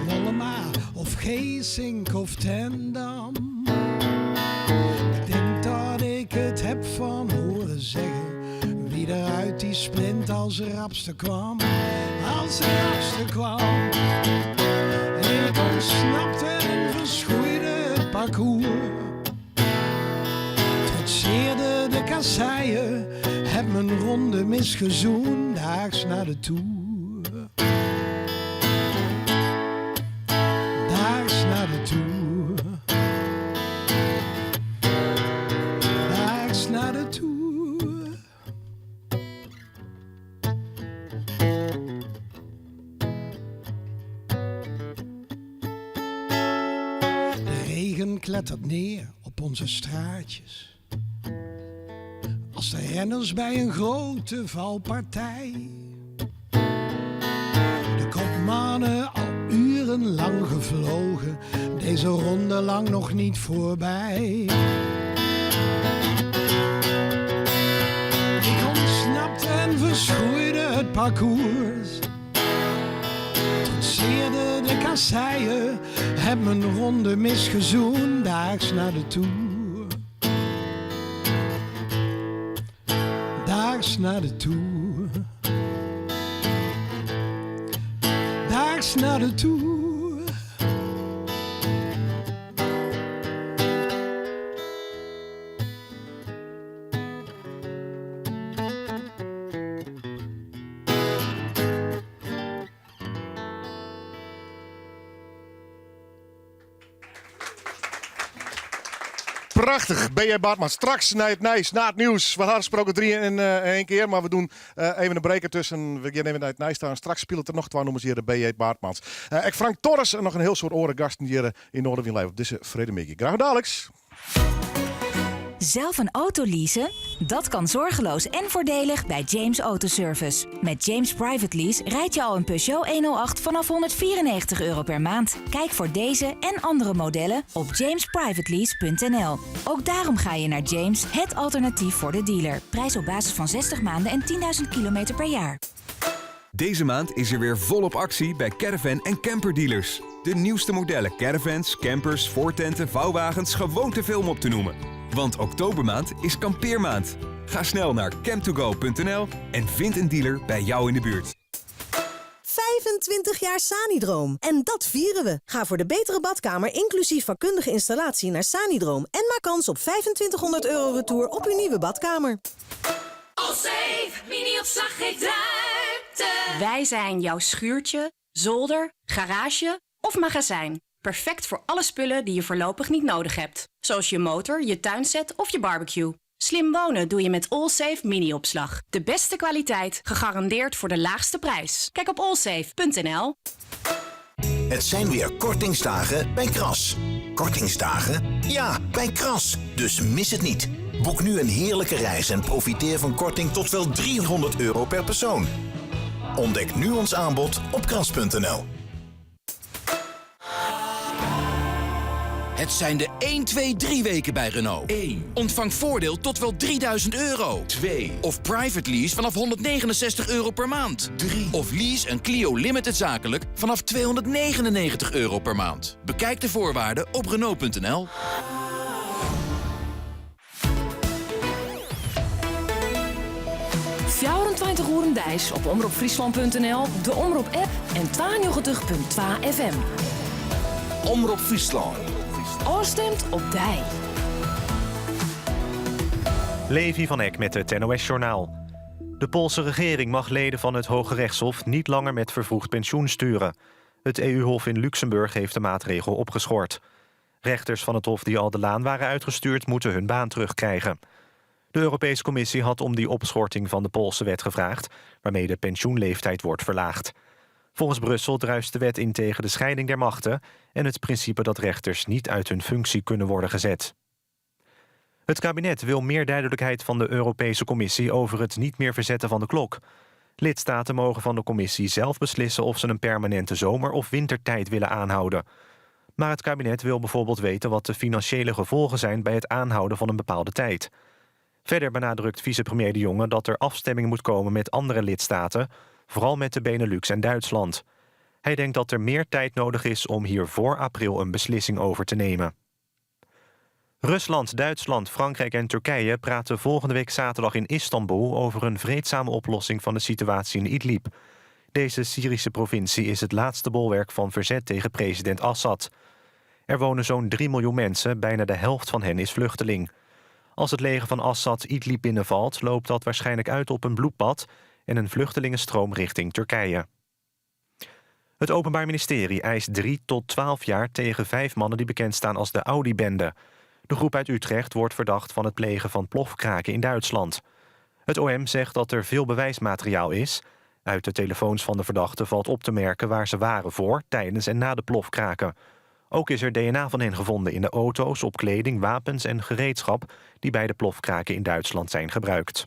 Mollema of Geesink of Ten Dam. Ik denk dat ik het heb van horen zeggen. Wie er uit die sprint als rapste kwam. Als rapste kwam. Ik ontsnapte en verschroeide het parcours. Trotseerde de kasseien. Heb mijn ronde misgezoend. Daags naar de Tour. Daags naar de Tour. Daags naar de Tour. De regen klettert neer op onze straatjes. Als Als de renners bij een grote valpartij. De kopmannen al urenlang gevlogen, deze ronde lang nog niet voorbij. Ik ontsnapte en verschroeide het parcours. Trotseerde de kasseien, heb mijn ronde misgezoen, daags naar de Tour. Daags naar de Tour. Daags naar de Tour. Prachtig, B.J. Baartman. Straks naar het Nijs, na het nieuws. We hadden gesproken drie in één keer, maar we doen even een breker tussen. We gaan even naar het Nijs staan. Straks speelt er nog twee nummers hier, de B.J. Baartmans. Ik Frank Torres en nog een heel soort oren gasten hier in Noardewyn Live op deze vredemiddag. Graag dadelijks. Zelf een auto leasen? Dat kan zorgeloos en voordelig bij James Autoservice. Met James Private Lease rijd je al een Peugeot 108 vanaf €194 per maand. Kijk voor deze en andere modellen op jamesprivatelease.nl. Ook daarom ga je naar James, het alternatief voor de dealer. Prijs op basis van 60 maanden en 10.000 kilometer per jaar. Deze maand is er weer volop actie bij caravan en camperdealers. De nieuwste modellen caravans, campers, voortenten, vouwwagens, gewoon te veel om op te noemen. Want oktobermaand is kampeermaand. Ga snel naar camp2go.nl en vind een dealer bij jou in de buurt. 25 jaar Sanidroom. En dat vieren we. Ga voor de betere badkamer inclusief vakkundige installatie naar Sanidroom. En maak kans op €2500 retour op uw nieuwe badkamer. Allsafe, mini-opslag geeft ruimte. Wij zijn jouw schuurtje, zolder, garage of magazijn. Perfect voor alle spullen die je voorlopig niet nodig hebt. Zoals je motor, je tuinset of je barbecue. Slim wonen doe je met Allsafe mini-opslag. De beste kwaliteit, gegarandeerd voor de laagste prijs. Kijk op allsafe.nl. Het zijn weer kortingsdagen bij Kras. Kortingsdagen? Ja, bij Kras. Dus mis het niet. Boek nu een heerlijke reis en profiteer van korting tot wel €300 per persoon. Ontdek nu ons aanbod op kras.nl. Het zijn de 1, 2, 3 weken bij Renault. 1. Ontvang voordeel tot wel €3000. 2. Of private lease vanaf €169 per maand. 3. Of lease een Clio Limited zakelijk vanaf €299 per maand. Bekijk de voorwaarden op Renault.nl. 24 oeren deis op omropfriesland.nl, de Omrop-app en 92.2 FM. Omrop Fryslân. Oorstemt op dij. Levi van Eck met het NOS-journaal. De Poolse regering mag leden van het Hoge Rechtshof niet langer met vervroegd pensioen sturen. Het EU-hof in Luxemburg heeft de maatregel opgeschort. Rechters van het hof die al de laan waren uitgestuurd moeten hun baan terugkrijgen. De Europese Commissie had om die opschorting van de Poolse wet gevraagd, waarmee de pensioenleeftijd wordt verlaagd. Volgens Brussel druist de wet in tegen de scheiding der machten en het principe dat rechters niet uit hun functie kunnen worden gezet. Het kabinet wil meer duidelijkheid van de Europese Commissie over het niet meer verzetten van de klok. Lidstaten mogen van de Commissie zelf beslissen of ze een permanente zomer- of wintertijd willen aanhouden. Maar het kabinet wil bijvoorbeeld weten wat de financiële gevolgen zijn bij het aanhouden van een bepaalde tijd. Verder benadrukt vicepremier De Jonge dat er afstemming moet komen met andere lidstaten, vooral met de Benelux en Duitsland. Hij denkt dat er meer tijd nodig is om hier voor april een beslissing over te nemen. Rusland, Duitsland, Frankrijk en Turkije praten volgende week zaterdag in Istanbul over een vreedzame oplossing van de situatie in Idlib. Deze Syrische provincie is het laatste bolwerk van verzet tegen president Assad. Er wonen zo'n 3 miljoen mensen, bijna de helft van hen is vluchteling. Als het leger van Assad Idlib binnenvalt, loopt dat waarschijnlijk uit op een bloedbad en een vluchtelingenstroom richting Turkije. Het Openbaar Ministerie eist 3 tot 12 jaar tegen 5 mannen die bekend staan als de Audi-bende. De groep uit Utrecht wordt verdacht van het plegen van plofkraken in Duitsland. Het OM zegt dat er veel bewijsmateriaal is. Uit de telefoons van de verdachten valt op te merken waar ze waren voor, tijdens en na de plofkraken. Ook is er DNA van hen gevonden in de auto's, op kleding, wapens en gereedschap die bij de plofkraken in Duitsland zijn gebruikt.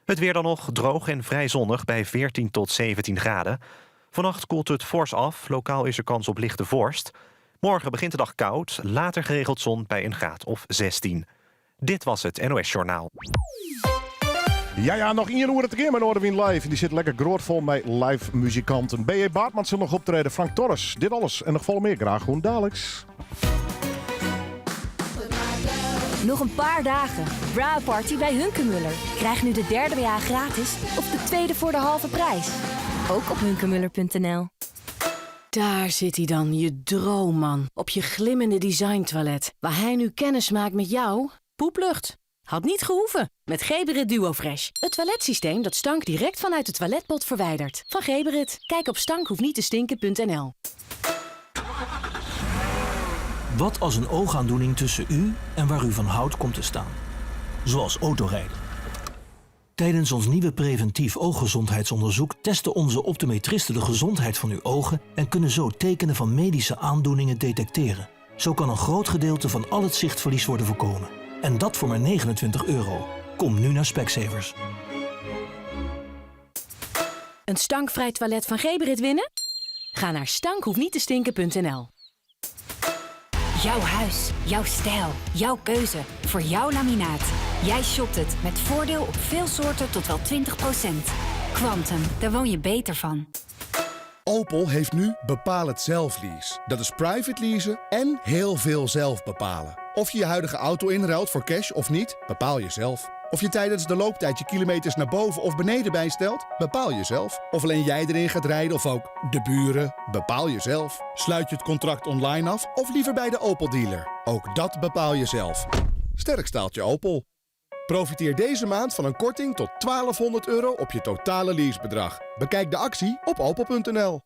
Het weer dan nog droog en vrij zonnig bij 14 tot 17 graden. Vannacht koelt het fors af, lokaal is er kans op lichte vorst. Morgen begint de dag koud, later geregeld zon bij een graad of 16. Dit was het NOS Journaal. Ja, ja, noch ien oere te gean mei Noardewyn Live. En dy sit lekker grôtfol mei live muzikanten. B.J. Baartman sil noch optrede, Frank Torres. Dit alles en noch folle mear graach oerdaliks. Nog een paar dagen. Bra Party bij Hunkemöller. Krijg nu de derde BH gratis of de tweede voor de halve prijs. Ook op hunkemöller.nl. Daar zit hij dan, je droomman. Op je glimmende designtoilet. Waar hij nu kennis maakt met jou. Poeplucht. Had niet gehoeven. Met Geberit DuoFresh. Het toiletsysteem dat stank direct vanuit de toiletpot verwijdert. Van Geberit. Kijk op stankhoefniettestinken.nl. Wat als een oogaandoening tussen u en waar u van houdt komt te staan? Zoals autorijden. Tijdens ons nieuwe preventief ooggezondheidsonderzoek testen onze optometristen de gezondheid van uw ogen en kunnen zo tekenen van medische aandoeningen detecteren. Zo kan een groot gedeelte van al het zichtverlies worden voorkomen. En dat voor maar 29 euro. Kom nu naar Specsavers. Een stankvrij toilet van Geberit winnen? Ga naar stankhoefniettestinken.nl. Jouw huis, jouw stijl, jouw keuze voor jouw laminaat. Jij shopt het met voordeel op veel soorten tot wel 20%. Kwantum, daar woon je beter van. Opel heeft nu Bepaal het zelf lease. Dat is private leasen en heel veel zelf bepalen. Of je je huidige auto inruilt voor cash of niet, bepaal je zelf. Of je tijdens de looptijd je kilometers naar boven of beneden bijstelt, bepaal je zelf. Of alleen jij erin gaat rijden of ook de buren, bepaal je zelf. Sluit je het contract online af of liever bij de Opel dealer? Ook dat bepaal je zelf. Sterk staaltje Opel. Profiteer deze maand van een korting tot 1200 euro op je totale leasebedrag. Bekijk de actie op opel.nl.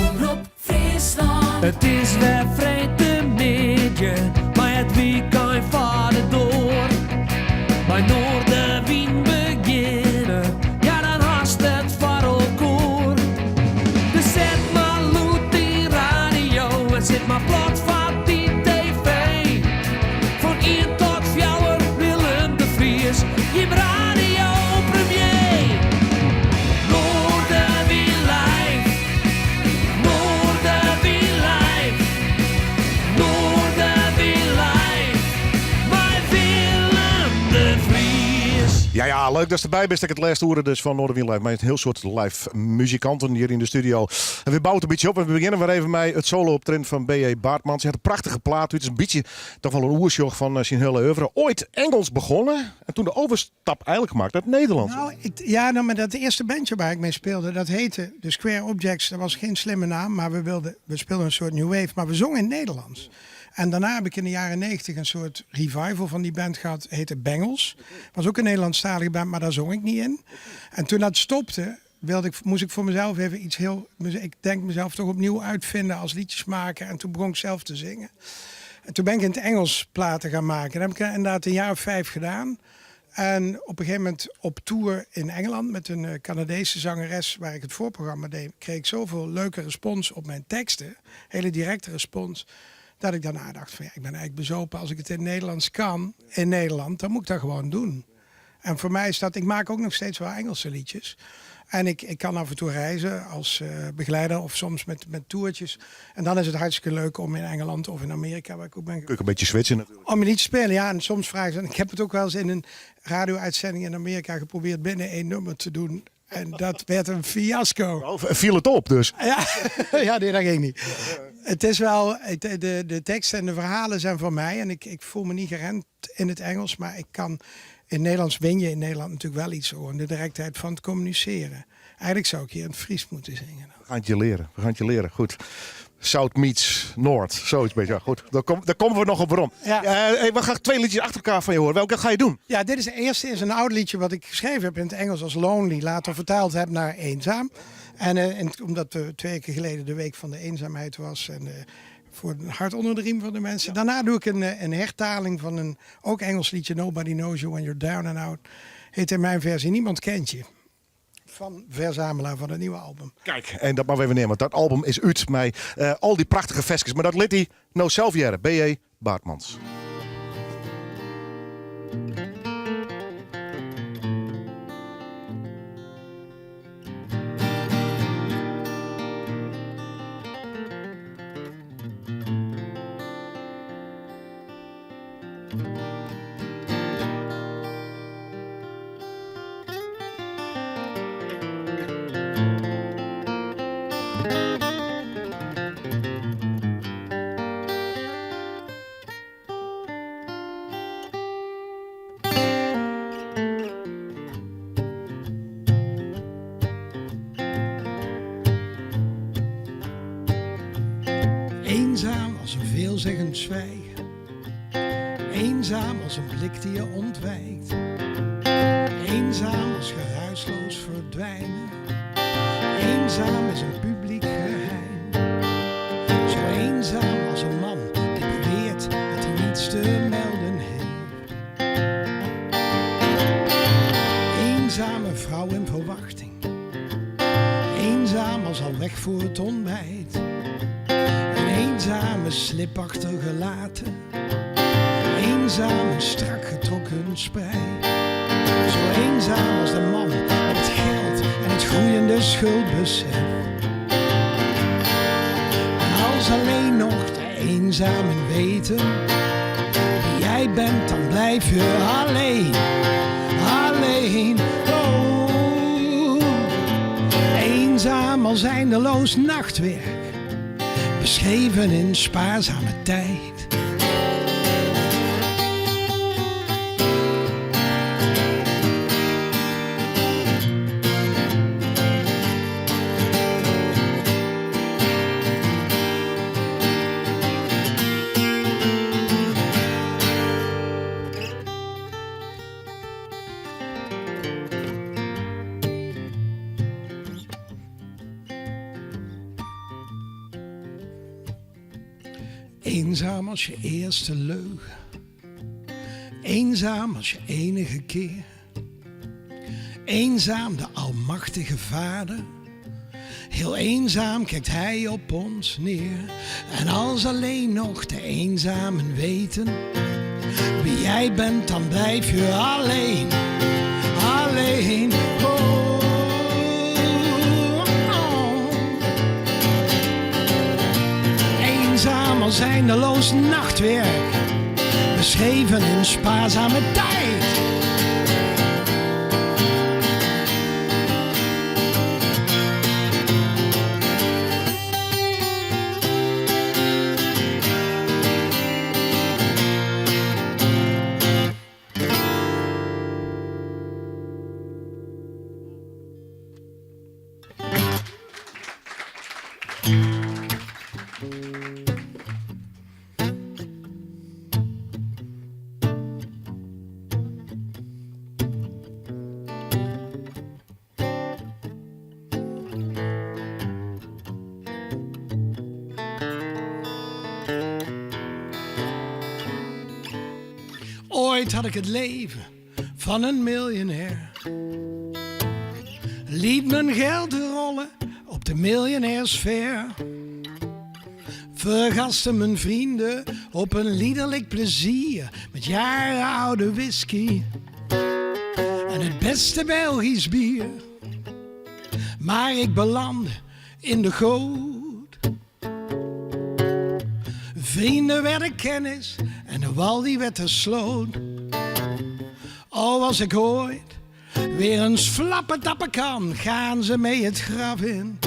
Omrop Fryslân. It is wer freedtemiddei, mei it wykein foar de doar. Mei Noardewyn begjinne, ja dan hast it foar elkoar. Dus set mar lûd dyn radio en sit mar plat foar dyn TV. Fan ien tot fjouwer Willem de Vries, jim radiopremier. Noardewyn live, Noardewyn live, Noardewyn live, mei Willem de Vries. Ja, ja, leuk datst derby bist. Ek it lêste oere dus fan Noardewyn Live. Mei in hiel soad live muzikanten hjir yn de studio. En we bouwe it in bytsje op. En we begjinne wer even mei it solo optreden fan B.J. Baartman. Se hat in prachtige plaat út. It is in bytsje toch wol in oersjoch fan eh, syn hiele oeuvre. Oait Ingelsk begûn en doe de overstap eigenlijk makke nei it Nederlânsk. Nou, ik, ja, nou, maar dat eerste bandje waar ik mee speelde, dat heette de Square Objects. Dat was geen slimme naam, maar we, wilden, we speelden een soort new wave, maar we zongen in het Nederlands. En daarna heb ik in de jaren 90 een soort revival van die band gehad, heette Bengels. Was ook een Nederlandstalige band, maar daar zong ik niet in. En toen dat stopte, wilde ik, moest ik voor mezelf even iets heel... Ik denk mezelf toch opnieuw uitvinden als liedjesmaker. En toen begon ik zelf te zingen. En toen ben ik in het Engels platen gaan maken. Dat heb ik inderdaad een jaar of vijf gedaan. En op een gegeven moment op tour in Engeland met een eh, Canadese zangeres waar ik het voorprogramma deed, kreeg ik zoveel leuke respons op mijn teksten, hele directe respons, dat ik daarna dacht van ja, ik ben eigenlijk bezopen. Als ik het in het Nederlands kan, in Nederland, dan moet ik dat gewoon doen. En voor mij is dat, ik maak ook nog steeds wel Engelse liedjes. En ik, ik kan af en toe reizen als eh, begeleider of soms met, met toertjes. En dan is het hartstikke leuk om in Engeland of in Amerika, waar ik ook ben Kun je een beetje switchen natuurlijk. om je niet te spelen, ja. En soms vragen ze. En ik heb het ook wel eens in een radio-uitzending in Amerika geprobeerd binnen één nummer te doen. En dat werd een fiasco. Oh, viel it op dus? Ja, ja nee, dat ging niet. Het is wel, het- de, de teksten en de verhalen zijn van mij. En ik, ik voel me niet geremd in het Engels, maar ik kan. In het Nederlands win je in Nederland natuurlijk wel iets hoor. De directheid van het communiceren. Eigenlijk zou ik hier in het Fries moeten zingen. We gaan het je leren. We gaan het je leren. Goed. South meets Noord. Zoiets beetje. Ja, goed. Daar, kom, daar komen we nog op waarom. Ja. Eh, hey, we gaan twee liedjes achter elkaar van je horen. Welke ga je doen? Ja, dit is de eerste is een oud liedje wat ik geschreven heb in het Engels als Lonely, later vertaald heb naar Eenzaam. En, eh, en omdat we twee weken geleden de week van de eenzaamheid was en eh, voor het hart onder de riem van de mensen. Daarna doe ik een, eh, een hertaling van een ook Engels liedje Nobody Knows You When You're Down and Out. Heet in mijn versie Niemand Kent Je. Van Verzamelaar van het nieuwe album. Kijk, en dat moatte we even neame, want dat album is út mei al dy prachtige ferskes. Mar dat lit hy no sels hearre. B.J. Baartmans. Eenzaam als een veelzeggend zwijgen. Eenzaam als een blik die je ontwijkt. Eenzaam als geruisloos verdwijnen. Eenzaam is een publiek geheim. Zo eenzaam als een man die beweert dat hij niets te melden heeft. Eenzame vrouw in verwachting. Eenzaam als al weg voor het ontbijt. Een eenzame slip achtergelaten. Eenzaam een strak getrokken sprei. Zo eenzaam als de man met het geld en het groeiende schuldbesef. En als alleen nog de eenzamen weten wie jij bent, dan blijf je alleen. Alleen, oh. Eenzaam als eindeloos nachtwerk, beschreven in spaarzame tijd. Eenzaam als je eerste leugen. Eenzaam als je enige keer. Eenzaam de almachtige vader. Heel eenzaam kijkt hij op ons neer. En als alleen nog de eenzamen weten wie jij bent, dan blijf je alleen. Alleen. Oh, oh. Eenzaam als eindeloos nachtwerk, beschreven in spaarzame tijd. Ooit had ik het leven van een miljonair. Liet mijn geld rollen op de miljonairsfair. Vergaste mijn vrienden op een liederlijk plezier met jarenoude whisky en het beste Belgisch bier. Maar ik belandde in de goot. Vrienden werden kennis en de wal die werd de sloot. Oh, als ik ooit weer eens flappen tappen kan, gaan ze mee het graf in.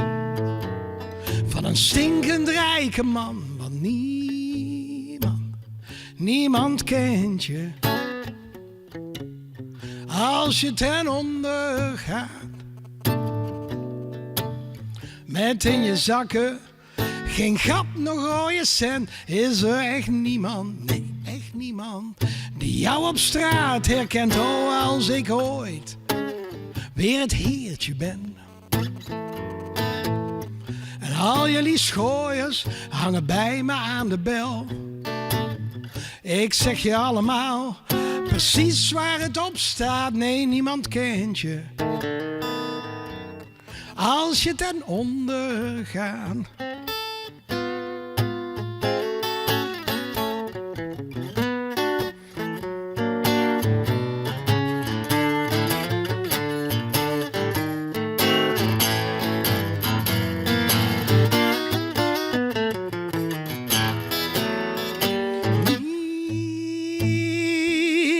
Van een stinkend rijke man, want niemand, niemand kent je. Als je ten onder gaat, met in je zakken geen gat nog rode cent, is er echt niemand, nee, echt niemand, die jou op straat herkent. Oh, als ik ooit weer het heertje ben. En al jullie schooiers hangen bij me aan de bel. Ik zeg je allemaal precies waar het op staat. Nee, niemand kent je. Als je ten onder gaat.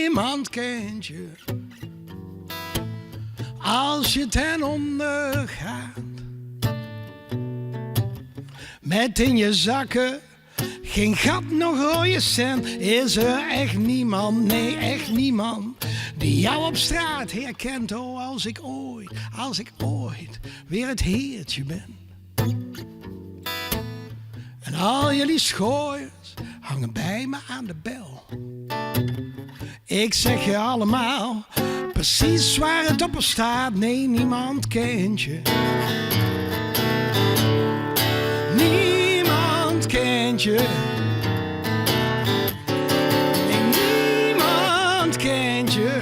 Niemand kent je als je ten onder gaat. Met in je zakken geen gat noch rode cent. Is er echt niemand, nee echt niemand, die jou op straat herkent. Oh, als ik ooit, als ik ooit weer het heertje ben. En al jullie schooiers hangen bij me aan de bel. Ik zeg je allemaal precies waar het op staat. Nee, niemand kent je. Niemand kent je. Nee, niemand kent je.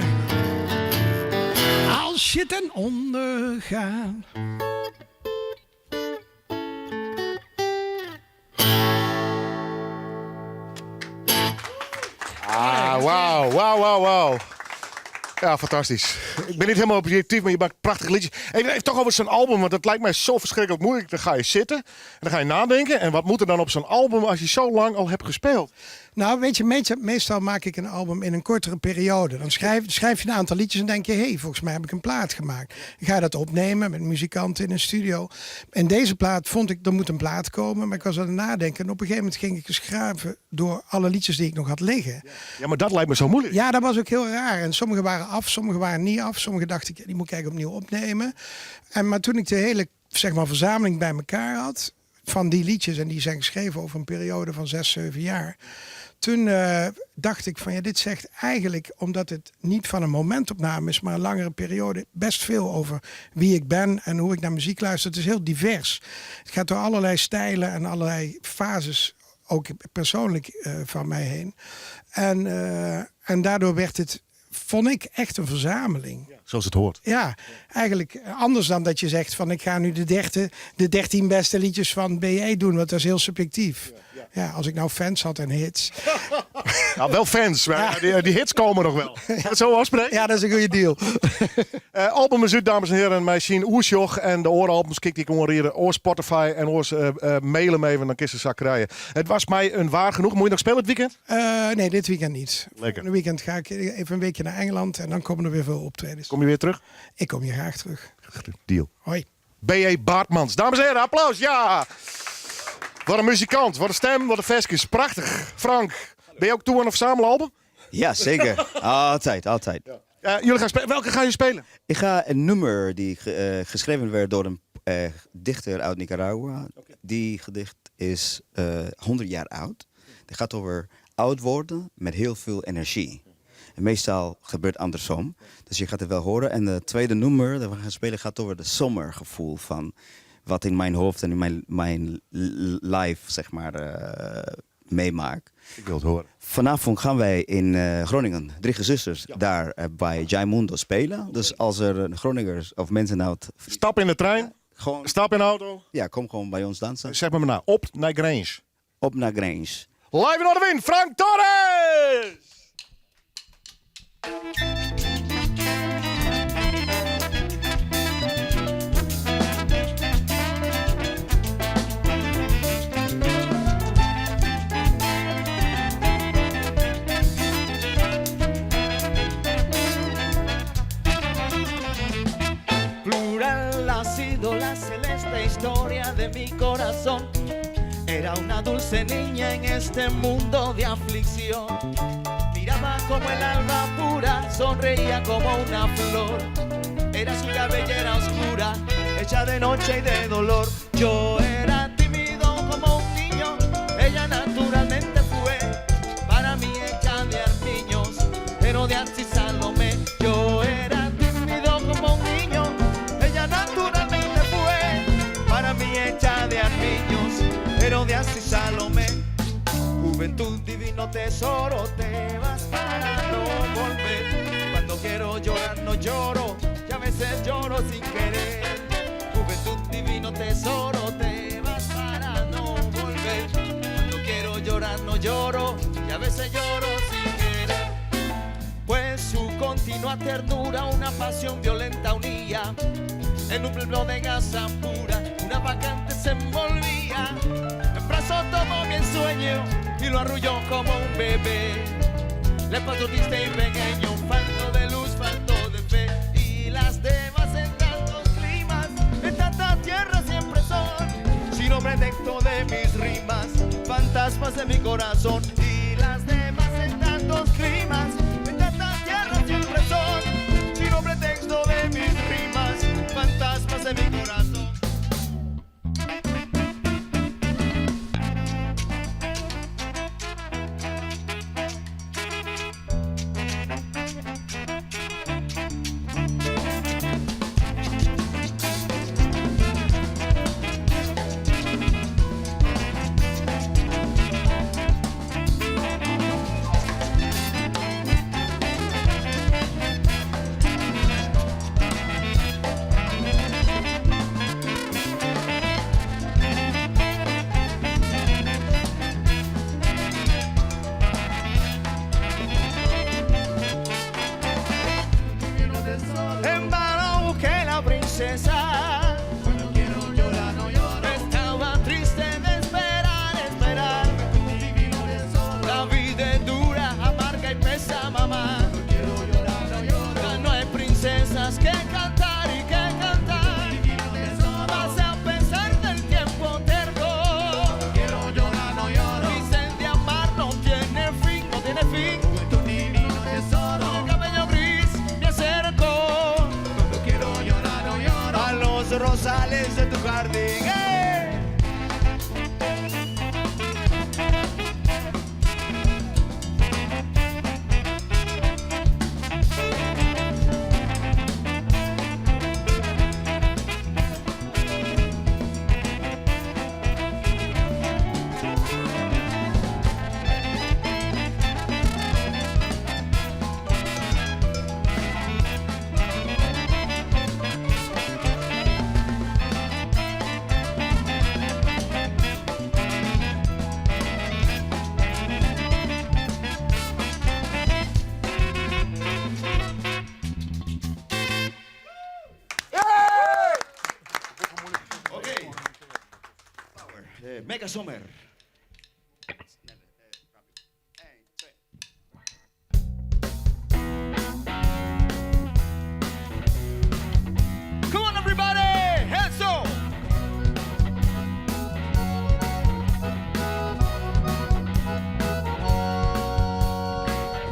Als je ten onder gaat. Ah, wauw, wauw, wauw, wauw. Ja, fantastisch. Ik ben niet helemaal objectief, maar je maakt prachtige liedjes. Even, even toch over zo'n album, want dat lijkt mij zo verschrikkelijk moeilijk. Dan ga je zitten en dan ga je nadenken. En wat moet er dan op zo'n album als je zo lang al hebt gespeeld? Nou, weet je, meestal maak ik een album in een kortere periode. Dan schrijf je een aantal liedjes en denk je... hé, hey, volgens mij heb ik een plaat gemaakt. Dan ga je dat opnemen met muzikanten in een studio. En deze plaat vond ik, er moet een plaat komen. Maar ik was aan het nadenken. En op een gegeven moment ging ik eens graven door alle liedjes die ik nog had liggen. Ja, maar dat lijkt me zo moeilijk. Ja, dat was ook heel raar. En sommige waren af, sommige waren niet af. Sommige dacht ik, die moet ik eigenlijk opnieuw opnemen. En, maar toen ik de hele, zeg maar, verzameling bij elkaar had van die liedjes, en die zijn geschreven over een periode van 6, 7 jaar. Toen dacht ik van ja, dit zegt eigenlijk, omdat het niet van een momentopname is, maar een langere periode, best veel over wie ik ben en hoe ik naar muziek luister. Het is heel divers. Het gaat door allerlei stijlen en allerlei fases, ook persoonlijk van mij heen. En daardoor werd het, vond ik, echt een verzameling. Ja, zoals het hoort. Ja, eigenlijk anders dan dat je zegt van ik ga nu de 13 beste liedjes van BE doen, want dat is heel subjectief. Ja, ja. Ja, als ik nou fans had en hits. Nou, wel fans, maar ja. Die hits komen nog wel. Kan het zo afspreken? Ja, dat is een goede deal. Album is uit, dames en heren. Mij zien Oersjoch en de ooralbums kijk die ik hoor oor Spotify en oors mailen mee, want dan kist de zak rijden. Het was mij een waar genoeg. Moet je nog spelen het weekend? Nee, dit weekend niet. Lekker. Een weekend ga ik even een weekje naar Engeland en dan komen er weer veel optredens. Kom je weer terug? Ik kom hier graag terug. Deal. Hoi. B.E. Baartmans. Dames en heren, applaus. Ja! Wat een muzikant, wat een stem, wat een versjes. Prachtig. Frank, ben je ook toe aan een verzamelalbum? Ja, zeker. Altijd, altijd. Ja. Jullie gaan spelen. Welke ga je spelen? Ik ga een nummer die geschreven werd door een dichter uit Nicaragua. Okay. Die gedicht is 100 jaar oud. Het gaat over oud worden met heel veel energie. En meestal gebeurt andersom. Dus je gaat het wel horen. En de tweede nummer dat we gaan spelen gaat over het zomergevoel van wat in mijn hoofd en in mijn life, zeg maar, meemaak. Ik wil het horen. Vanavond gaan wij in Groningen, Drie Gezusters, ja, daar bij Jaimundo spelen. Dus als er Groningers of mensen uit... Stap in de trein, gewoon, stap in de auto. Ja, kom gewoon bij ons dansen. Zeg maar maar, op naar Grange. Op naar Grange. Live in Noardewyn, Frank Torres! Plural ha sido la celeste historia de mi corazón. Era una dulce niña en este mundo de aflicción. Miraba como el alba pura, sonreía como una flor. Era su cabellera oscura, hecha de noche y de dolor. Yo era tímido como un niño, ella naturalmente fue para mí hecha de armiños, pero de Asís Salomé. Yo era tímido como un niño, ella naturalmente fue para mí hecha de armiños, pero de Asís Salomé. Juventud, divino tesoro, te vas para no volver. Cuando quiero llorar no lloro, y a veces lloro sin querer. Juventud, tesoro, te vas para no volver. Cuando quiero llorar no lloro y a veces lloro sin querer. Pues su continua ternura, una pasión violenta unía. En un pueblo de gasa pura, una vacante se envolvía. En brazos tomó mi ensueño y lo arrulló como un bebé. Le pasó triste y pequeño, falto de luz, falto de fe. Y las demás en tantos climas, en tanta tierra siempre son. Sino pretexto de mis rimas, fantasmas de mi corazón. Y las demás en tantos climas, en tanta tierra siempre son. Sino pretexto de mis rimas, fantasmas de mi corazón. En vano busqué la princesa. Cuando quiero llorar, no lloro. Estaba triste de esperar, esperar. La vida es dura, amarga y pesa, mamá. Cuando quiero llorar, no lloro. Ya no hay princesas que cantar y que cantar. Pasa a pesar del tiempo terco. Cuando quiero llorar, no lloro. Dicen de amar no tiene fin, no tiene fin. Con el cabello gris me acerco. Cuando quiero llorar, no lloro. A los rosales de tu jardín. ¡Eh! Oké. Mega Sommer. Come on, everybody! Hands up!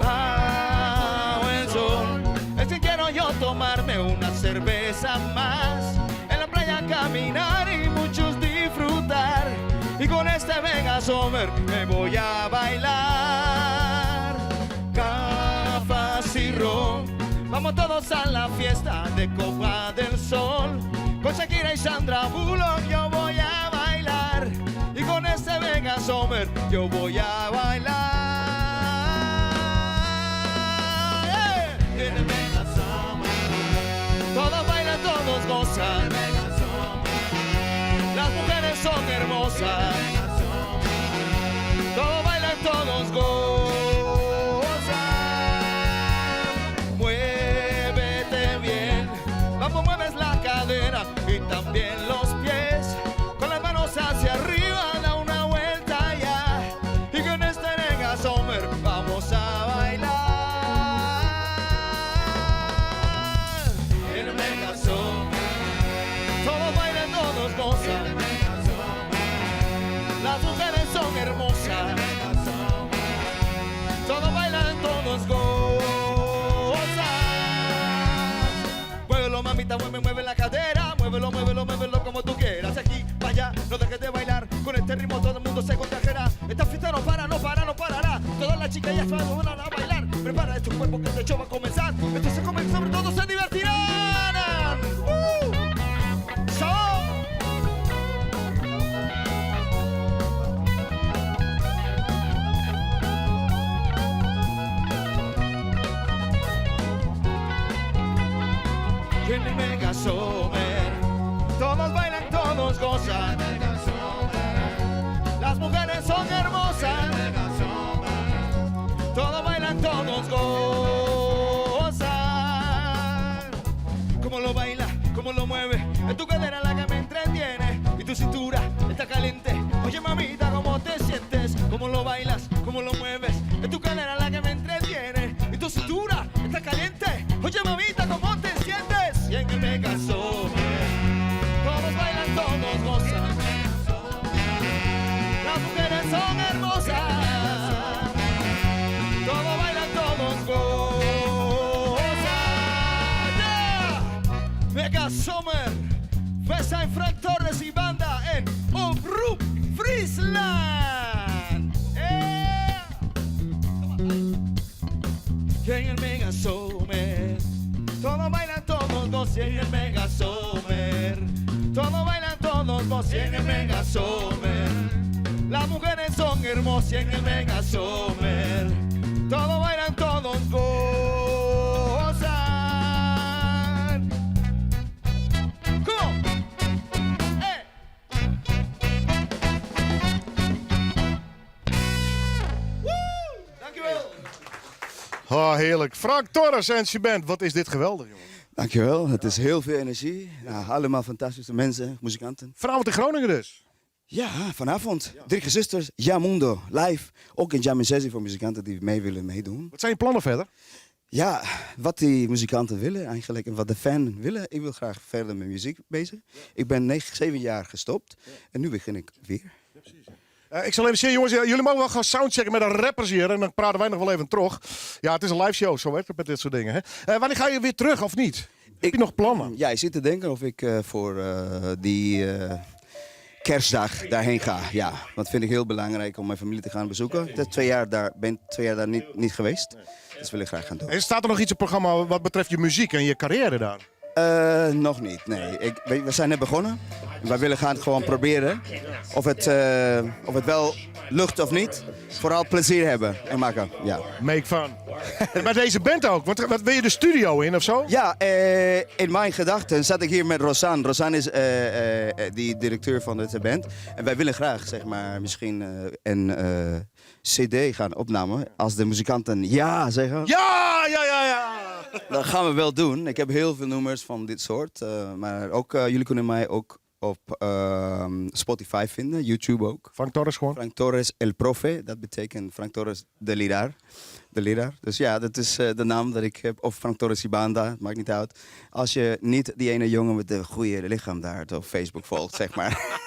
Bajo el sol, es que quiero yo tomarme una cerveza más. En la playa caminar y muchos disfrutar. Y con este Mega Sommer me voy a bailar. Gafas y ron, vamos todos a la fiesta de Copa del Sol. Con Shakira y Sandra Bullock yo voy a bailar. Y con este Mega Sommer yo voy a bailar. ¡Eh! En el Mega Sommer. Todos bailan, todos gozan. Las mujeres son hermosas. Todos bailan, todos gozan. Muévete bien. Vamos, mueves la cadera y también los pies. Con las manos hacia arriba, da una vuelta ya. Y con este Mega Sommer vamos a bailar. En el Mega Sommer. Todos bailan, todos gozan. Las mujeres son hermosas. Todos bailan, todos gozan. Muévelo, mamita, mueve, mueve la cadera. Muévelo, muévelo, muévelo como tú quieras. Aquí, para allá, no dejes de bailar. Con este ritmo todo el mundo se contagiará. Esta fiesta no para, no para, no parará. Todas las chicas ya se van a bailar. Prepara tu cuerpo que este show va a comenzar. Esto se come, sobre todo se divertirán. ¡Uh! ¡So! En el Mega Sommer, todos bailan, todos todos gozan. Las mujeres son hermosas. Todos bailan, todos gozan. Cómo lo baila, cómo lo mueve. Es tu cadera la que me entretiene. Y tu cintura está caliente. Oye, mamita, ¿cómo te sientes? Cómo lo bailas, cómo lo mueves. Es tu cadera la que me entretiene. Y tu cintura está caliente. Oye, mamita, ¿cómo te sientes? Y en el Mega Summer, todos bailan, todos gozan. Las mujeres son hermosas. Todos bailan, todos gozan. Yeah. Mega Summer. Wij zijn Frank Torres y banda en Omroep Friesland. Yeah. Y en el Mega Summer, todos bailan, todos gozan en el Mega Summer. Todos bailan, todos gozan en el Mega Summer. Las mujeres son hermosas en el Mega Summer. Todos bailan, todos gozan. Come on. Eh. Woe! Dankjewel. Ah, heerlijk. Frank Torres en zijn band. Wat is dit geweldig, jongen. Dankjewel, het is heel veel energie. Nou, allemaal fantastische mensen, muzikanten. Vanavond in Groningen dus? Ja, vanavond. Drie Gezusters, Ja Mundo, live. Ook in Jam Sessie voor muzikanten die mee willen meedoen. Wat zijn je plannen verder? Ja, wat die muzikanten willen eigenlijk en wat de fan willen. Ik wil graag verder met muziek bezig. Ik ben 9, 7 jaar gestopt en nu begin ik weer. Ik zal even zien, jongens. Jullie mogen wel gaan soundchecken met de rappers hier. En dan praten wij nog wel even terug. Ja, het is een live show, zo werkt het met dit soort dingen. Hè? Wanneer ga je weer terug of niet? Heb je nog plannen? Ja, ik zit te denken of ik voor die kerstdag daarheen ga. Ja, want vind ik heel belangrijk om mijn familie te gaan bezoeken. Ik ben 2 jaar daar, ben 2 jaar daar niet geweest. Dus wil ik graag gaan doen. En staat er nog iets op het programma wat betreft je muziek en je carrière daar? Nog niet, nee. We zijn net begonnen. Wij willen gaan gewoon proberen of het wel lukt of niet. Vooral plezier hebben en maken, ja. Make fun. En bij deze band ook, want wat, wil je de studio in of zo? Ja, in mijn gedachten zat ik hier met Rosanne. Rosanne is die directeur van deze band. En wij willen graag, zeg maar, misschien een cd gaan opnemen. Als de muzikanten ja zeggen. Ja, ja, ja, ja! Dat gaan we wel doen. Ik heb heel veel nummers van dit soort. Maar ook, jullie kunnen mij ook op Spotify vinden, YouTube ook. Frank Torres gewoon? Frank Torres El Profe, dat betekent Frank Torres de leraar. De leraar. Dus ja, dat is de naam dat ik heb. Of Frank Torres y Banda, maakt niet uit. Als je niet die ene jongen met de goede lichaam daar op Facebook volgt, zeg maar.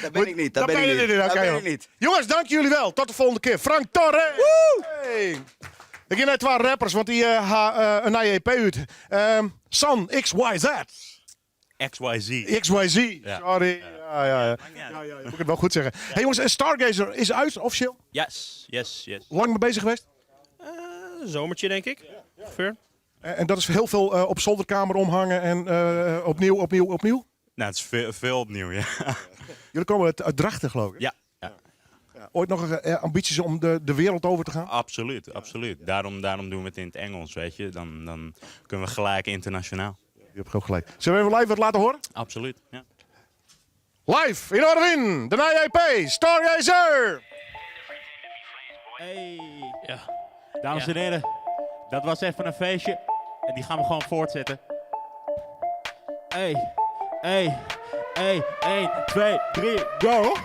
Dat ben ik niet, dat ben ik niet. Dat Dat ben ben ik niet. Jongens, dank jullie wel. Tot de volgende keer. Frank Torres! Woe! Hey. Ik heb net twee rappers, want die ha een nieuwe EP uit. San XYZ. XYZ. XYZ, Ja. sorry. Ja, ja, ja. Ja, ja, moet ik het wel goed zeggen. Hey jongens, en Stargazer is uit, officieel? Yes. Lang mee bezig geweest? Een zomertje, denk ik. Ongeveer. En dat is heel veel op zolderkamer omhangen en opnieuw, opnieuw, opnieuw? Nou, het is veel, veel opnieuw, ja. Jullie komen uit Drachten, geloof ik? Ja. Ja. Ja. Ooit nog ambities om de wereld over te gaan? Absoluut, absoluut. Daarom doen we het in het Engels, weet je. Dan kunnen we gelijk internationaal. Je hebt ook gelijk. Zullen we even live wat laten horen? Absoluut, ja. Live in Noardewyn, de nieuwe EP, Stargazer! Hey. Ja. Dames en heren, dat was even een feestje. En die gaan we gewoon voortzetten. Hey, hey, hey, 1, 2, 3, go!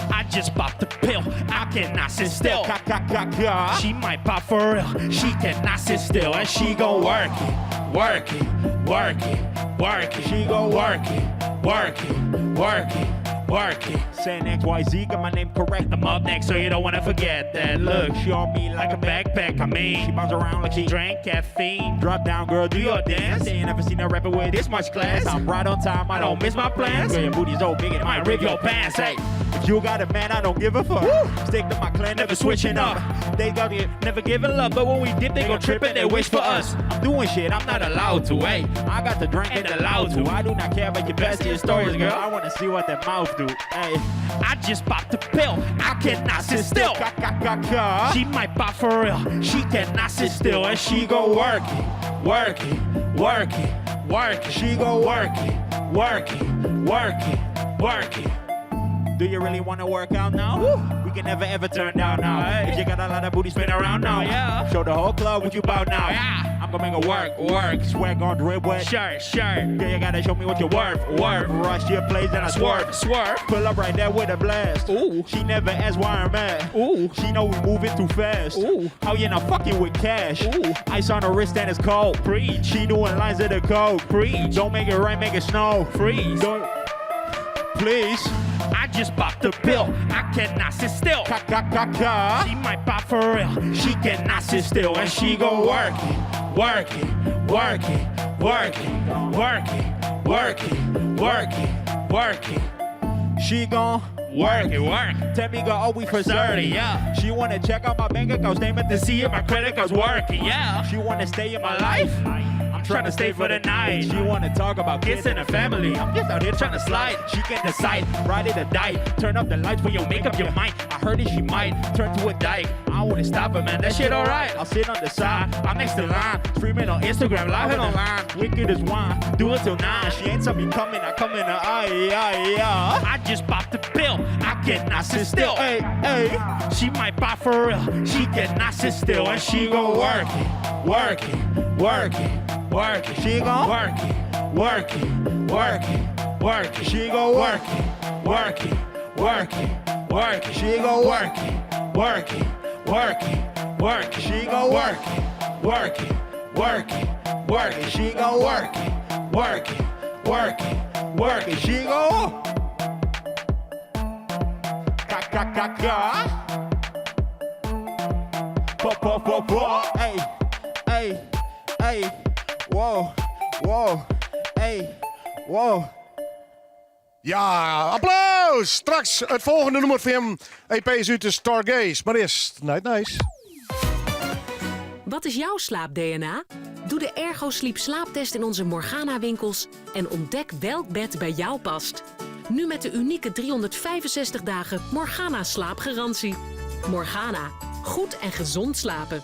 I just popped a pill. I cannot sit still. K, k, k, k. She might pop for real. She cannot sit still, and she gon' work it, work it, work it, work it. She gon' work it, work it, work it, work it. Saying XYZ, got my name correct. I'm up next, so you don't wanna forget that. Look, she on me like a backpack. I mean, she bounce around like she drank caffeine. Drop down, girl, do your dance. They ain't never seen a rapper with this much class. I'm right on time, I don't miss my plans. Girl, your booty's so big, it might rip your pants. Hey, if you got a man, I don't give a fuck. Stick to my clan, never switching up. They got it, never giving love, but when we dip, they gon' trip and they wish for us. I'm doing shit I'm not allowed to. Hey, I got the drink And and the allowed loud to. to. I do not care about your bestie and stories, girl. I wanna see what that mouth do. Hey, I just popped a pill. I cannot sit still. K, k, k, k. She might pop for real. She cannot sit still, and she gon' work it, work it, work it, work it. She gon' work it, work it, work it, Work it. Do you really wanna work out now? We can never ever turn down now. If you got a lot of booty spin around now. Yeah. Show the whole club what you bout now. Yeah. I'm gonna make it work, work. Swag on drip wet. Shirt, shirt. Girl, you gotta show me what you're worth, worth. Rush your place and I swerve, swerve. Pull up right there with a blast. Ooh. She never asks why I'm mad. Ooh. She know we moving too fast. Ooh. How you not fucking with cash? Ooh. Ice on her wrist and it's cold. Preach. She doing lines of the code. Preach. Don't make it rain, make it snow. Freeze. Don't. Please. I just popped a pill. I cannot sit still. Ka ka ka ka. She might pop for real. She cannot sit still and she gon' work it, work it, work it, work it, work it, work it, work it, work it. She gon' work it, work. Tell me, girl, oh, we for 30, yeah. She wanna check out my bank account statement to see if my credit card's working, yeah. She wanna stay in my life. I'm trying to stay for the night. She wanna talk about kids and a family. I'm just out here trying to slide. She can decide, ride it or die. Turn up the lights when you make up your mind. I heard that she might turn to a dyke. I wouldn't stop her, man. That shit alright. I'll sit on the side. I'm next to line. Streaming on Instagram, live and online. Wicked as wine. Do it till nine. She ain't tell me coming. I come in her eye, eye, eye. I just popped a pill. I cannot sit still. Hey, hey. She might pop for real. She cannot sit still, and she gon' work it, work it, work it, work it. She gon' work it, work it, work it, work it. She gon' work it, work it, work it, work it. She gon' work it, work it, work it, work it. She gon' work it, work it, work it, work it. She gon' work it, work it, work it, work it. She gon' ka ka ka ka. Pop pop pop pop. Hey, hey, hey. Whoa, whoa, hey, whoa. Ja, applaus! Straks it folgjende nûmer fan him. EP is út de Stargaze. Mar earst Night Nice. Wat is jouw slaap-DNA? Doe de Ergo Sleep slaaptest in onze Morgana-winkels en ontdek welk bed bij jou past. Nu met de unieke 365 dagen Morgana slaapgarantie. Morgana, goed en gezond slapen.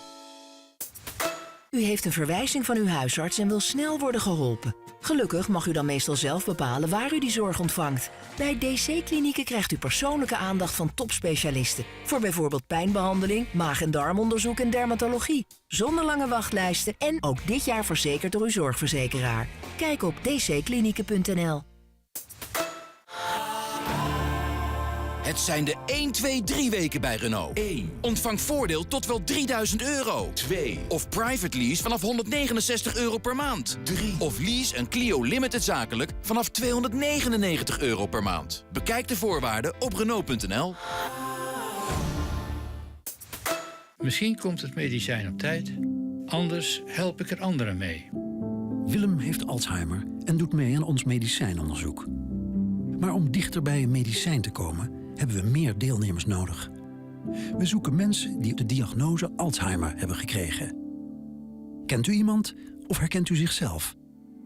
U heeft een verwijzing van uw huisarts en wil snel worden geholpen. Gelukkig mag u dan meestal zelf bepalen waar u die zorg ontvangt. Bij DC-klinieken krijgt u persoonlijke aandacht van topspecialisten. Voor bijvoorbeeld pijnbehandeling, maag- en darmonderzoek en dermatologie. Zonder lange wachtlijsten en ook dit jaar verzekerd door uw zorgverzekeraar. Kijk op dcklinieken.nl. Het zijn de 1, 2, 3 weken bij Renault. 1. Ontvang voordeel tot wel 3000 euro. 2. Of private lease vanaf 169 euro per maand. 3. Of lease een Clio Limited zakelijk vanaf 299 euro per maand. Bekijk de voorwaarden op Renault.nl. Misschien komt het medicijn op tijd, anders help ik er anderen mee. Willem heeft Alzheimer en doet mee aan ons medicijnonderzoek. Maar om dichter bij een medicijn te komen, hebben we meer deelnemers nodig. We zoeken mensen die de diagnose Alzheimer hebben gekregen. Kent u iemand of herkent u zichzelf?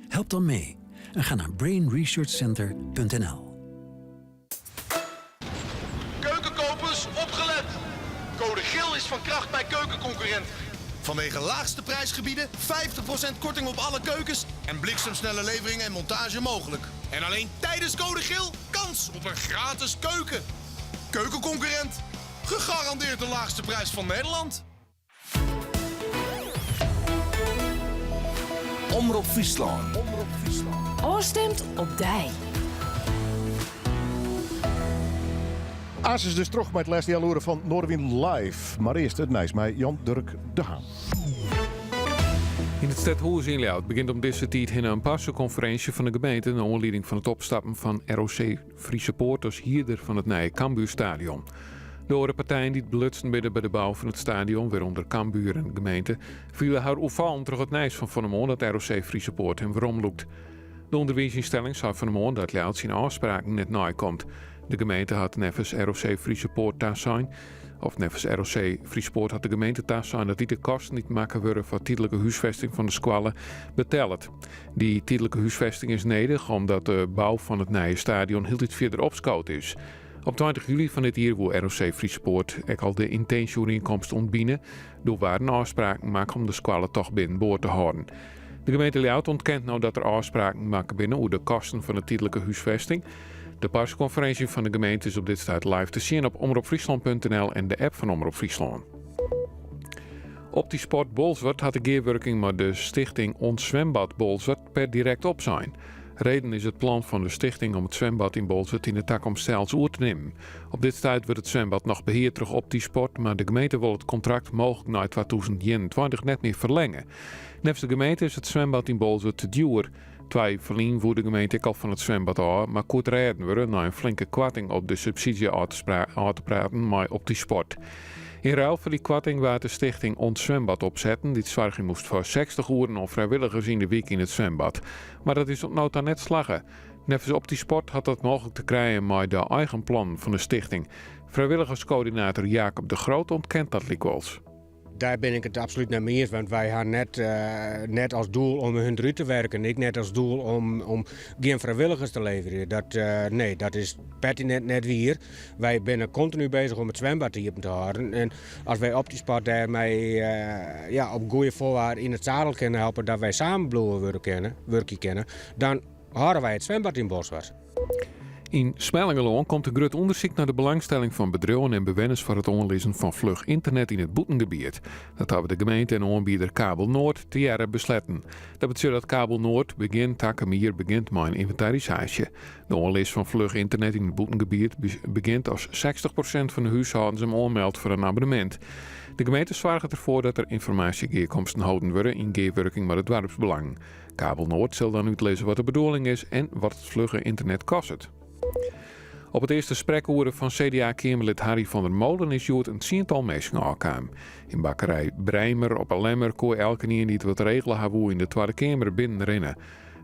Help dan mee en ga naar brainresearchcenter.nl. Keukenkopers, opgelet! Code GIL is van kracht bij Keukenconcurrent. Vanwege laagste prijsgebieden, 50% korting op alle keukens en bliksemsnelle levering en montage mogelijk. En alleen tijdens Code GIL kans op een gratis keuken. Keukenconcurrent, gegarandeerd de laagste prijs van Nederland. Omrop Fryslân. Ofstimd op dy. Aanst dus terug mei it lêste healoere fan Noardewyn Live. Mar earst it nijs mei Jan Durk de Haan. Yn it stedhûs yn Ljouwert begjint om dizze tiid hinne in parsekonferinsje fan de gemeente nei oanlieding fan it opstappen fan ROC Friese Poort as hierder fan it nije Cambuurstadion. De oare partijen dy't belutsen binne by de bou fan it stadion, wêrûnder Cambuur en de gemeente, fiele har oerfallen troch it nijs fan fan 'e moarn dat ROC Friese Poort him weromlûkt. De ûnderwiisynstelling sei fan 'e moarn dat Ljouwert syn ôfspraken net neikomt. De gemeente hat neffens ROC Friese Poort tasein of neffens ROC Friese Poort hat de gemeente tasein dat dy de kosten dy't makke wurde foar tydlike húsfesting fan de skoalle betellet. Dy tydlike húsfesting is nedich omdat de bou fan it nije stadion hieltyd fierder opskood is. Op 20 july fan dit jier woe ROC Friese Poort ek al de yntinsje-oerienkomst ûntbine. Doe waarden ôfspraken makke om de skoalle toch binnenboard te hâlden. De gemeente Ljouwert ûntkent no dat der ôfspraken makke binne oer de kosten fan de tydlike húsfesting. De parsekonferinsje fan de gemeente is op dit stuit live te sjen op omropfryslân.nl en de app fan Omrop Fryslân. Optisport Bolsward hat de gearwurking mei de stichting Ons Zwembad Bolsward per direkt opsein. Reden is it plan fan de stichting om it swembad yn Bolsward yn de takomst sels oer te nimmen. Op dit stuit wurdt it swembad noch beheard troch Optisport, mar de gemeente wol it kontrakt mooglik nei 2021 net mear ferlinge. Neffens de gemeente is it swembad yn Bolsward te djoer. Twa jier ferlyn woe de gemeente ek al fan it swembad ôf, mar koe it rêden wurde nei in flinke koarting op de subsydzje ôf te praten mei Optisport. Yn ruil foar dy koarting waard de stichting Ons Zwembad opsetten, dy't soargje moast foar 60 oeren oan frijwilligers yn de wyk yn it swembad. Mar dat is oant no ta net slagge. Neffens Optisport hat dat mooglik te krijen mei de eigen plannen fan de stichting. Frijwilligerskoördinator Jacob de Groot ûntkent dat lykwols. Daar ben ik het absoluut net mee eens, want wij hebben net, net als doel om hun eruit te werken. Ik net als doel om geen vrijwilligers te leveren. Dat, nee, dat is pertinent net wier. Wij zijn continu bezig om het zwembad iepen te houden. En als wij Optisport daarmee ja, op goede voorwaarden in het zadel kunnen helpen, dat wij samen bliuwe worden kunnen, wurkje kunnen, dan houden wij het zwembad in Bolsward. Yn Smellingerlân komt in grut ûndersyk nei de belangstelling fan bedriuwen en bewenners foar it oanlizzen fan fluch ynternet yn it bûtengebiet. Dat hawwe de gemeente en oanbieder Kabelnoord tegearre besletten. Dat betsjut dat Kabelnoord begjin takom jier begjint mei in ynventarisaasje. De oanlis fan fluch ynternet yn it bûtengebiet begjint as 60 prosint fan de húshâldens him oanmeldt foar in abonnemint. De gemeente soarget derfoar dat der ynformaasjegearkomsten holden wurde yn gearwurking mei de doarpsbelangen. Kabelnoord sil dan útlizze wat de bedoeling is en wat it flugge ynternet kostet. Op it earste sprekoere fan CDA-keamerlid Harry van der Molen is hjoed in tsiental minsken ôfkaam. Yn bakkerij Breimer op 'e Lemmer koe elkenien dy't wat regele ha woe yn de Twadde Keamer binnenrinne.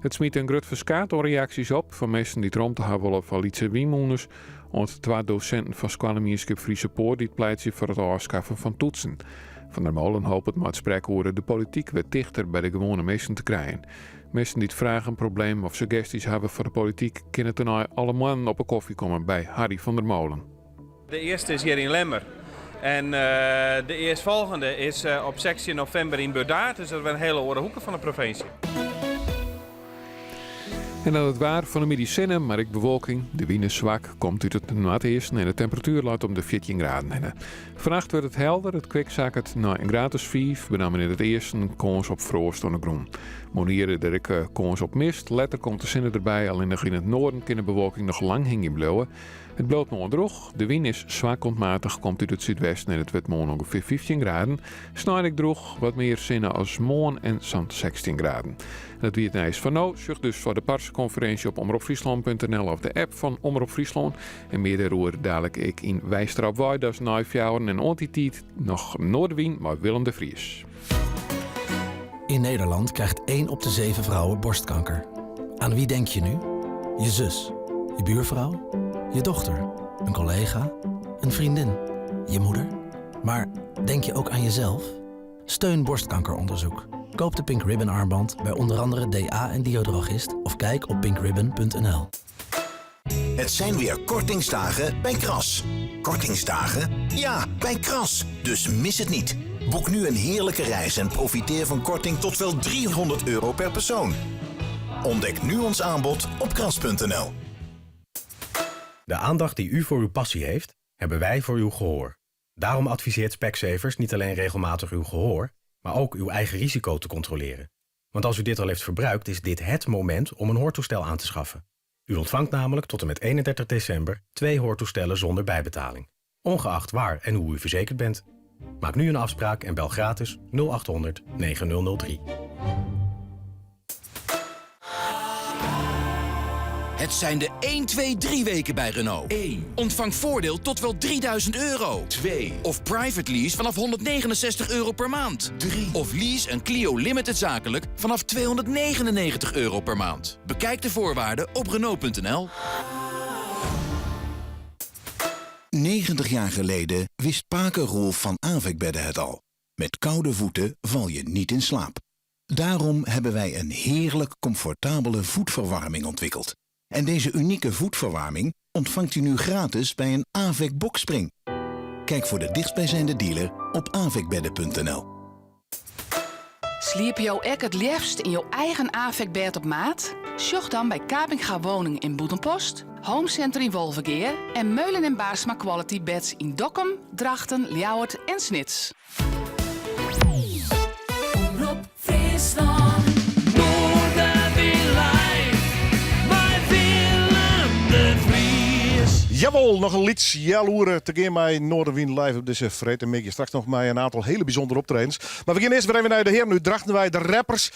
It smiet in grut ferskaat oan reaksjes op, fan minsken dy't romte ha wolle foar lytse wynmûners oant twa dosinten fan skoallemienskip Friese Poort dy't pleitsje foar it ôfskaffen fan toetsen. Van der Molen hopet mei it sprekoere de polityk wer tichter by de gewoane minsken te krijen. Minsken dy't fragen, problemen of suggestjes hawwe foar de polityk kinne tenei alle moannen op 'e kofje komme by Harry van der Molen. De earste is hjir yn Lemmer en de earstfolgjende is op 16 novimber yn Burdaard, dus dat is wer in hiele oare hoeke fan de provinsje. En dan it waar fan 'e middei sinne, mar ek bewolking. De wyn is swak, komt út it noardeasten en de temperatuer leit om de 14 graden hinne. Fannacht wurdt it helder, it kwik sakket nei in graad as 5, benammen yn it easten kâns op froast oan de grûn. Moarnier is der ek kâns op mist, letter komt de sinne derby, allinnich yn it noarden kin de bewolking noch lang hingjen bliuwe. It bliuwt moarn drûch, de wyn is swak oant matich, komt út it súdwesten en it wurdt moarn ûngefear 15 graden. Snein ek drûch, wat mear sinne as moarn en sa'n 16 graden. En dat wie it nijs foar no. Sjoch dus foar de parsekonferinsje op omropfryslân.nl of de app fan Omrop Fryslân. En mear dêroer dalik ek yn Weistra op Wei, dat is nei fjouweren en oant dy tiid noch Noardewyn mei Willem de Vries. In Nederland krijgt 1 op de 7 vrouwen borstkanker. Aan wie denk je nu? Je zus, je buurvrouw, je dochter, een collega, een vriendin, je moeder. Maar denk je ook aan jezelf? Steun borstkankeronderzoek. Koop de Pink Ribbon armband bij onder andere DA en Diodrogist of kijk op pinkribbon.nl. Het zijn weer kortingsdagen bij Kras. Kortingsdagen? Ja, bij Kras. Dus mis het niet. Boek nu een heerlijke reis en profiteer van korting tot wel 300 euro per persoon. Ontdek nu ons aanbod op kras.nl. De aandacht die u voor uw passie heeft, hebben wij voor uw gehoor. Daarom adviseert Specsavers niet alleen regelmatig uw gehoor, maar ook uw eigen risico te controleren. Want als u dit al heeft verbruikt, is dit het moment om een hoortoestel aan te schaffen. U ontvangt namelijk tot en met 31 december twee hoortoestellen zonder bijbetaling. Ongeacht waar en hoe u verzekerd bent. Maak nu een afspraak en bel gratis 0800 9003. Het zijn de 1, 2, 3 weken bij Renault. 1. Ontvang voordeel tot wel 3000 euro. 2. Of private lease vanaf 169 euro per maand. 3. Of lease een Clio Limited zakelijk vanaf 299 euro per maand. Bekijk de voorwaarden op Renault.nl. 90 jaar geleden wist Paken Roelf van Avekbedden het al. Met koude voeten val je niet in slaap. Daarom hebben wij een heerlijk comfortabele voetverwarming ontwikkeld. En deze unieke voetverwarming ontvangt u nu gratis bij een Avec Boxspring. Kijk voor de dichtstbijzijnde dealer op avekbedden.nl. Sliepe jo ek it leafst yn jo eigen afekbêd op maat? Sjoch dan by Kapinga Woning yn Bûtenpost, Home Center yn Wolvegea en Meulen en Baarsma Quality Beds yn Dokkum, Drachten, Ljouwert en Snits. Omrop Fryslân. Noardewyn live mei Willem de Vries. Jawol, noch in lyts healoere te gean mei Noardewyn live op dizze freedtemiddei. Straks noch mei in oantal hiele bysûndere optredens. Mar we gean earst wer even nei de hearen út Drachten wei, de rappers.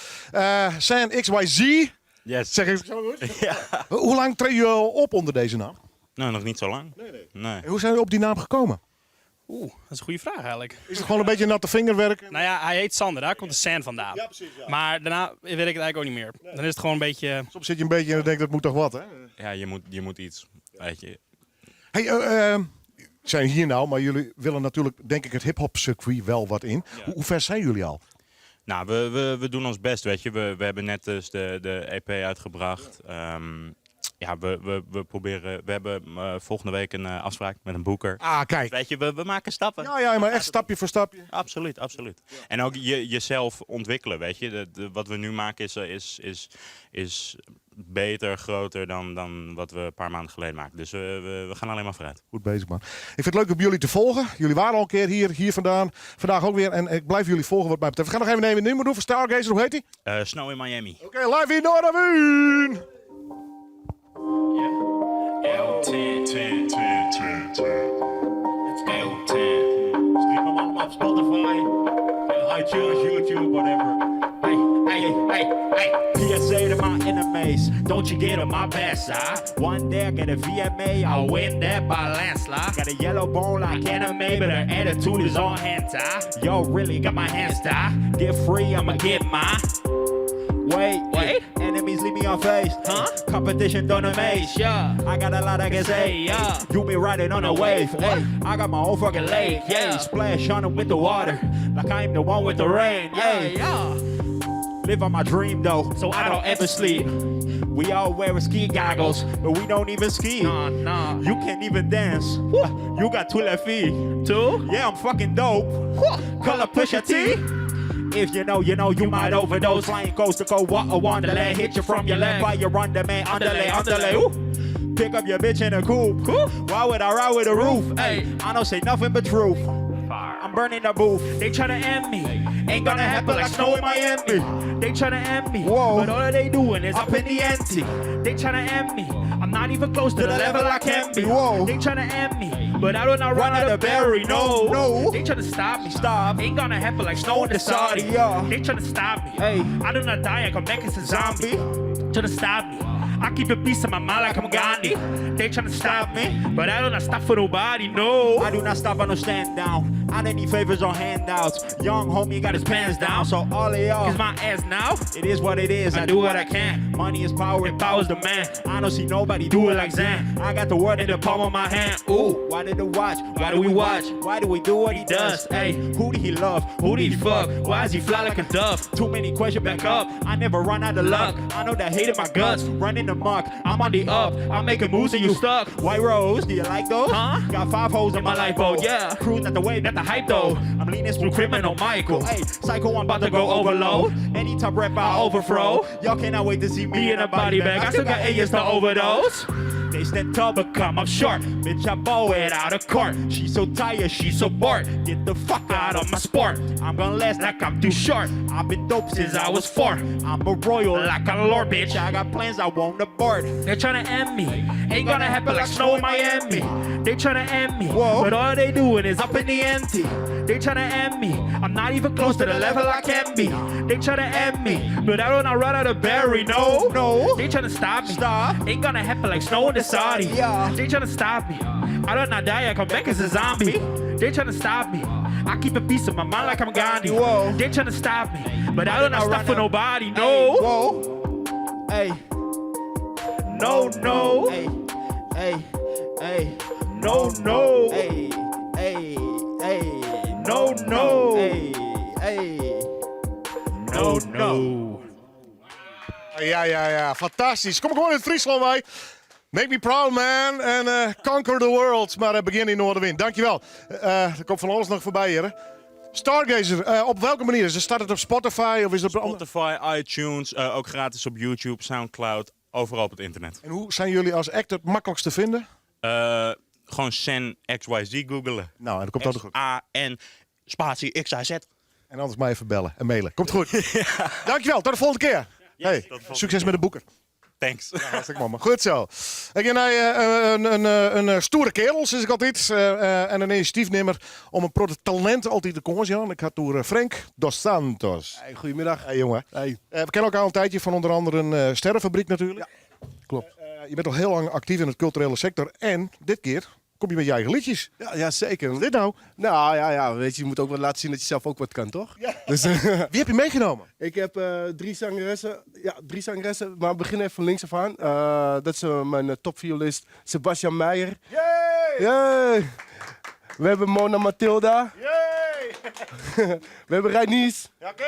Zijn XYZ. Yes. Zeg ik het zo goed? Ja. Hoe lang treden jullie al op onder deze naam? Nou, nog niet zo lang. Nee. En hoe zijn jullie op die naam gekomen? Oeh, dat is een goede vraag eigenlijk. Is het gewoon een beetje natte vingerwerk? Nou ja, hij heet Sander, daar komt de San vandaan. Ja, precies. Ja. Maar daarna weet ik het eigenlijk ook niet meer. Dan is het gewoon een beetje... Soms zit je een beetje en dan denk je dat moet toch wat, hè? Ja, je moet iets, weet je. Hey, zijn hier nou, maar jullie willen natuurlijk, denk ik, het hip-hop circuit wel wat in. Hoe ver zijn jullie al? Nou, we doen ons best, weet je. We hebben net dus de EP uitgebracht. Ja, we proberen, we hebben volgende week een afspraak met een boeker. Ah, kijk. Weet je, we maken stappen. Ja, ja, maar echt stapje voor stapje. Absoluut, absoluut. En ook jezelf ontwikkelen, weet je. Wat we nu maken is beter, groter dan wat we een paar maanden geleden maakten. Dus we gaan alleen maar vooruit. Goed bezig, man. Ik vind het leuk om jullie te volgen. Jullie waren al een keer hier vandaan. Vandaag ook weer. En ik blijf jullie volgen wat mij betreft. We gaan nog even een nummer doen voor Stargazer. Hoe heet die? Snow in Miami. Oké, live in Noardewyn! L 10, 10, 10, 10, 10. It's L 10. Stream hem allemaal op Spotify, iTunes, YouTube, whatever. Hey, hey, hey, hey. PSA to my enemies, don't you get on my bad side. One day I get a VMA, I'll win that by landslide. Got a yellow bone like anime, but her attitude is all hentai. Yo, really got my hands tied. Get free, I'ma get mine. Wait, wait. Enemies leave me on face. Huh? Competition don't amaze. Yeah. I got a lot I can say. Yeah. You be riding on a wave. Hey. I got my own fucking lake. Yeah. Splash on 'em with the water. Like I'm the one with the rain. Yeah. Yeah. Live on my dream though, so I don't ever sleep. We all wear ski goggles, but we don't even ski. Nah, nah. You can't even dance. You got two left feet. Two? Yeah, I'm fucking dope. Color Pusha T. If you know, you know, you might overdose. Flying coast to go, what a wonderland. Hit you from your left, while you run the man, underlay, underlay. Ooh. Pick up your bitch in a coupe. Why would I ride with a roof? Hey, I don't say nothing but truth. I'm burning the booth. They tryna end me. Ain't gonna happen like snow in Miami. They tryna end me. Whoa. But all that they doing is up in the ante. They tryna end me. I'm not even close to the level I can be. Whoa. They tryna end me. But I do not run out of berry. No. No. They tryna stop me. Stop. Ain't gonna happen like snow in the Saudi. Yeah. They tryna stop me. Hey. I do not die. I come back as a zombie. Tryna stop me. I keep a peace in my mind like I'm Gandhi. They tryna stop me, but I do not stop for nobody, no. I do not stop, I don't stand down. I don't need favors or handouts. Young homie got his pants down, so all of y'all. Kiss my ass now. It is what it is. I do what I can. Money is power, and power's the man. I don't see nobody do it like Zan. I got the world in the palm of my hand. Ooh, why did the watch? Why do we watch? Why do we do what he does? Hey, who did he love? Who did he fuck? Why is he fly like a dove? Too many questions back up. I never run out of luck. I know that hate in my guts. Running amok. I'm on the up. I'm making moves and you stuck. White rose, do you like those? Huh? Got 5 hoes in my lifeboat. Yeah. Cruise not the wave, not the hype though. I'm leaning through criminal Michael. Hey, psycho, I'm about to go overload. Any top rep I overthrow. You all cannot wait to see me in a body bag. I still got 8 years to overdose. They stand tall but come up short. Bitch, I bow it out of court. She so tired, she so bored. Get the fuck out of my sport. I'm gonna last like I'm too short. I've been dope since I was 4. I'm a royal like a lord, bitch. I got plans I won't abort. They're tryna end me. Ain't gonna happen like snow in Miami. They tryna end me. Whoa. But all they doing is up in the ante. They tryna end me. I'm not even close to the level I can be. They tryna end me. But I don't run out of berry, no. No. They tryna stop me. Stop. Ain't gonna happen like snow in the Saudi. Yeah. They tryna stop me. I don't not die, I come back as a zombie. They tryna stop me. I keep a piece of my mind like I'm Gandhi. Whoa. They tryna stop me. But I don't stop for nobody, no. Hey, whoa. Hey. No, no. Hey, hey, hey. No, no. Hey, hey, hey. No, no. Hey, hey. No, no. Ja, ja, ja. Fantastysk. Kom gewoan út Fryslân wei. Make me proud, man. En conquer the world. Mar begjin yn Noardewyn. Dankjewel. Der komt fan alles noch foarby hjir. Stargazer, eh, op welke manier? Is het staat het op Spotify of is het op Spotify, iTunes, eh, ook gratis op YouTube, Soundcloud, overal op het internet. En hoe zijn jullie als act het makkelijkst te vinden? Eh, gewoon San XYZ googelen. Nou, en dat komt altijd goed. A-N spatie X-A-Z. En anders maar even bellen en mailen. Komt goed. Dankjewel, tot de volgende keer. hey, tot de volgende succes met de boeken. Thanks. Ja, hartstikke mooi. Goed zo. Ik ben een, een, een, een stoere kerel, zeg ik altijd. En een initiatiefnemer om een protte talent altijd te komen. Jan. Ik had door Frank Dos Santos. Hey, goedemiddag. Hey, jongen. We kennen elkaar al een tijdje van onder andere een sterrenfabriek natuurlijk. Ja, klopt. Je bent al heel lang actief in het culturele sector. En dit keer kom je met je eigen liedjes. Ja, ja zeker. Wat is dit nou? Nou ja, ja, weet je, je moet ook wat laten zien dat je zelf ook wat kan, toch? Ja. Dus, Wie heb je meegenomen? Ik heb drie zangeressen. Ja, drie zangeressen. Maar we beginnen even van links af aan. Dat is mijn topviolist Sebastian Meijer. Yay! Yay! We hebben Mona Mathilda. Yay! we hebben Reinies. Oké!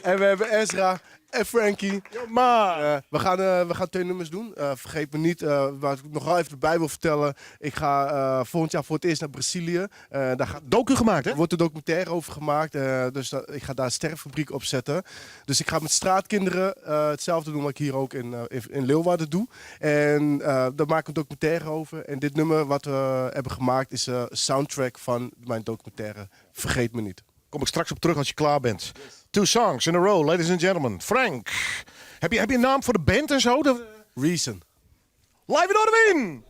En we hebben Ezra en Frankie. Maar. We gaan twee nummers doen. Vergeet me niet, wat ik nog wel even erbij wil vertellen. Ik ga volgend jaar voor het eerst naar Brazilië. Daar gaat docu gemaakt, hè? wordt een documentaire over gemaakt. Dus ik ga daar een sterrenfabriek op zetten. Dus ik ga met straatkinderen hetzelfde doen wat ik hier ook in Leeuwarden doe. En daar maak ik een documentaire over. En dit nummer wat we hebben gemaakt is een soundtrack van mijn documentaire Vergeet me niet. Kom ik straks op terug als je klaar bent. Two songs in a row, ladies and gentlemen. Frank, heb je een naam voor de band en zo? De... Reason. Live in Noardewyn!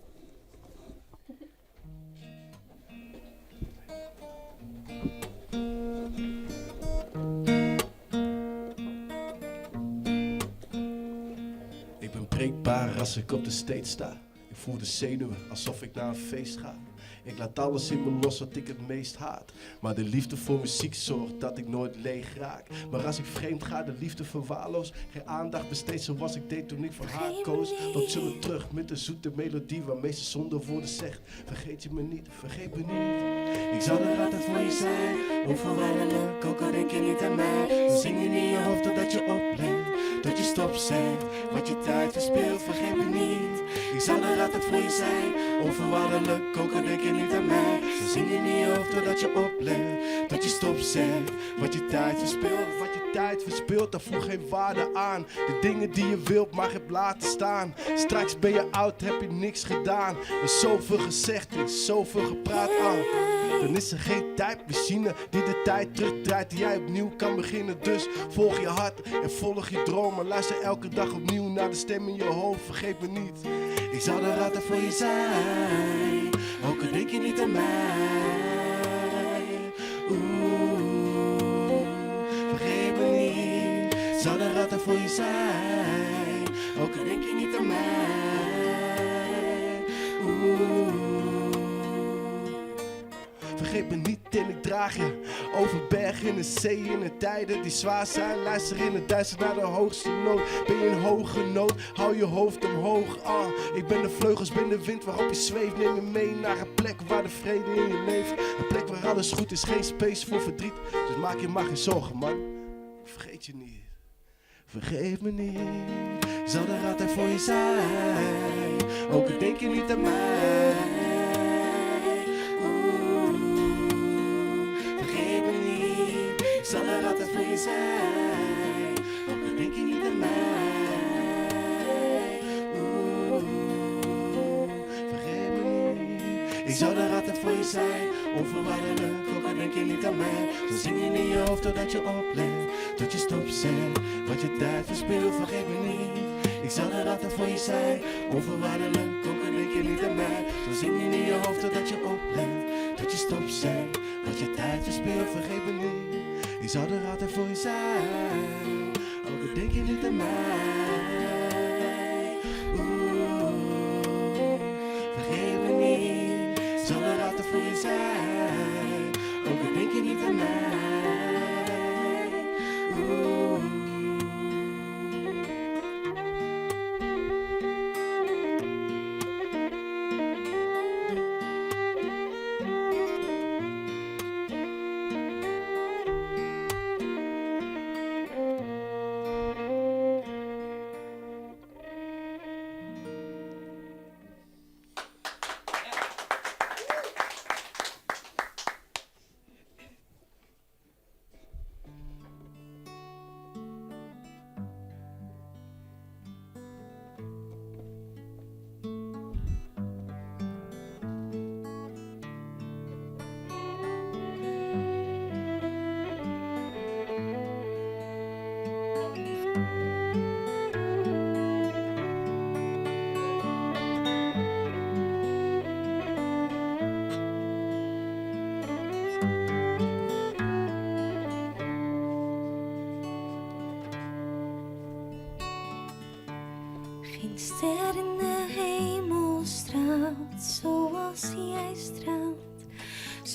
Ik ben breekbaar als ik op de stage sta. Ik voel de zenuwen alsof ik naar een feest ga. Ik laat alles in me los wat ik het meest haat. Maar de liefde voor muziek zorgt dat ik nooit leeg raak. Maar als ik vreemd ga, de liefde verwaarloos. Geen aandacht besteed zoals ik deed toen ik voor haar koos. Loopt ze me terug met de zoete melodie waarmee ze zonder woorden zegt: Vergeet je me niet, vergeet me niet. Ik zal er altijd voor je zijn, onvoorwaardelijk, ook al denk je niet aan mij. Dan zing je in je hoofd totdat je oplet, tot je stopzet. Wat je tijd verspilt, vergeet me niet. Ik zal er altijd voor je zijn, onvoorwaardelijk, ook al denk je niet aan mij. Dan zing je in je hoofd totdat je oplet, tot je stopzet. Wat je tijd verspilt, wat je tijd verspilt, daar voeg geen waarde aan. De dingen die je wilt, maar hebt laten staan. Straks ben je oud, heb je niks gedaan. Er is zoveel gezegd en zoveel gepraat aan. Dan is er geen tijdmachine die de tijd terugdraait, die jij opnieuw kan beginnen. Dus volg je hart en volg je dromen. Luister elke dag opnieuw naar de stem in je hoofd, vergeet me niet. Ik zal er altijd voor je zijn, ook al denk je niet aan mij. Oeh, vergeet me niet. Ik zal er altijd voor je zijn, ook al denk je niet aan mij. Oeh. Vergeet me niet en ik draag je over bergen en zee in de tijden die zwaar zijn. Luister in het duister naar de hoogste noot. Ben je in hoge nood, hou je hoofd omhoog. Ah, ik ben de vleugels, ben de wind waarop je zweeft. Neem je mee naar een plek waar de vrede in je leeft. Een plek waar alles goed is, geen space voor verdriet. Dus maak je maar geen zorgen, man. Ik vergeet je niet. Vergeet me niet, ik zal er altijd voor je zijn. Ook al denk je niet aan mij. Oeh, vergeet me niet, ik zal er altijd voor je zijn. Ook al denk je niet aan mij. Oeh, vergeet me niet, ik zal er altijd voor je zijn. Onvoorwaardelijk, ook al denk je niet aan mij. Dan zing je in je hoofd totdat je oplet, tot je stopzet. Wat je tijd verspilt, vergeet me niet. Ik zal er altijd voor je zijn, onvoorwaardelijk, ook al denk je niet aan mij. Dan zing je in je hoofd totdat je oplet, tot je stopzet. Wat je tijd verspilt, vergeet me niet. Ik zal er altijd voor je zijn, ook al denk je niet aan mij. Oeh, vergeet me niet. Ik zal er altijd voor je zijn, ook al denk je niet aan mij. Oeh.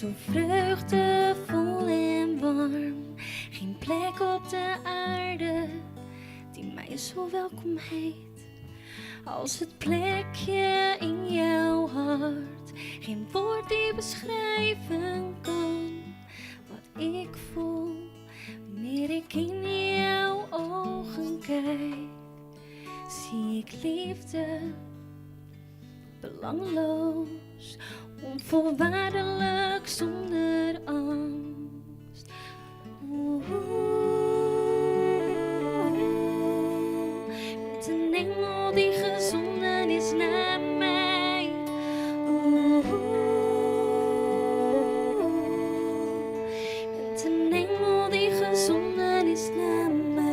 Zo vreugdevol en warm. Geen plek op de aarde die mij zo welkom heet. Als het plekje in jouw hart. Geen woord die beschrijven kan wat ik voel. Wanneer ik in jouw ogen kijk, zie ik liefde belangeloos, onvoorwaardelijk zonder angst. Oeh, met een engel die gezonden is naar mij. Oeh, met een engel die gezonden is naar mij.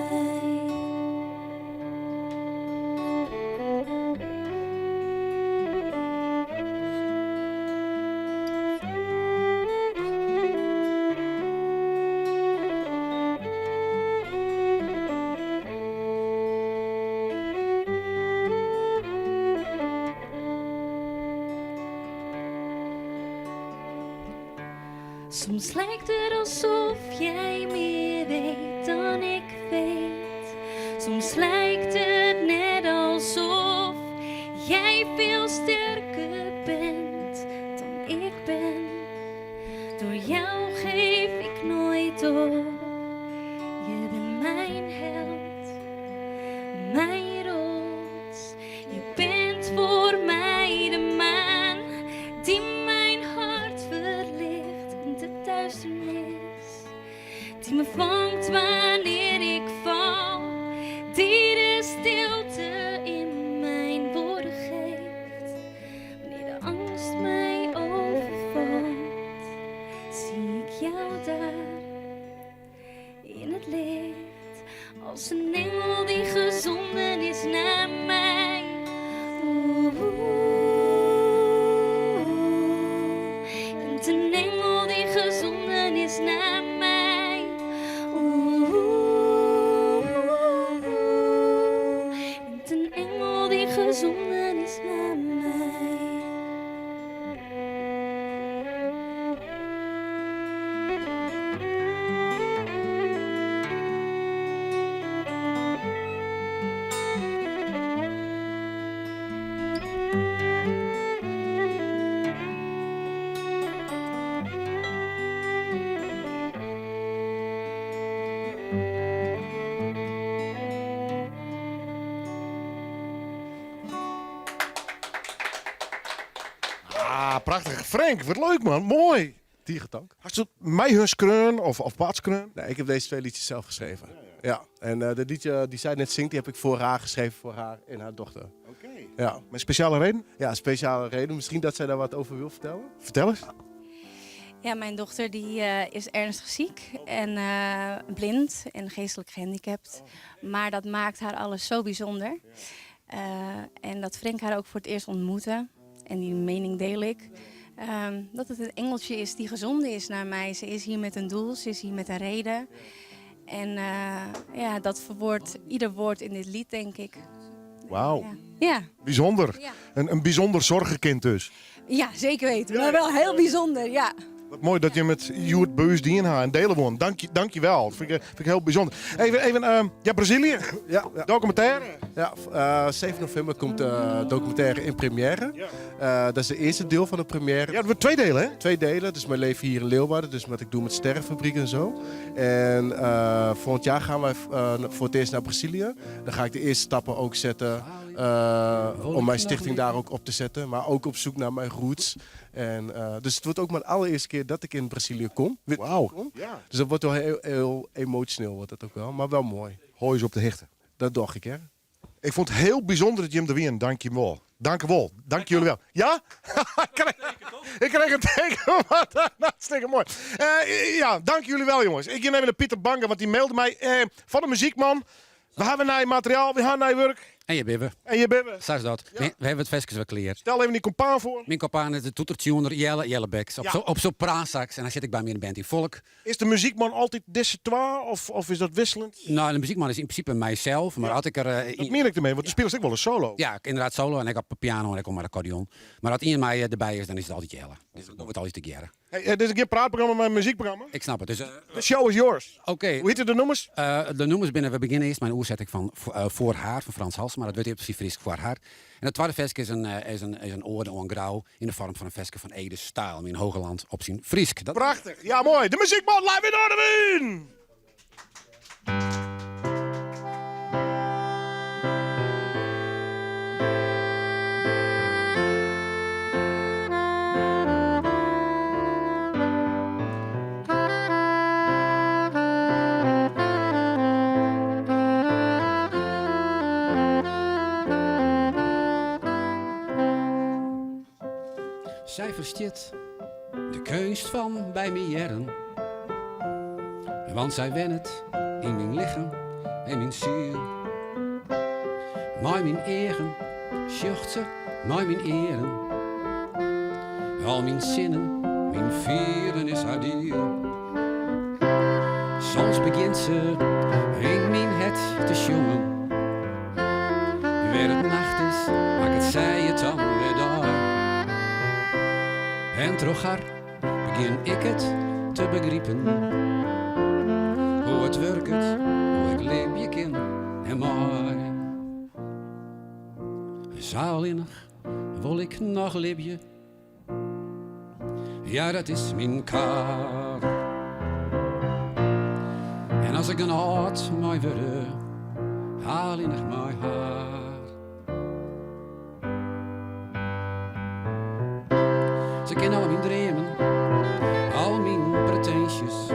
Soms lijkt het alsof jij meer weet dan ik weet. Soms lijkt het net alsof jij veel sterker bent dan ik ben. Door jou geef ik nooit op. Je bent mijn held, mijn rots. Je bent voor mij de maan die mijn hart verlicht in de duisternis. Die me vangt wanneer ik val, die de stilte in mijn woorden geeft. Wanneer de angst mij overvalt, zie ik jou daar in het licht. Als een engel die gezonden is naar mij. Oeh, bent een engel die gezonden is naar mij. Oeh, bent een engel die gezonden is naar mij. Ah, prachtig. Frank, wat leuk man. Mooi. Tiegetank. Hast du mij hun skreun of, of Bart skreun? Nee, ik heb deze twee liedjes zelf geschreven. Ja, en eh de liedje die zij net zingt, die heb ik voor haar geschreven, voor haar en haar dochter. Oké. Ja. Met speciale reden? Ja, speciale reden. Misschien dat zij daar wat over wil vertellen. Vertel eens. Ja, mijn dochter die, eh, is ernstig ziek en eh, blind en geestelijk gehandicapt. Maar dat maakt haar alles zo bijzonder. Eh, en dat Frank haar ook voor het eerst ontmoette, en die mening deel ik, dat het een engeltje is die gezonden is naar mij. Ze is hier met een doel, ze is hier met een reden. En eh, ja, dat verwoordt ieder woord in dit lied, denk ik. Wauw. Ja. Bijzonder. Ja. Een bijzonder zorgenkind dus. Ja, zeker weten. Maar wel heel bijzonder, ja. Wat mooi dat je met Joert Beus Dienha en Delen woont. Dank je, dank je wel. Dat vind ik, vind ik heel bijzonder. Even, even ja, Brazilië. Ja, ja. Documentaire. Ja, 7 november komt de documentaire in première. Eh, dat is de eerste deel van de première. Ja, het wordt twee delen, hè? Twee delen. Dus mijn leven hier in Leeuwarden. Dus wat ik doe met Sterrenfabriek en zo. En eh, volgend jaar gaan wij voor het eerst naar Brazilië. Dan ga ik de eerste stappen ook zetten. eh, om mijn stichting daar ook op te zetten. Maar ook op zoek naar mijn roots. En, eh, dus het wordt ook mijn allereerste keer dat ik in Brazilië kom. Wauw. Dus dat wordt wel heel, heel emotioneel, wordt dat ook wel. Maar wel mooi. Hooi eens op de hichte. Dat dacht ik, hè? Ik vond het heel bijzonder dat je hem er weer. Dank je wel. Dank je wel. Dank jullie wel. Ja? ik, kreeg, ik kreeg een teken. Wat hartstikke mooi. Eh, ja, dank jullie wel, jongens. Ik neem even Pieter Bangen, want die mailde mij eh, van de muziekman. We hebben naar materiaal, we gaan naar werk. En je bibbe. En je bibbe. Zo is dat. We, we hebben het vestjes wel klaar. Stel even die compaan voor. Mijn compaan is de toetertuner Jelle, Jelle Beks. Op Ja. zo, op sopraansax. En dan zit ik bij me in de band in Volk. Is de muziekman altijd deze twa of, of is dat wisselend? Nou, de muziekman is in principe mijzelf. Maar had ik er... eh, Dat meen ik ermee, want de speelt ook wel een solo. Ja, ik inderdaad solo. En ik op piano en ik kom maar accordeon. Maar als iemand mij eh, erbij is, dan is het altijd Jelle. Dus dan doen we het altijd together. Hey, dit is gjin praatprogramma, mar in muzykprogramma. Ik snap it. Dus, The show is yours. Oké. Hoe hjitte de nûmers? De nûmers binne, we begjinne earst mei in oersetting fan Foar Har fan Frans Halsema. Dat wurdt op syn Frysk Foar Har. En it twadde ferske is in, is in, is in oade oan Grou yn de foarm fan in ferske fan Ede Staal, Myn Hogeland op syn Frysk. Dat... Prachtich. Ja, moai. De muzykman live yn Noardewyn! Sy ferstiet de keunst fan by my hearren. Want sy wennet yn myn lichem en myn siel. Mei myn eagen sjocht se mei myn earen. Al myn sinnen, myn fielen is har diel. Soms begjint se yn myn hert te sjongen. Wêr it nacht is, makket sy it dan wer dei. En troch har begjin ik it te begripen. Hoe it wurket, hoe ik libje kin en mei. Sa allinnich wol ik noch libje. Ja, dat is myn kar. En as ik dan âld mei wurde, allinnich mei har. Se ken al myn dreamen, al myn pretinsjes,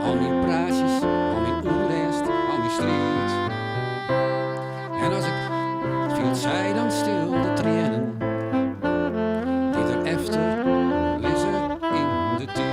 al myn praatsjes, al myn ûnrêst, al myn striid. En as ik fielt sy dan stil de triennen dy't der efter lizze yn de tiid.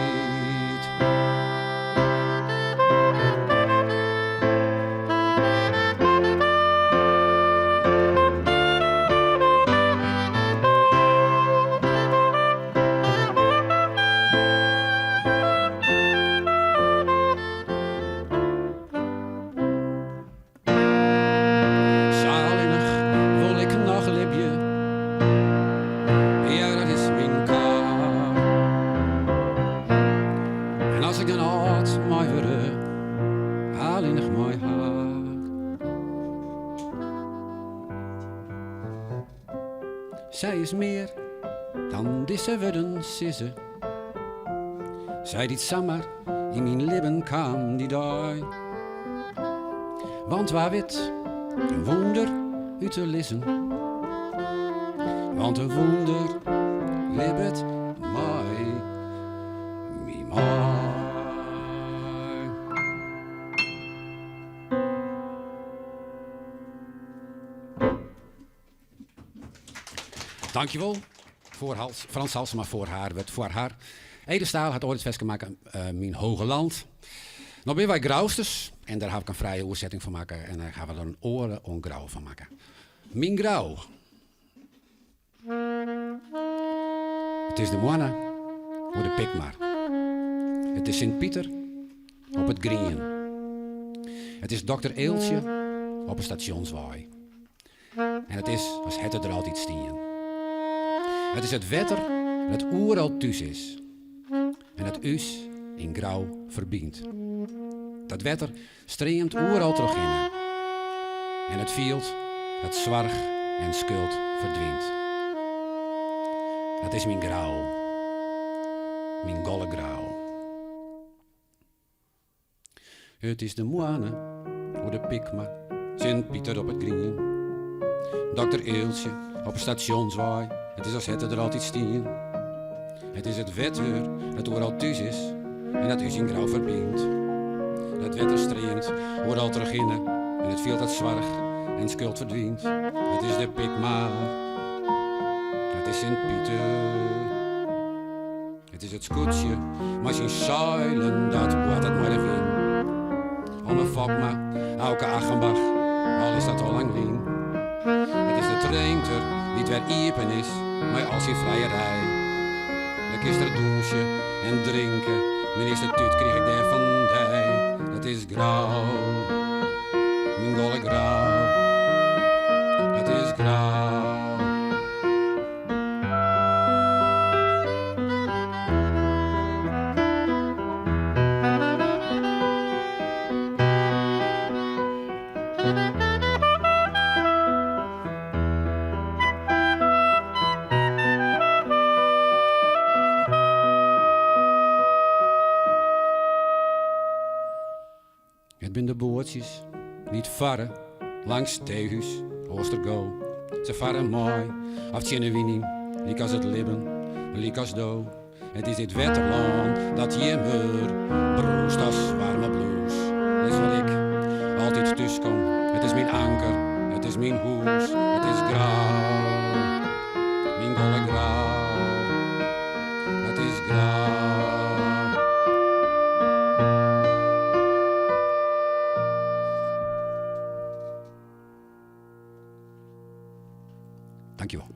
Sa allinnich wol ik noch libje, ja dat is myn kar. En as ik dan âld mei wurde, allinnich mei har. Sy is mear dan dizze wurden sizze. Sy dy't samar yn myn libben kaam dy dei. Want wa wit in wûnder út te lizzen. Want in wûnder libbet mei my mei. Dankjewol foar Hals, Frans Halsema foar har wurdt foar har. Ede Staal hat oait it ferske makke Myn Hoge Land. No binne wy Grousters en dêr haw ik in frije oersetting fan makke en dêr hawwe we der in oade oan Grou fan makke. Myn Grou. It is de moanne oer de Pikmar. It is Sint Piter op it Grien. It is dokter Eeltsje op 'e Stasjonswei. En it is as hat it der altyd stien. It is it wetter dat oeral thús is en dat ús yn Grou ferbynt. Dat wetter streamt oeral trochhinne en it fielt dat soarch en skuld ferdwynt. Dat is myn Grou, myn golle Grou. It is de moanne oer de Pikmar, Sint Piter op it Grien. Dokter Eeltsje op 'e Stasjonswei, it is as hat it der altyd stien. It is it wetter dat oeral thús is en dat ús yn Grou ferbynt. Dat wetter streamt oeral trochhinne en it fielt dat soarch en skuld ferdwynt. It is de Pikmar, it is Sint Piter. It is it skûtsje mei syn seilen dat boartet mei de wyn. Homme Fopma, Auke Achenbach, al is dat al lang lyn. It is de Treemter dy't wer iepen is mei al syn frijerij. Dêr kinst der dûnsje en drinke, myn earste tút krige ik dêr fan dy. Dat is Grou, myn golle Grou, dat is Grou. It binne de boatsjes dy't farre langs Teehús, Oostergo. Se farre mei of tsjin de wyn yn, lykas it libben, lykas do. It is dit wetterlân dat jimmer brûst as waarme bloes. Is wêr't ik altyd thús kom. It is myn anker, it is myn hûs, it is Grou, myn golle Grou. It is Grou. Dankjewol.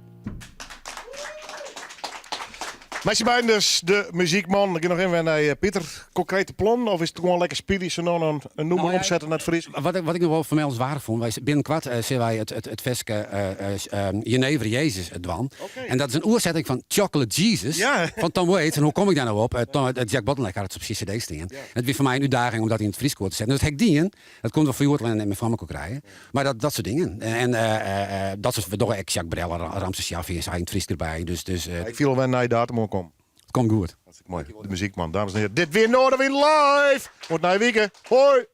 Mei syn beiden dus de muzykman. Ik gean noch even nei eh, Pieter. Konkrete plannen of is it gewoan lekker spylje sa no en dan in nûmer Nou ja, omsette nei it Frysk? Wat ik, wat ik noch wol fermeldenswaardich fûn, wy binnenkoart uh, sille wy it, it, it ferske uh, uh, Jenever Jezus dwaan. En dat is in oersetting fan Chocolate Jesus Ja. fan Tom Waits. En hoe kom ik dêr no op? Tom, Jack Bottleneck hat it op syn CD stean. En it wie foar my in útdaging om dat yn it Frysk oer te setten. Dus dat ha ik dien. Dat komt wol foar hjoed net mear foar mekoar krije. Mar dat, dat soart dingen. En dat soart, we dogge ek Jacques Brel, Ramses Shaffi en sa yn it Frysk derby. Dus, dus, Ik fiel alwer in nije datum oankommen. It komt goed. Hartstikke moai. De muzykman, dames en hearen. Dit wie Noardewyn Live! Oant nije wike. Hoi!